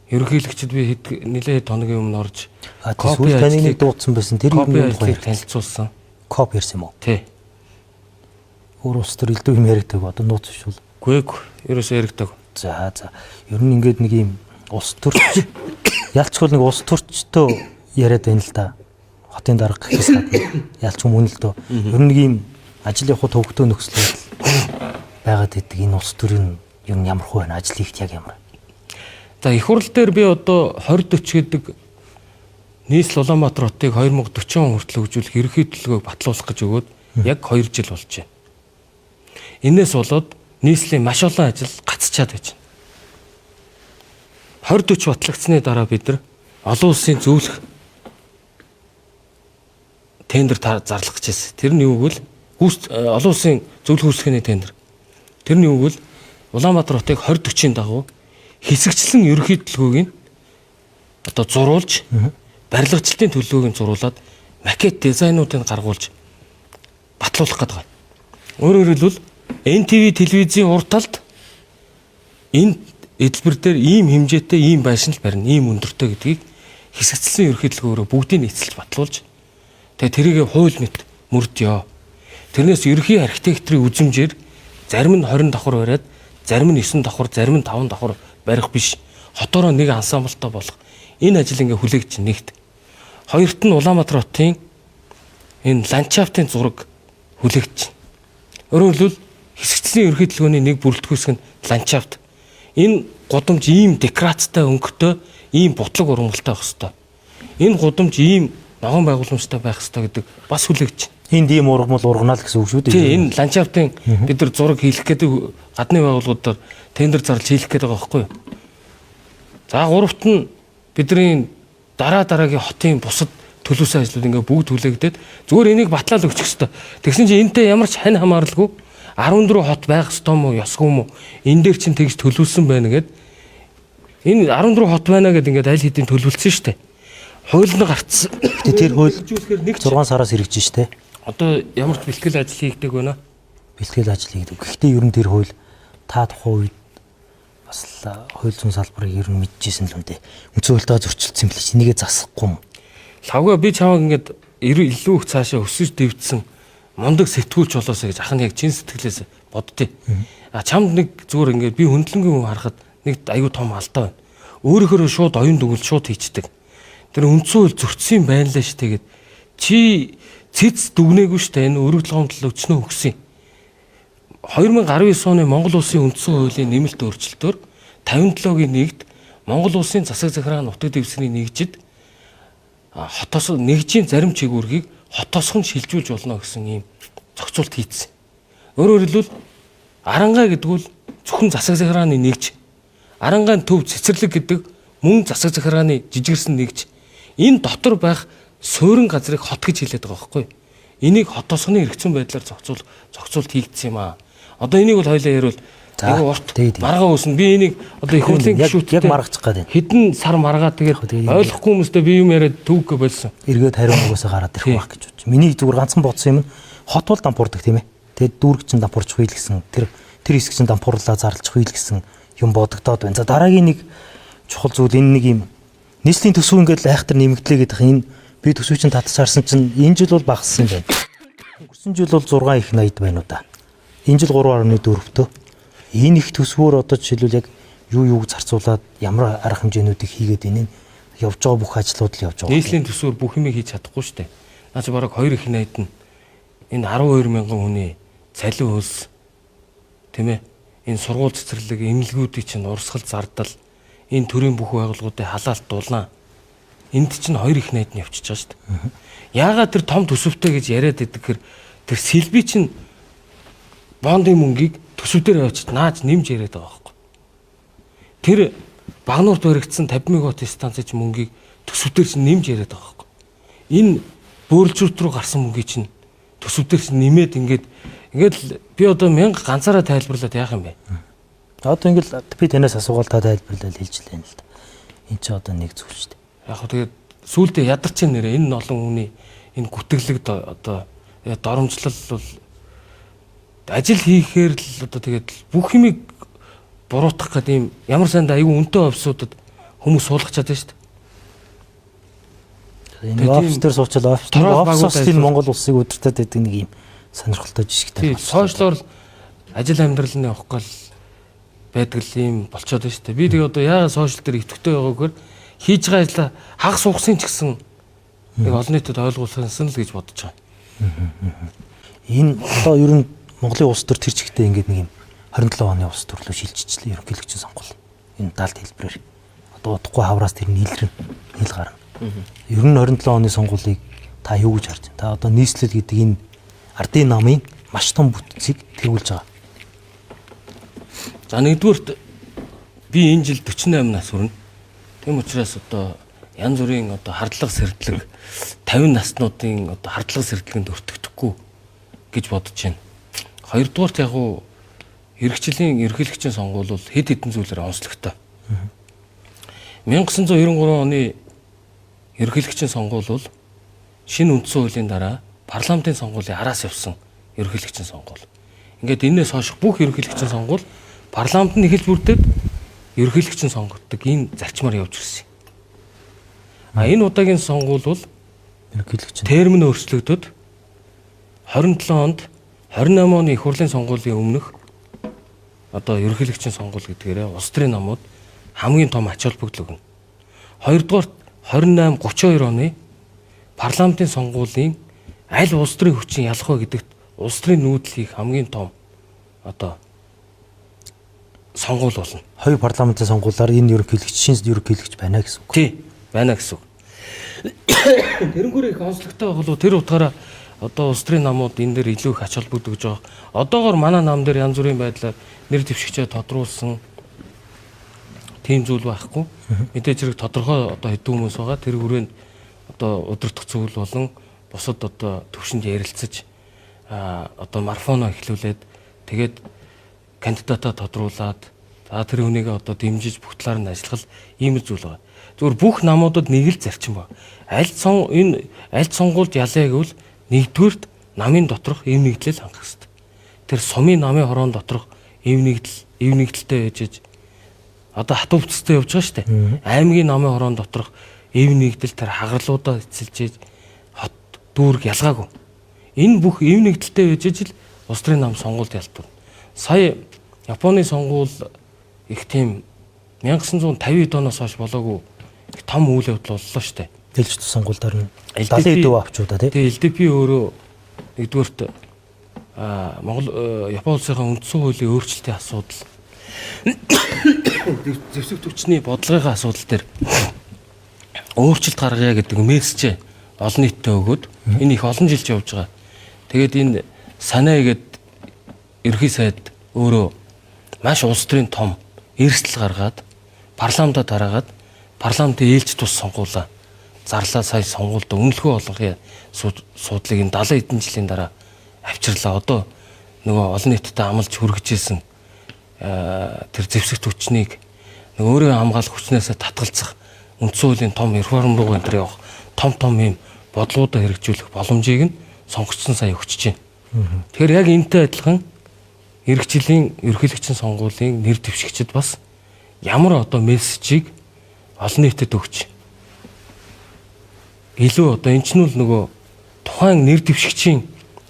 Ерөнхийлөгчд би хэд нэлээд хоногийн өмнө орж Копи таны нэг дуудсан байсан. Тэр юм тухай танилцуулсан. Коп ярьсан юм уу? Тий. Өөр улс төр элдв юм яригдаг одоо нууц биш үү? Үгүй ээ. Ерөөсөө яригдаг. За за. Ер нь ингээд нэг юм улс төрч ялцгүй нэг улс төрчтөө яриад байна л да. Хотын дарга гэхээс гадна ялцгүй мөн л дөө. Ер нь нэг юм ажил явах төвөгтөө нөхцөл байдал байгаад идэг энэ улс төрийн юм ямар хөө байна? Ажил хийхт яг ямар? За их хурл дээр би одоо 2040 гэдэг нийслэл Улаанбаатар хотыг 2040 он хүртэл хөгжүүлэх ерөнхий төлөвлөгөөг батлуулах гэж өгөөд яг 2 жил болж байна. Энээс болоод нийслэлийн маш олон ажил гацчаад байж байна. 2040 батлагдсны дараа бид нар олон улсын зөвлөх тендер зарлах гэж байсан. Тэр нь юу гэвэл олон улсын зөвлөх үүсгэхний тендер. Тэр нь юу гэвэл Улаанбаатар хотыг 2040-ийн дагуу хэсэгчлэн ерөнхий төлөвлөгөөг нь одоо зуруулж барилгачлалтын төлөвлөгөөг нь зуруулад макет дизайнуудыг гаргуулж батлуулах гэдэг. Өөрөөр хэлбэл NTV телевизийн урд талд энэ эдэлбэр дээр ийм хэмжээтэй ийм байшин л барина, ийм өндөртэй гэдгийг хэсэгчлэн ерөнхий төлөвлөгөөрөө бүгдийг нийцэлж батлуулж тэгээ тэрийг хууль мэт мөрдөө. Тэрнээс ерөнхий архитекторын үзмжээр зарим нь 20 давхар бариад, зарим нь 9 давхар, зарим нь 5 давхар барих биш. Хотоороо нэг ансамблтай болох. Энэ ажил ингээ хүлээгдэж нэгт. Хоёрт нь Улаанбаатар хотын энэ ландшафтын зураг хүлээгдэж. Өөрөөр хэлбэл хэсэгчлийн ерөнхий төлөвлөгөөний нэг бүрэлдэхүүн нь ландшафт. Энэ гудамж ийм декорацтай өнгөтэй, ийм бутлаг ургамалтай байх хэвээр. Энэ гудамж ийм ногоон байгууламжтай байх хэвээр гэдэг бас хүлээгдэж. Энд ийм ургамал ургана л гэсэн үг шүү дээ. Тийм, энэ ландшафтын бид нар зураг хийх гэдэг гадны байгууллагуудаар тендер зарлж хийх гэдэг байгаа байхгүй юу? За гуравт нь бидний дараа дараагийн хотын бусад төлөвсөн ажлууд ингээ бүгд хүлээгдээд зүгээр энийг батлаад өгчих хэвээр. Тэгсэн чинь энтэй ямар ч хань хамааралгүй 14 хот байх ёстой мó ёсгүй мó энэ дээр чинь тэгж төлөвлөсөн байна гэд энэ 14 хот байна гэд ингээд аль хэдийн төлөвлөсөн шүү дээ. Хууль нь гарцсан. Гэтэ тэр хууль хэрэгжүүлэхээр нэг 6 сараас хэрэгжиж штэ. Одоо ямар ч бэлтгэл ажил хийгдэг байна. Бэлтгэл ажил хийгдэг. Гэхдээ ер нь тэр хууль та тухайн үед бас л хууль зүйн салбарыг ер нь мэдчихсэн л юм дээ. Үндсэн хуультайгаа зөрчилдсөн юм л чи нэгэ засахгүй юм. Лавга би чамайг ингээд илүү их цаашаа өсөж дэвдсэн мундаг сэтгүүлч болоосаа гэж ах нь яг чин сэтгэлээс боддیں۔ А чамд нэг зүгээр ингээд би хөндлөнгийн хүн харахад нэг аюу том алдаа байна. Өөрөөхөө шууд оюун дүгнэлт шууд хийчдэг. Тэр үндсэн хууль зөрчсөн юм байна лээ шүү тэгээд чи цэц дүгнээгүй шүү дээ энэ өргөдөл гомдол өчнөө өгсөн. 2019 оны Монгол улсын үндсэн хуулийн нэмэлт өөрчлөлтөөр 57-гийн нэгд Монгол улсын засаг захиргааны нутаг дэвсгэрийн нэгжид хотоос нэгжийн зарим чигүүргийг хотоосхон шилжүүлж болно гэсэн ийм зохицуулт хийцэн. Өөрөөр хэлбэл Арангаа гэдэг бол зөвхөн засаг захиргааны нэгж. Арангаан төв цэцэрлэг гэдэг мөн засаг захиргааны жижигэрсэн нэгж. Энэ дотор байх суурин газрыг хот гэж хэлээд байгаа байхгүй юу? Энийг хотоосхны эргэцэн байдлаар зохицуулт хийгдсэн юм аа. Одоо энийг бол хоёлаа ярил айгүй урт маргаа үүснэ. Би энийг одоо их хурлын гишүүдтэй яг маргачих гээд байна. Хэдэн сар маргаа тэгээд ойлгохгүй хүмүүстэй би юм яриад төвгөө болсон. Эргээд хариу угаасаа гараад ирэх байх гэж бодож. Миний зүгээр ганцхан бодсон юм нь хот бол дампуурдаг тийм ээ. Тэгээд дүүрэг чинь дампуурчих үйл гэсэн тэр хэсэг чинь дампуурлаа зарлчих үйл гэсэн юм бодогдоод байна. За дараагийн нэг чухал зүйл энэ нэг юм нийслэлийн төсөв ингээд айхтар нэмэгдлээ гэдэг энэ би төсөв чинь татсаарсан чинь энэ жил бол багассан юм байна. Өнгөрсөн жил бол 6 их 80 байна уу да. Энэ жил 3.4-төө. Энэ их төсвөр одоо жишээлбэл яг юуг зарцуулаад ямар арга хэмжээнүүдийг хийгээд энэ явж байгаа бүх ажлууд л явж байгаа. Нийслэлийн төсвөр бүх юмыг хийж чадахгүй шүү дээ. Наа чи бараг 2 их 80 нь энэ 12 мянган хүний цалин хөлс тийм ээ. Энэ сургууль цэцэрлэг эмнэлгүүдийн чинь урсгал зардал энэ төрийн бүх байгууллагуудын халаалт дулаан энд чинь 2 их 80 нь явчихж байгаа шүү дээ. Яагаад тэр том төсөвтэй гэж яриад байдаг хэр тэр сэлби чинь бондын мөнгийг төсөв дээр авчид нааж нэмж яриад байгаа байхгүй. Тэр Багнуурт баригдсан 50 мегаватт станцын мөнгийг төсөв дээр чинь нэмж яриад байгаа байхгүй. Энэ бөөрөлжүүрт рүү гарсан мөнгийг чинь төсөв дээр чинь нэмээд ингээд л би одоо 1000 ганцаараа тайлбарлаад яах юм бэ? Одоо ингээд би танаас асуугаал та тайлбарлал хэлж лээ л да. Энд чи одоо нэг зүйл шүү дээ. Яг хөө тэгээд сүүлдээ ядарч юм нэрээ энэ олон хүний энэ гүтгэлэг одоо доромжлол бол ажил хийхээр л одоо тэгээд бүх юмыг буруутгах гэдэг юм ямар санд аюу үнэтэй офисуудад хүмүүс суулгачаад байна шүү дээ. Энэ офис дээр суучвал офис энэ Монгол улсыг удирдах гэдэг нэг юм сонирхолтой жишгтэй. Тийм, сошиалор ажил амьдрал нь явах гал байдаг л юм болчоод байна шүү дээ. Би тэгээ одоо яагаад сошиал дээр идэвхтэй байгаагаар хийж байгаа ажлаа хагас ухсан ч гэсэн нэг олон нийтэд ойлгуулсан л гэж бодож байгаа. Энэ одоо ер нь Монголын улс төр тэр чигтээ ингээд нэг юм 27 оны улс төрлөө шилжчихлээ ерөнхийлөгчийн сонгуул. Энэ даалт хэлбэрээр. Одоо удахгүй хавраас тэр нийлрэн нийл гарна. Ер нь 27 оны сонгуулийг та юу гэж харж байна? Та одоо нийслэл гэдэг энэ ардын намын маш том бүтцийг тэргүүлж байгаа. За нэгдүгüрт би энэ жил 48 нас хүрнэ. Тийм учраас одоо янз бүрийн одоо хардлага сэрдлэг 50 наснуудын одоо хардлага сэрдлэгэнд өртөгдөхгүй гэж бодож байна. Хоёрдугаарт яг уу эрхчлэлийн ерөнхийлөгчийн сонгуул бол хэд хэдэн зүйлээр онцлогтой. 1993 оны ерөнхийлөгчийн сонгуул бол шинэ үндсэн хуулийн дараа парламентын сонгуулийн араас явсан ерөнхийлөгчийн сонгуул. Ингээд энээс хойш бүх ерөнхийлөгчийн сонгуул парламент нь эхэлж бүрдээд ерөнхийлөгчийн сонгогддог энэ зарчмаар явж ирсэн. А энэ удаагийн сонгуул бол ерөнхийлөгч термин өөрчлөгдөд 27 онд 28 оны их хурлын сонгуулийн өмнөх одоо ерөнхийлөгчийн сонгуул гэдгээрээ улс төрийн намууд хамгийн том ач холбогдол өгнө. Хоёрдугаарт 28 32 оны парламентын сонгуулийн аль улс төрийн хүчин ялах вэ гэдэгт улс төрийн нүүдэл хийх хамгийн том одоо сонгуул болно. Хоёр парламентын сонгуулиар энэ ерөнхийлөгч шинэ ерөнхийлөгч байна гэсэн үг. Тий, байна гэсэн үг. Тэрнгүүр их онцлогтой болов тэр утгаараа одоо улс төрийн намууд энэ дээр илүү их ач холбогдол өгж байгаа. Одоогор манай нам дээр янз бүрийн байдлаар нэр дэвшигчээ тодруулсан тийм зүйл байхгүй. Мэдээж хэрэг тодорхой одоо хэдэн хүмүүс байгаа. Тэр хүрээнд одоо удирдах зүйл болон бусад одоо төвшөнд ярилцаж одоо марафоно эхлүүлээд тэгээд кандидатаа тодруулаад за тэр хүнийг одоо дэмжиж бүх талаар нь ажиллах ийм зүйл байгаа. Зүгээр бүх намуудад нэг л зарчим ба. Аль сон энэ аль сонгуульд ялаа гэвэл нэгдүгээрт намын доторх эв нэгдлэл хангах хэрэгтэй. Тэр сумын намын хорон доторх эв нэгдэл эв нэгдэлтэй байж аж одоо хатуу бүтцтэй явж байгаа шүү дээ. Аймгийн намын хорон доторх эв нэгдэл тэр хагарлуудаа эцэлж хот дүүрэг ялгаагүй. Энэ бүх эв нэгдэлтэй байж аж л улс төрийн нам сонгуульд ялтав. Сая Японы сонгуул их тийм 1950 оноос хойш болоогүй их том үйл явдал боллоо шүү дээ. Дэлжид сонгуульдаар нь 70 хэдэн авчудаа тий. Тэгээ LDP өөрөө нэгдүгээрт Монгол Япон улсынхаа үндсэн хуулийн өөрчлөлтийн асуудал зэвсэг түвшний бодлогын асуудал дээр өөрчлөлт гаргая гэдэг мессеж олон нийтэд өгөөд энэ их олон жилч явж байгаа. Тэгээд энэ санаа гээд ерхий сайд өөрөө маш улс төрийн том эрсдэл гаргаад парламентаа дараагаад парламентын ээлж тус сонгуулаа зарлаа сая сонгуульд үнэлгөө олгохын суудлыг энэ 70 хэдэн жилийн дараа авчирлаа. Одоо нөгөө олон нийтэд амлаж хүргэжсэн тэр зэвсэг түвшнийг нөгөө өөрөө хамгаалах хүчнээсээ татгалзах үндсэн хуулийн том реформ руу энэ төр явах том том юм бодлогоудаа хэрэгжүүлэх боломжийг нь сонгогдсон сая өгч чинь. Тэгэхээр яг энэтэй адилхан эх жилийн ерөнхийлөгчийн сонгуулийн нэр дэвшигчид бас ямар одоо мессежийг олон нийтэд өгч илүү одоо эн чинь л нөгөө тухайн нэр дэвшигчийн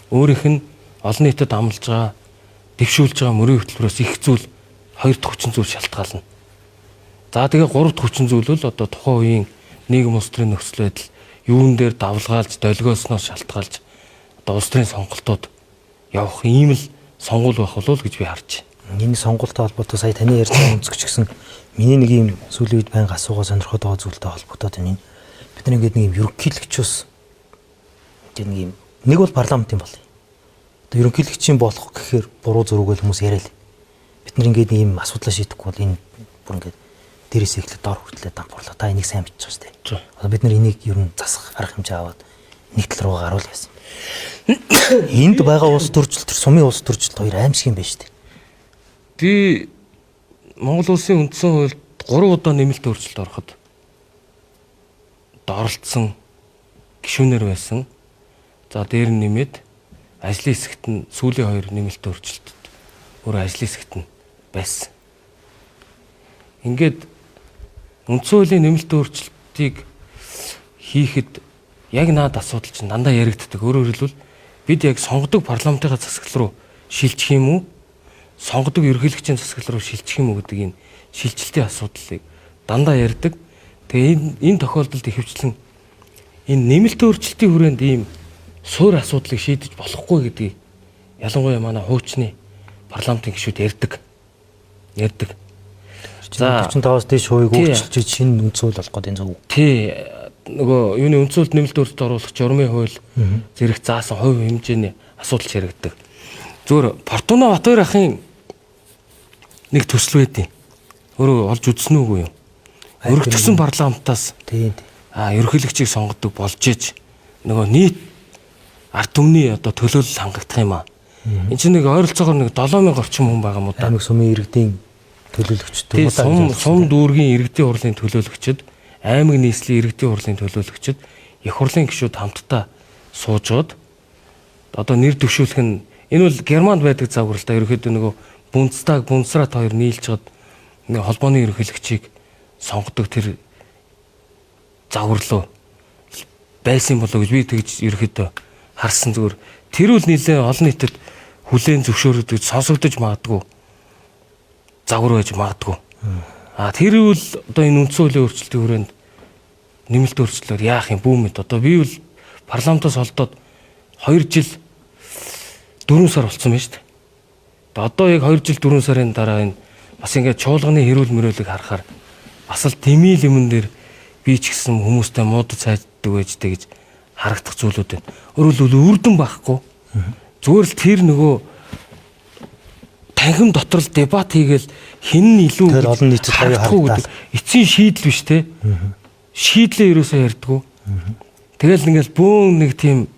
өөрийнх нь олон нийтэд амлаж байгаа дэвшүүлж байгаа мөрийн хөтөлбөрөөс их зүйл хоёр дахь хүчин зүйл шалтгаална. За тэгээ гурав дахь хүчин зүйл бол одоо тухайн үеийн нийгэм улс төрийн нөхцөл байдал юун дээр давлгаалж долгиосноос шалтгаалж одоо улс төрийн сонголтууд явах ийм л сонгуул байх болов уу гэж би харж байна. Энэ сонгуультай холбоотой сая таны ярьж байгаа өнцгч гэсэн миний нэг ийм сүүлийн үед байнга асуугаа сонирхоод байгаа зүйлтэй холбогдоод байна. Бид нар ингээд нэг ийм ерөнхийлөгчөөс ингээд нэг ийм нэг бол парламентын бол. Одоо ерөнхийлөгчийн болох гэхээр буруу зүрүүгээл хүмүүс яриа л. Бид нар ингээд нэг ийм асуудлаа шийдэхгүй бол энэ бүр ингээд дээрээс эхлээд дор хүртлээ дампуурлаа. Та энийг сайн мэдчих шүү дээ. Одоо бид нар энийг ер нь засах арга хэмжээ аваад нэг тал руу гаруул яасан. Энд байгаа улс төрчлөлт тэр сумын улс төрчлөлт хоёр аимшиг юм байна шүү дээ. Би Монгол улсын үндсэн хуульд 3 удаа нэмэлт өөрчлөлт ороход оролцсон гишүүнээр байсан. За дээр нь нэмээд ажлын хэсэгт нь сүүлийн хоёр нэмэлт өөрчлөлтөд өөрөө ажлын хэсэгт нь байсан. Ингээд үндсэн хуулийн нэмэлт өөрчлөлтийг хийхэд яг наад асуудал чинь дандаа яригддаг. Өөрөөр хэлбэл бид яг сонгодог парламентынхаа засаглал руу шилжих юм уу? Сонгодог ерөнхийлөгчийн засаглал руу шилжих юм уу гэдэг энэ шилжилтийн асуудлыг дандаа ярьдаг. Тэгээ энэ тохиолдолд ихэвчлэн энэ нэмэлт өөрчлөлтийн хүрээнд ийм суур асуудлыг шийдэж болохгүй гэдгийг ялангуяа манай хуучны парламентын гишүүд ярьдаг. За 45-аас дээш хувийг өөрчилж шинэ үндсэн хууль болох гэдэг энэ зөв үү? Тий. Нөгөө юуны үндсэн хуульд нэмэлт өөрчлөлт оруулах журмын хууль зэрэг заасан хувь хэмжээний асуудал яригддаг. Зүгээр Фортуна Батбаяр ахын нэг төсөл байдیں۔ Өөрөө олж үзсэн үгүй юу? Өргөтгсөн парламентаас тий. Ерөнхийлөгчийг сонгодог болж иж нөгөө нийт ард түмний одоо төлөөлөл хангагдах юм аа. Энд чинь нэг ойролцоогоор нэг 7000 орчим хүн байгаа юм уу да. Аймаг сумын иргэдийн төлөөлөгчд сум дүүргийн иргэдийн хурлын төлөөлөгчд, аймаг нийслэлийн иргэдийн хурлын төлөөлөгчд, их хурлын гишүүд хамтдаа суужгаад одоо нэр дэвшүүлэх нь энэ бол Германд байдаг загвар л да. Ерөнхийдөө нөгөө Бундстаг, Бундсрат хоёр нийлж чад нэг холбооны ерөнхийлөгчийг сонгодог тэр загвар руу байсан болоо гэж би тэгж ерөнхийдөө харсан. Зүгээр тэр үл нэлээ олон нийтэд хүлээн зөвшөөрөгдөж сонсогдож магадгүй загвар байж магадгүй. Тэр үл одоо энэ үндсэн хуулийн өөрчлөлтийн хүрээнд нэмэлт өөрчлөлөөр яах юм бүү мэд. Одоо би бол парламентаас холдоод 2 жил 4 сар болсон байна шүү дээ. Одоо яг 2 жил 4 сарын дараа энэ бас ингээд чуулганы хэрүүл мөрөөлөг харахаар бас л тэмийл юмн дээр би ч гэсэн хүмүүстэй муудаж сайддаг байж тээ гэж харагдах зүйлүүд байна. Өөрөөр хэлбэл үрдэн байхгүй. Зүгээр л тэр нөгөө танхим дотор л дебат хийгээл хэн нь илүү олон нийтэд гоё харагдаад эцсийн шийдэл биш те. Шийдлээ ерөөсөө ярьдгүү. Тэгэл ингээл бөөн нэг тийм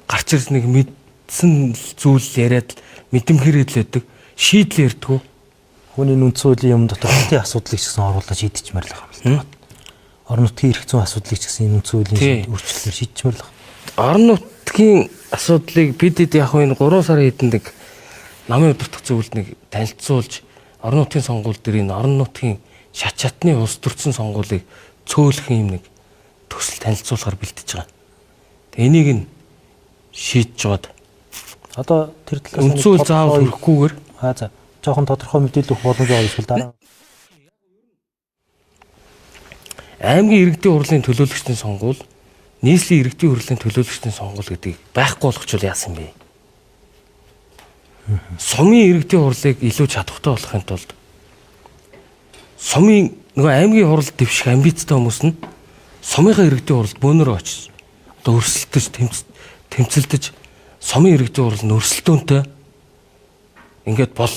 гарч ирсэн нэг мэдсэн зүйл яриад мэдэмхэрээд л байдаг. Шийдэл ярьдгүү. Хүний үндсэн хуулийн юм дотор хотын асуудлыг ч гэсэн оруулаад шийдчихмээр л байгаа юм л та. Орон нутгийн эрх зүйн асуудлыг ч гэсэн энэ үндсэн хуулийн өөрчлөлтөөр шийдчихмээр л байна. Орон нутгийн асуудлыг бид хэд яг энэ 3 сарын хэдэнд нэг намын удирдах зөвлөлд нэг танилцуулж орон нутгийн сонгуул дээр энэ орон нутгийн шат шатны улс төрчин сонгуулийг цөөлөх юм нэг төсөл танилцуулахар бэлтэж байгаа. Тэгээ энийг нь шийдэж жоод одоо тэр талаас үндсэн хууль заавал хүрэхгүйгээр за жоохон тодорхой мэдээлэл өгөх боломж байгаа эсвэл дараа аймгийн иргэдийн хурлын төлөөлөгчдийн сонгуул, нийслэлийн иргэдийн хурлын төлөөлөгчдийн сонгуул гэдгийг байхгүй болгочвол яасан бэ? Сумын иргэдийн хурлыг илүү чадвартай болохын тулд сумын нөгөө аймгийн хурал дэвших амбицтай хүмүүс нь сумынхаа иргэдийн хуралд бөөнөрөө очиж одоо өрсөлдөж тэмцэлдэж сумын иргэдийн хурал нь өрсөлдөөнтэй ингээд бол.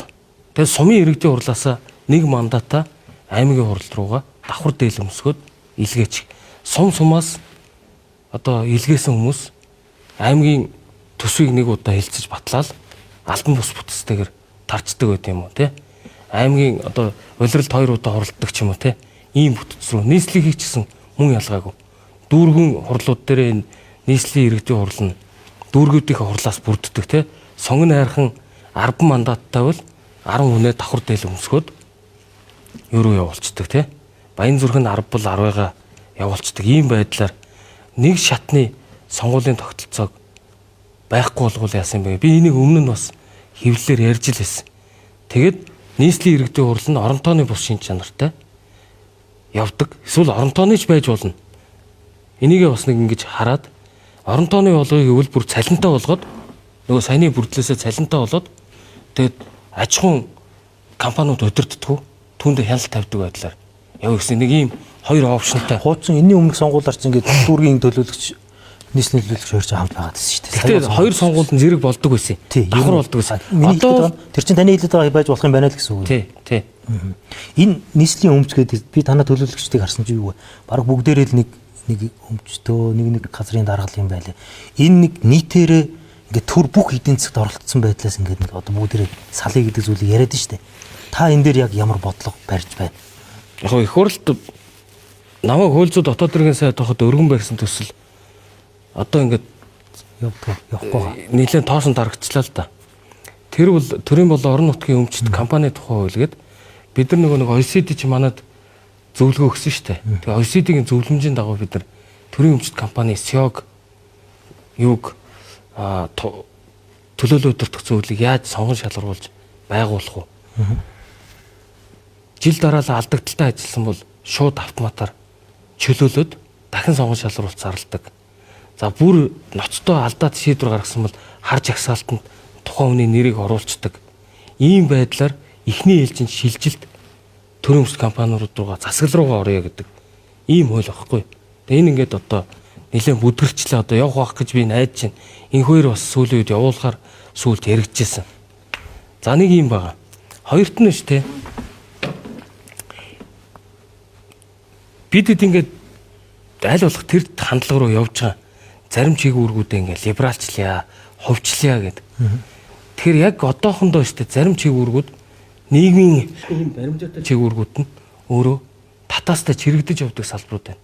Тэгээ сумын иргэдийн хурлаасаа нэг мандатаа аймгийн хурал руугаа давхар дээл өмсгөөд илгээч. Сум сумаас одоо илгээсэн хүмүүс аймгийн төсвийг нэг удаа хилцэж батлаад албан бус бүтцтэйгэр тарчдаг байт юм уу те. Аймгийн одоо улиралд 2 удаа хуралддаг ч юм уу те. Ийм бүтц рүү нийслэгийг ч гэсэн мөн ялгаагүй. Дүүргэн хурлууд дээр энэ нийслэлийн иргэдийн хурал нь дүүргүүдийнхээ хурлаас бүрддэг те. Сонгон хайрхан 10 мандаттай бол 10 хүнээ давхар дээл өмсгөөд юу руу явуулцдаг те. Баян зүрх нь 10 бол 10-ыг явуулцдаг. Ийм байдлаар нэг шатны сонгуулийн тогтолцоог байхгүй болгоул яасан бэ? Би энийг өмнө нь бас хэвлэлээр ярьж л байсан. Тэгэд нийслэлийн иргэдийн хурал нь орон тооны бус шин чанартай явдаг. Эсвэл орон тооны ч байж болно. Энийгээ бас нэг ингэж хараад орон тооны болгоё гэвэл бүр цалинтай болгоод нөгөө саяны бүрдлээсээ цалинтай болоод тэгээд аж ахуйн компаниуд удирддаггүй түүндээ хяналт тавьдаг байдлаар яв гэсэн нэг ийм хоёр опшнтай. Хуучин энэний өмнөх сонгуулиар чинь ингээд дүүргийн төлөөлөгч нийслэлийн төлөөлөгч хоёр чинь хамт байгаад байсан шүү дээ. Гэхдээ хоёр сонгуульд нь зэрэг болдог байсан. Давхар болдог байсан. Одоо тэр чинь таны хэлээд байгаа байж болох юм байна л гэсэн үг. Тий, тий. Энэ нийслэлийн өмч гэдэг би танаа төлөөлөгчдийг харсан чинь юу вэ? Бараг бүгдээрээ л нэг нэг өмчтөө нэг нэг газрын даргал юм байлээ. Энэ нэг нийтээрээ ингээд төр бүх эдийн засагт оролцсон байдлаас ингээд нэг одоо бүгдээрээ салъя гэдэг зүйлийг яриад нь шүү дээ. Та энэ дээр яг ямар бодлого барьж байна? Яг их хурлд намайг хууль зүйн дотоод хэргийн сайд байхад өргөн барьсан төсөл одоо ингээд явахгүй байгаа. Нэлээд тоосон дарагчлаа л да. Тэр бол төрийн болон орон нутгийн өмчт компани тухай хууль гээд бид нар нөгөө нэг OECD чи манад зөвлөгөө өгсөн шүү дээ. Тэгээ OECD-ийн зөвлөмжийн дагуу бид нар төрийн өмчт компани SEO-г юуг төлөөлөл удирдах зөвлөлийг яаж сонгон шалгаруулж байгуулах вэ? Жил дараалал алдагдaltaй ажилласан бол шууд автоматар чөлөөлөд дахин сонгон шалгаруулалт зарладаг. За бүр ноцтой алдаад шийдвэр гаргасан бол хар жагсаалтанд тухайн хүний нэрийг оруулцдаг. Ийм байдлаар эхний ээлжинд шилжилт төрийн өмчт компаниуд руугаа засаглал руугаа орё гэдэг ийм хууль багхгүй. Тэгээ энэ ингээд одоо нэлээд бүдгэрчлээ одоо явах байх гэж би найдаж байна. Энэ хоёр бас сүүлийн үед явуулахаар сүүлд яригдчихсэн. За нэг юм байгаа. Хоёрт нь шүү дээ. Бид ингээд аль болох тэр хандлага руу явж байгаа. Зарим чиг үүргүүдээ ингээд либералчлаа, хувьчлаа гэдэг. Тэгэхээр яг одоохондоо шүү дээ зарим чиг үүргүүд нийгмийн ийм баримжаатай чиг үүргүүд нь өөрөө татаастай чирэгдэж явдаг салбарууд байна.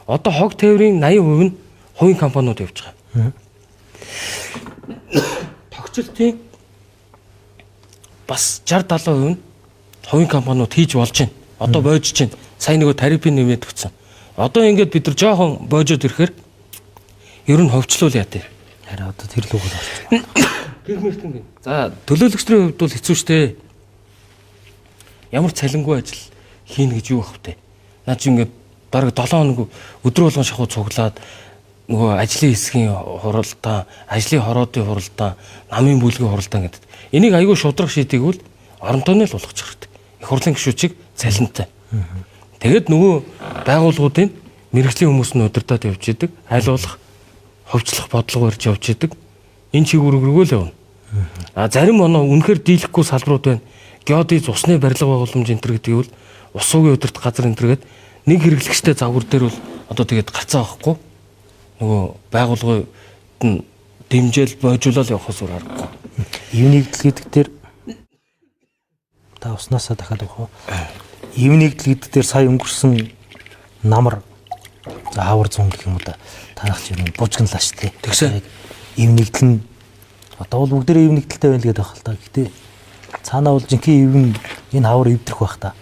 Одоо хог тээврийн 80% нь хувийн компаниуд явж байгаа. Тогтчлтын бас 60 70% нь хувийн компаниуд хийж болж байна. Одоо боожж байна. Сая нөгөө тарифын нэмээд өгсөн. Одоо ингээд бид нар жоохон боожод ирэхээр ер нь ховчлуул яа тий. Харин одоо тэр луг орчих. Гэх мэт ингэ. За төлөөлөгчдийн хувьд бол хэцүү шттэ. Ямар цалингүй ажил хийнэ гэж юу ах вэ? Наа чи ингээд бараг 7 хоног өдөр болгон шахуу цуглаад нөгөө ажлын хэсгийн хуралдаан, ажлын хороодын хуралдаан, намын бүлгийн хуралдаан гэдэг. Энийг айгүй шудраг шийдэгвэл орон тооны л болгочих хэрэгтэй. Их хурлын гишүүчийг цалинтай. Тэгээд нөгөө байгууллагуудын мэрэгжлийн хүмүүс нь удирдах явж идэг, аль болох ховчлох бодлого барьж явж идэг. Энэ чиг үүрэг рүү л явна. А зарим оноо үнэхээр дийлэхгүй салбарууд байна. Геодез усны барилга байгууламж энэ төр гэдэг бол ус уугийн удирдах газар энэ төр гээд нэг хэрэглэгчтэй загвар дээр бол одоо тэгээд гарцаа авахгүй нөгөө байгууллагууд нь дэмжээл бойжуулаад явахаас өөр аргагүй. Ив нэгдэл гэдэг дээр та уснаасаа дахиад өгөх үү? Ив нэгдэл гэдэг дээр сая өнгөрсөн намар За хавар зун гэх юм уу да. Танах ч юм бужигналаа шүү дээ. Тэгсэн. Яг ив нэгдэл нь одоо бол бүгдээрээ ив нэгдэлтэй байна л гэдэг байх л та. Гэтэ цаанаа бол жинхэнэ ивэн энэ хавар эвдрэх байх та.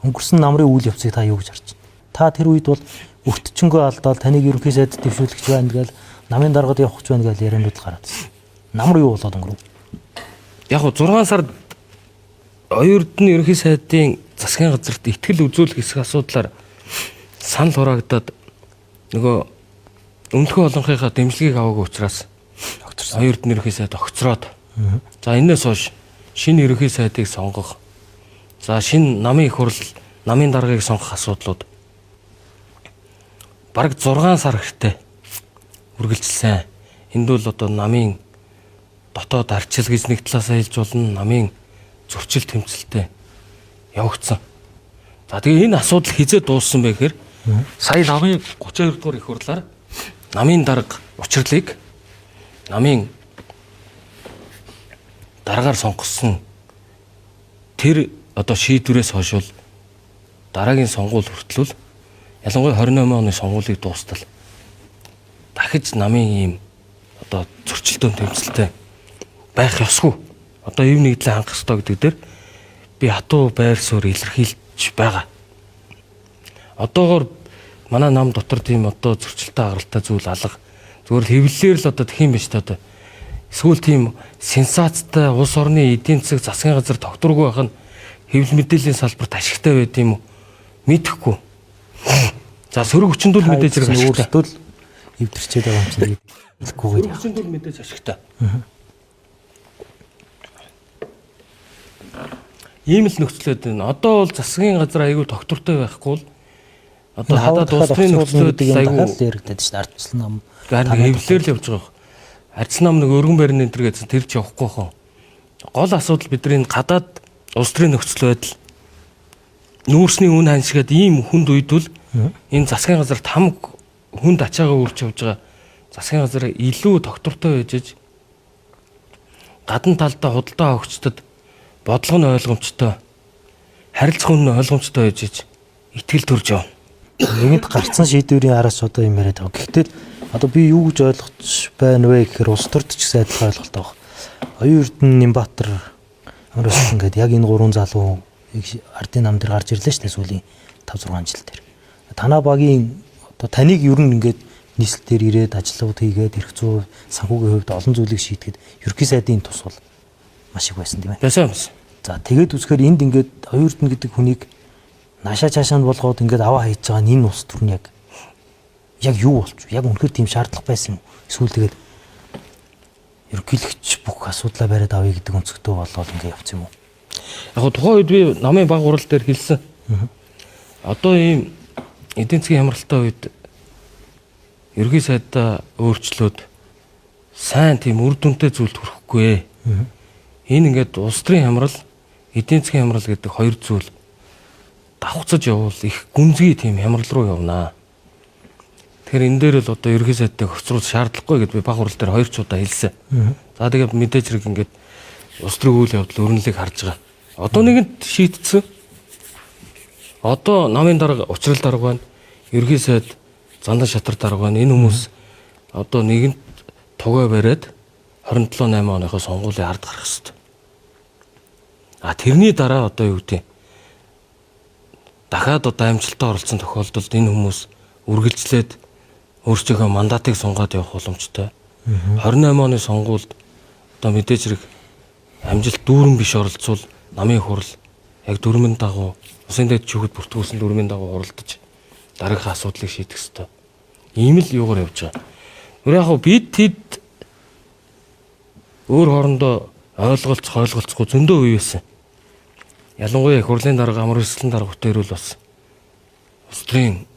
Өнгөрсөн намрын үйл явцыг та юу гэж харж байна? Та тэр үед бол өртчөнгөө алдаал таныг ерөнхий сайд дэвшүүлэгч байна гээл намын даргад явах гэж байна гээл яриануд л гараад ирсэн. Намар юу болоод өнгөрөв? Яг гоо 6 сард оюун эрдэнэ ерөнхий сайдын засгийн газарт итгэл үзүүлэх хэсэг асуудлаар санал хураагдаад нөгөө өмнөхөн олонхынхаа дэмжлэгийг аваагүй учраас оюун эрдэнэ ерөнхий сайд огцроод за энэс хойш шинэ ерөнхий сайдыг сонгох, за шинэ намын их хурл, намын даргаыг сонгох асуудлууд бараг 6 сар хэртэ үргэлжилсэн. Энд бол одоо намын дотоод арчил гэж нэг талаасаа хэлж болно, намын зөрчил тэмцэлтэй явагдсан. За тэгээ энэ асуудал хизээ дууссан бэ гэхээр сая намын 32 дугаар их хурлаар намын дарга учирлыг намын даргаар сонгосон тэр одоо шийдвэрээс хойш бол дараагийн сонгуул хүртэл ялангуяа 28 оны сонгуулийг дуустал дахиж намын ийм одоо зөрчилдөөн тэмцэлтэй байх ёсгүй. Одоо ив нэгдлээ хангах ёстой гэдэг дээр би хатуу байр суурь илэрхийлж байгаа. Одоогор манай нам дотор тийм одоо зөрчилтэй агаралтай зүйл алга. Зүгээр л хэвлэлээр л одоо тэх юм биш та одоо. Эсвэл тийм сенсацтай улс орны эдийн засаг засгийн газар тогтворгүй байх нь хэвлэл мэдээллийн салбарт ашигтай байд юм уу? Мэдэхгүй. За сөрөг хүчиндүүл мэдээж хэрэг ашигтай. Өөртөө л эвдэрчээд байгаа юм чинь хэлэхгүйгээр Сөрөг хүчиндүүл мэдээж ашигтай. Ийм л нөхцөлөд байна. Одоо бол засгийн газар аягүй тогтвортой байхгүй бол одоо хадаад улс төрийн нөхцлүүд аягүй дахиад л яригдаад шүү дээ. Ардчлан нам Харин хэвлэлээр л явж байгаа юм. Ардчлан нам нэг өргөн байрны энэ төр гэсэн тэр ч явахгүй хоо. Гол асуудал бидний гадаад улс төрийн нөхцөл байдал нүүрсний үн ханшгаад ийм хүнд үед бол энэ засгийн газар тамг хүнд ачаагаа үрж явж байгаа засгийн газар илүү тогтвортой байж иж гадна талдаа худалдаа авахчдад бодлого нь ойлгомжтой, харилцах үн нь ойлгомжтой байж иж итгэл төрж явна. Нэгэнт гарцсан шийдвэрийн араас одоо юм яриад байгаа. Гэхдээ л одоо би юу гэж ойлгож байна вэ гэхээр улс төрд ч гэсэн адилхан ойлголт байгаа. Оюун Эрдэнэ Нямбатар амар өссөн ингээд яг энэ гурван залуу ардын нам дээр гарч ирлээ шүү дээ сүүлийн 5 6 жил дээр. Танаа багийн одоо таныг ер нь ингээд нийслэл дээр ирээд ажиллууд хийгээд эрх зүй санхүүгийн хувьд олон зүйлийг шийдэхэд ерөнхий сайдын тус бол маш их байсан тийм ээ. Байсан юм. За тэгээд үзэхээр энд ингээд Оюун Эрдэнэ гэдэг хүнийг наашаа цаашаа нь болгоод ингээд аваа хийж байгаа нь энэ улс төр нь яг юу болч вэ? Яг үнэхээр тийм шаардлага байсан юм уу? Эсвэл тэгээд ерөнхийлөгч бүх асуудлаа бариад авъя гэдэг өнцгтөө болоод ингээд явц юм уу? Яг гоо тухайн үед би намын баг хурал дээр хэлсэн. Одоо ийм эдийн засгийн хямралтай үед ерөнхий сайдаа өөрчлөөд сайн тийм үр дүнтэй зүйлд хүрэхгүй. Энэ ингээд улс төрийн хямрал, эдийн засгийн хямрал гэдэг хоёр зүйл давхцаж явбал их гүнзгий тийм хямрал руу явнаа. Тэгэхээр энэ дээр л одоо ерөнхий сайдтай хоцруулах шаардлагагүй гэдээ би баг хурал дээр хоёр ч удаа хэлсэн. За тэгээд мэдээж хэрэг ингээд улс төрийн үйл явдал өрнөлийг харж байгаа. Одоо нэгэнт шийтцэн. Одоо намын дарга, учрал дарга байна. Ерөнхий сайд Зандан шатар дарга байна. Энэ хүмүүс одоо нэгэнт тугай бариад 27 8 оныхоо сонгуулийн ард гарах хэвээр. А тэрний дараа одоо юу гэдэг дахиад одоо амжилттай оролцсон тохиолдолд энэ хүмүүс үргэлжлээд өөрсдийнхөө мандатыг сунгаад явах боломжтой. 28 оны сонгуульд одоо мэдээж хэрэг амжилт дүүрэн биш оролцвол намын хурал яг дүрмэн дагуу усын дэд шүүхэд бүртгүүлсэн дүрмийн дагуу хуралдаж дараагийнхаа асуудлыг шийдэх ёстой. Ийм л юугаар явж байгаа. Өөр яг хав бид тэд өөр хоорондоо ойлголцох ойлголцохгүй зөндөө үе байсан. Ялангуяа их хурлын дарга, амар өрсөлдөн дарга бүтээрүүл бас улс төрийн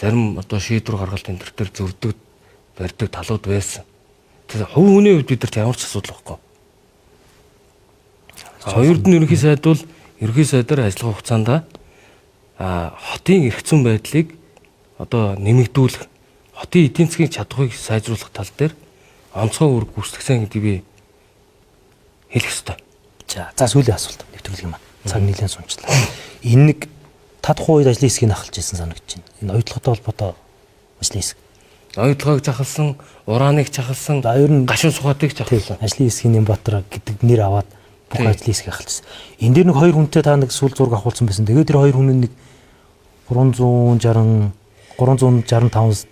зарим одоо шийдвэр гаргалт энэ төр төр зөрдөг барьдаг талууд байсан. Тэгэхээр хувь хүний хувьд бид нарт ямар ч асуудал байхгүй. Хоёр эрдэнэ ерөнхий сайд бол ерөнхий сайдаар ажиллах хугацаанд хотын эрх зүйн байдлыг одоо нэмэгдүүлэх, хотын эдийн засгийн чадварыг сайжруулах тал дээр онцгой үүрэг гүйцэтгэсэн гэдгийг би хэлэх ёстой. За сүүлийн асуулт нэвтрүүлэг маань цаг нэлээд сунчлаа. Энэ нэг та тухайн үед ажлын хэсгийг ахалж ирсэн санагдаж байна. Энэ оюутлоготой холбоотой Ажлын хэсэг. Оюутлагыг чахалсан, урааныг чахалсан, За ер нь гашуун сугаатыг чахалсан. Ажлын хэсгийн Нямбатар гэдэг нэр аваад бүх ажлын хэсгийг ахалчихсан. Энэ дээр нэг хоёр хүнтэй та нэг сүүл зураг авахулсан байсан. Тэгээд тэр хоёр хүн нь нэг 360 365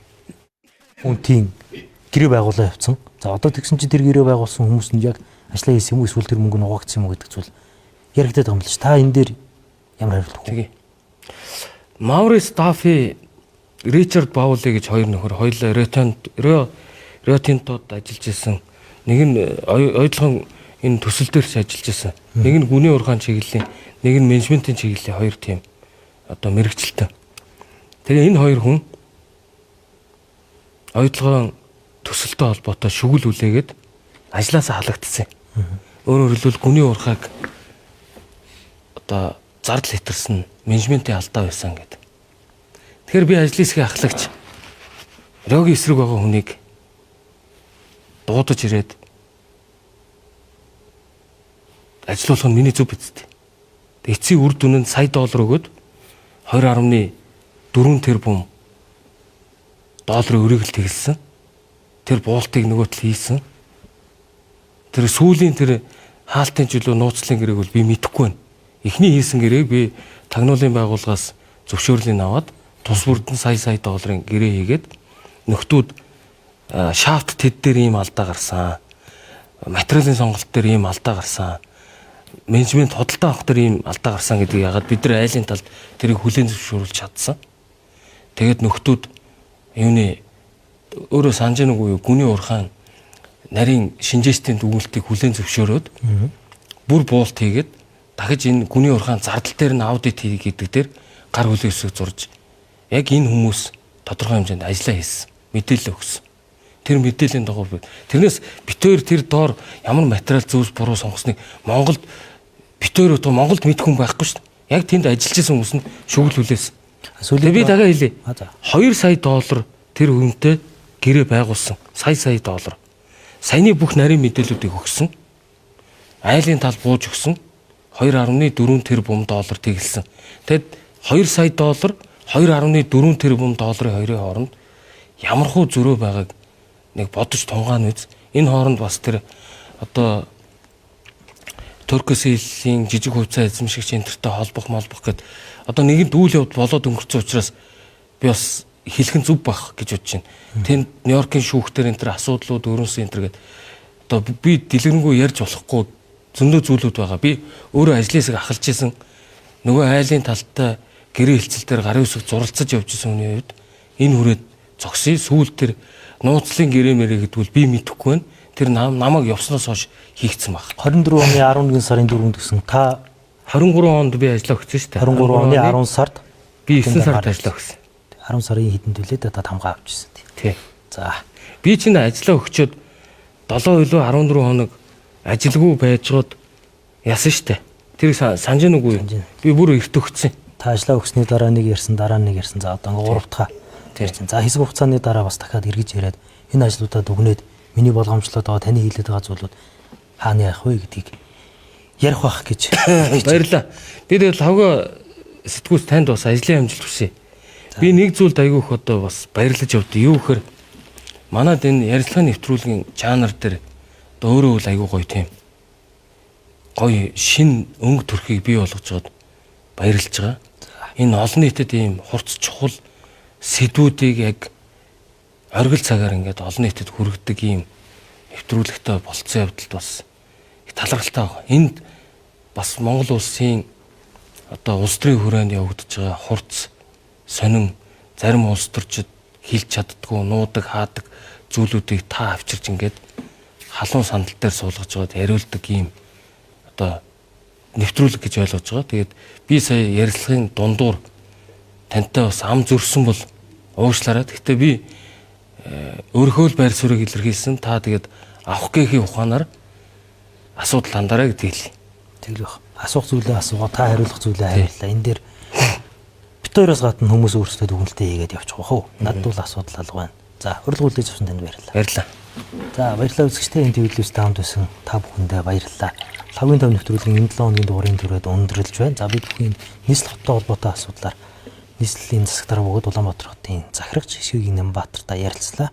хүнтийн гэрээ байгуулаа явцсан. За одоо тэгсэн чинь тэр гэрээ байгуулсан хүмүүс нь яг ажлаа хийсэн юм уу эсвэл тэр мөнгө нь угаагдсан юм уу гэдэг зүйл яригдаад байгаа юм л ш. Та энэ дээр ямар хариулт өгөх вэ? Тэгээ. Маурис Дафи, Ричард Баули гэж хоёр нөхөр хоёулаа Рио Тинтод ажиллаж исэн. Нэг нь оюутлогын энэ төсөл дээр ч ажиллаж исэн. Нэг нь гүний ургаан чиглэлийн, нэг нь менежментийн чиглэлийн хоёр тийм одоо мэрэгчлээ. Тэгээ энэ хоёр хүн оюутлогын төсөлтэй холбоотой шүгэл үлээгээд ажлаасаа халагдсан. Өөрөөр хэлбэл гүний урхааг одоо зардал хэтэрсэн менежментийн алдаа байсан гэдэг. Тэгэхээр би ажлын хэсгийн ахлагч Риогийн эсрэг байгаа хүнийг дуудаж ирээд ажилуулах нь миний зөв биз дээ. Эцсийн үр дүн нь сая доллар өгөөд 20.4 тэрбум долларын өрөөгөл тэгэлсэн. Тэр буултыг нөгөө тал хийсэн. Тэр сүүлийн тэр хаалтын жилүү нууцлын гэрээг бол би мэдэхгүй байна. Эхний хийсэн гэрээг би тагнуулын байгууллагаас зөвшөөрлийг аваад тус бүрдэн сая сая долларын гэрээ хийгээд нөхдүүд шафт тэд дээр ийм алдаа гарсан. Материалын сонголт дээр ийм алдаа гарсан. Менежмент худалдаа авах дээр ийм алдаа гарсан гэдгийг ягаад бид нар айлын талд тэрийг хүлээн зөвшөөрүүлж чадсан. Тэгээд нөхдүүд юуны өөрөө санаж нүг юу гүний урхаан нарийн шинжээчдийн дүгнэлтийг хүлээн зөвшөөрөөд бүр буулт хийгээд дахиж энэ гүний урхаан зардал дээр нь аудит хий гэдэг дээр гар хүлээн хэсэг зурж яг энэ хүмүүс тодорхой хэмжээнд ажиллаа хийсэн, мэдээлэл өгсөн. Тэр мэдээллийн дагуу тэрнээс бит хоёр тэр доор ямар материал зөвс буруу сонгосныг Монголд бит хоёр өтөө Монголд мэдэх хүн байхгүй шүү дээ. Яг тэнд ажиллаж исэн хүмүүс нь шүгэл хүлээсэн. Сүүлийн Би дахиад хэлье. А, за. 2 сая доллар тэр хүнтэй гэрээ байгуулсан. Сая сая доллар. Саяны бүх нарийн мэдээллүүдийг өгсөн. Айлын тал бууж өгсөн. 2.4 тэрбум доллар тэгэлсэн. Тэгэд 2 сая доллар 2.4 тэрбум долларын хоёрын хооронд ямар хуу зөрөө байгааг нэг бодож тунгаан үз. Энэ хооронд бас тэр одоо Турксилийн жижиг хувьцаа эзэмшигч энтертэй холбох молбох гэд одоо нэгэнт үйл явдал болоод өнгөрцөн учраас би бас хэлхэн зүв байх гэж бодож байна. Тэнд Нью-Йоркийн шүүхтэр энэ төр асуудлууд өрнөсөн энэ төр гэд одоо би дэлгэрэнгүй ярьж болохгүй зөндөө зүйлүүд байгаа. Би өөрөө ажлын хэсэг ахалж исэн нөгөө айлын талтай гэрээ хэлцэл дээр гарын үсэг зуралцаж явж исэн хүний хувьд энэ хүрээд зогсъё. Сүүл тэр нууцлын гэрээ мэрээ гэдгүүл би мэдэхгүй байна. Тэр намайг явсноос хойш хийгдсэн баг. 24 оны 11 сарын 4-нд гэсэн та 23 онд би ажиллаа өгсөн шүү дээ. 23 оны 10 сард би 9 сард ажиллаа өгсөн. 10 сарын хэдэнд үлээ та тамгаа авчихсан тий. Тий. За. Би чинь ажиллаа өгчөөд 7 илүү 14 хоног ажилгүй байжгаад яасан шүү дээ. Тэр санаж нүггүй юу? Би бүр эрт өгцөн. Та ажиллаа өгсөний дараа нэг ярьсан, дараа нэг ярьсан. За одоо ингээ 3 дахь ярьсан. За хэсэг хугацааны дараа бас дахиад эргэж яриад энэ ажлуудаа дүгнээд миний болгоомжлоод байгаа таны хийлээд байгаа зүйлүүд хаана яах вэ гэдгийг ярих байх гэж. Баярлалаа. Би тэгэл хавга сэтгүүс танд бас ажлын амжилт хүсье. Би нэг зүйлд айгүй их одоо бас баярлаж явдیں۔ Юу гэхээр манад энэ ярилцлагын нэвтрүүлгийн жанр дээр одоо өөрөө бол айгүй гоё тийм гоё шин өнгө төрхийг бий болгож байгаад баярлж байгаа. Энэ олон нийтэд ийм хурц чухал сэдвүүдийг яг оргил цагаар ингээд олон нийтэд хүргэдэг ийм нэвтрүүлэгтэй болцсон явдалд бас их талархалтай байгаа. Энд бас Монгол улсын одоо улс төрийн хүрээнд явагдаж байгаа хурц сонин зарим улс төрчид хэлж чаддгүй нуудаг хаадаг зүйлүүдийг та авчирч ингээд халуун сандал дээр суулгаж байгаад яриулдаг ийм одоо нэвтрүүлэг гэж ойлгож байгаа. Тэгээд би сая ярилцлагын дундуур тантай бас ам зөрсөн бол уушлаарай. Гэхдээ би өөрийнхөө л байр суурийг илэрхийлсэн. Та тэгээд авах гээхийн ухаанаар асуудал хандараа гэдгийг хэлье. Тэгэл байх. Асуух зүйлээ асуугаа, та хариулах зүйлээ хариуллаа. Энэ дээр бит хоёроос гадна хүмүүс өөрсдөө дүгнэлтээ хийгээд явчих واخ уу. Надад бол асуудал алга байна. За, урилга хүлээж авсан танд баярлалаа. Баярлалаа. За, баярлалаа үзэгчдээ энэ телевизтэй хамт байсан та бүхэндээ баярлалаа. Лавгийн тав нэвтрүүлгийн энэ 7 хоногийн дугаарыг түрээд өндөрлөж байна. За, бид бүхэн нийслэл хоттой холбоотой асуудлаар Нийслэлийн засаг дарга бөгөөд Улаанбаатар хотын захирагч Ишгийг Нямбатартай ярилцлаа.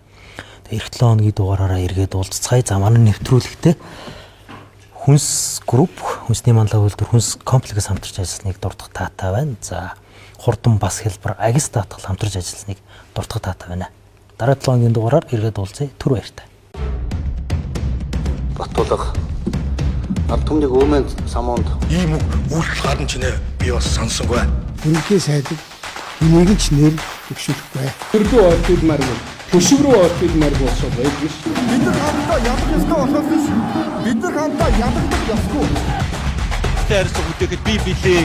Тэгээ эх 7 хоногийн дугаараараа эргээд уулзцгаая. За манай нэвтрүүлэгтээ Хүнс групп, хүнсний манлай үйлдвэр, хүнс комплекс хамтарч ажилласныг дурдах таатай байна. За хурдан бас хэлбэр агис даатгал хамтарч ажилласныг дурдах таатай байна. Дараа 7 хоногийн дугаараар эргээд уулзъя. Түр баяртай. Батулга. Ард түмнийг өмнө самуунд Ийм үг үйлдэл гарна ч нэ би бас сансангүй. Ерөнхий сайдыг хэнийг ч нэр дэвшүүлэхгүй. Төрдөө ордилмааргүй. Төшөг рүү ордилмааргүй болсоо байдгүй шүү. Бид нар хамтдаа ялах ёстой болохоос биш. Бид нар хамтдаа ялагдах ёсгүй. Харилцаа бүтээхэд би билээ.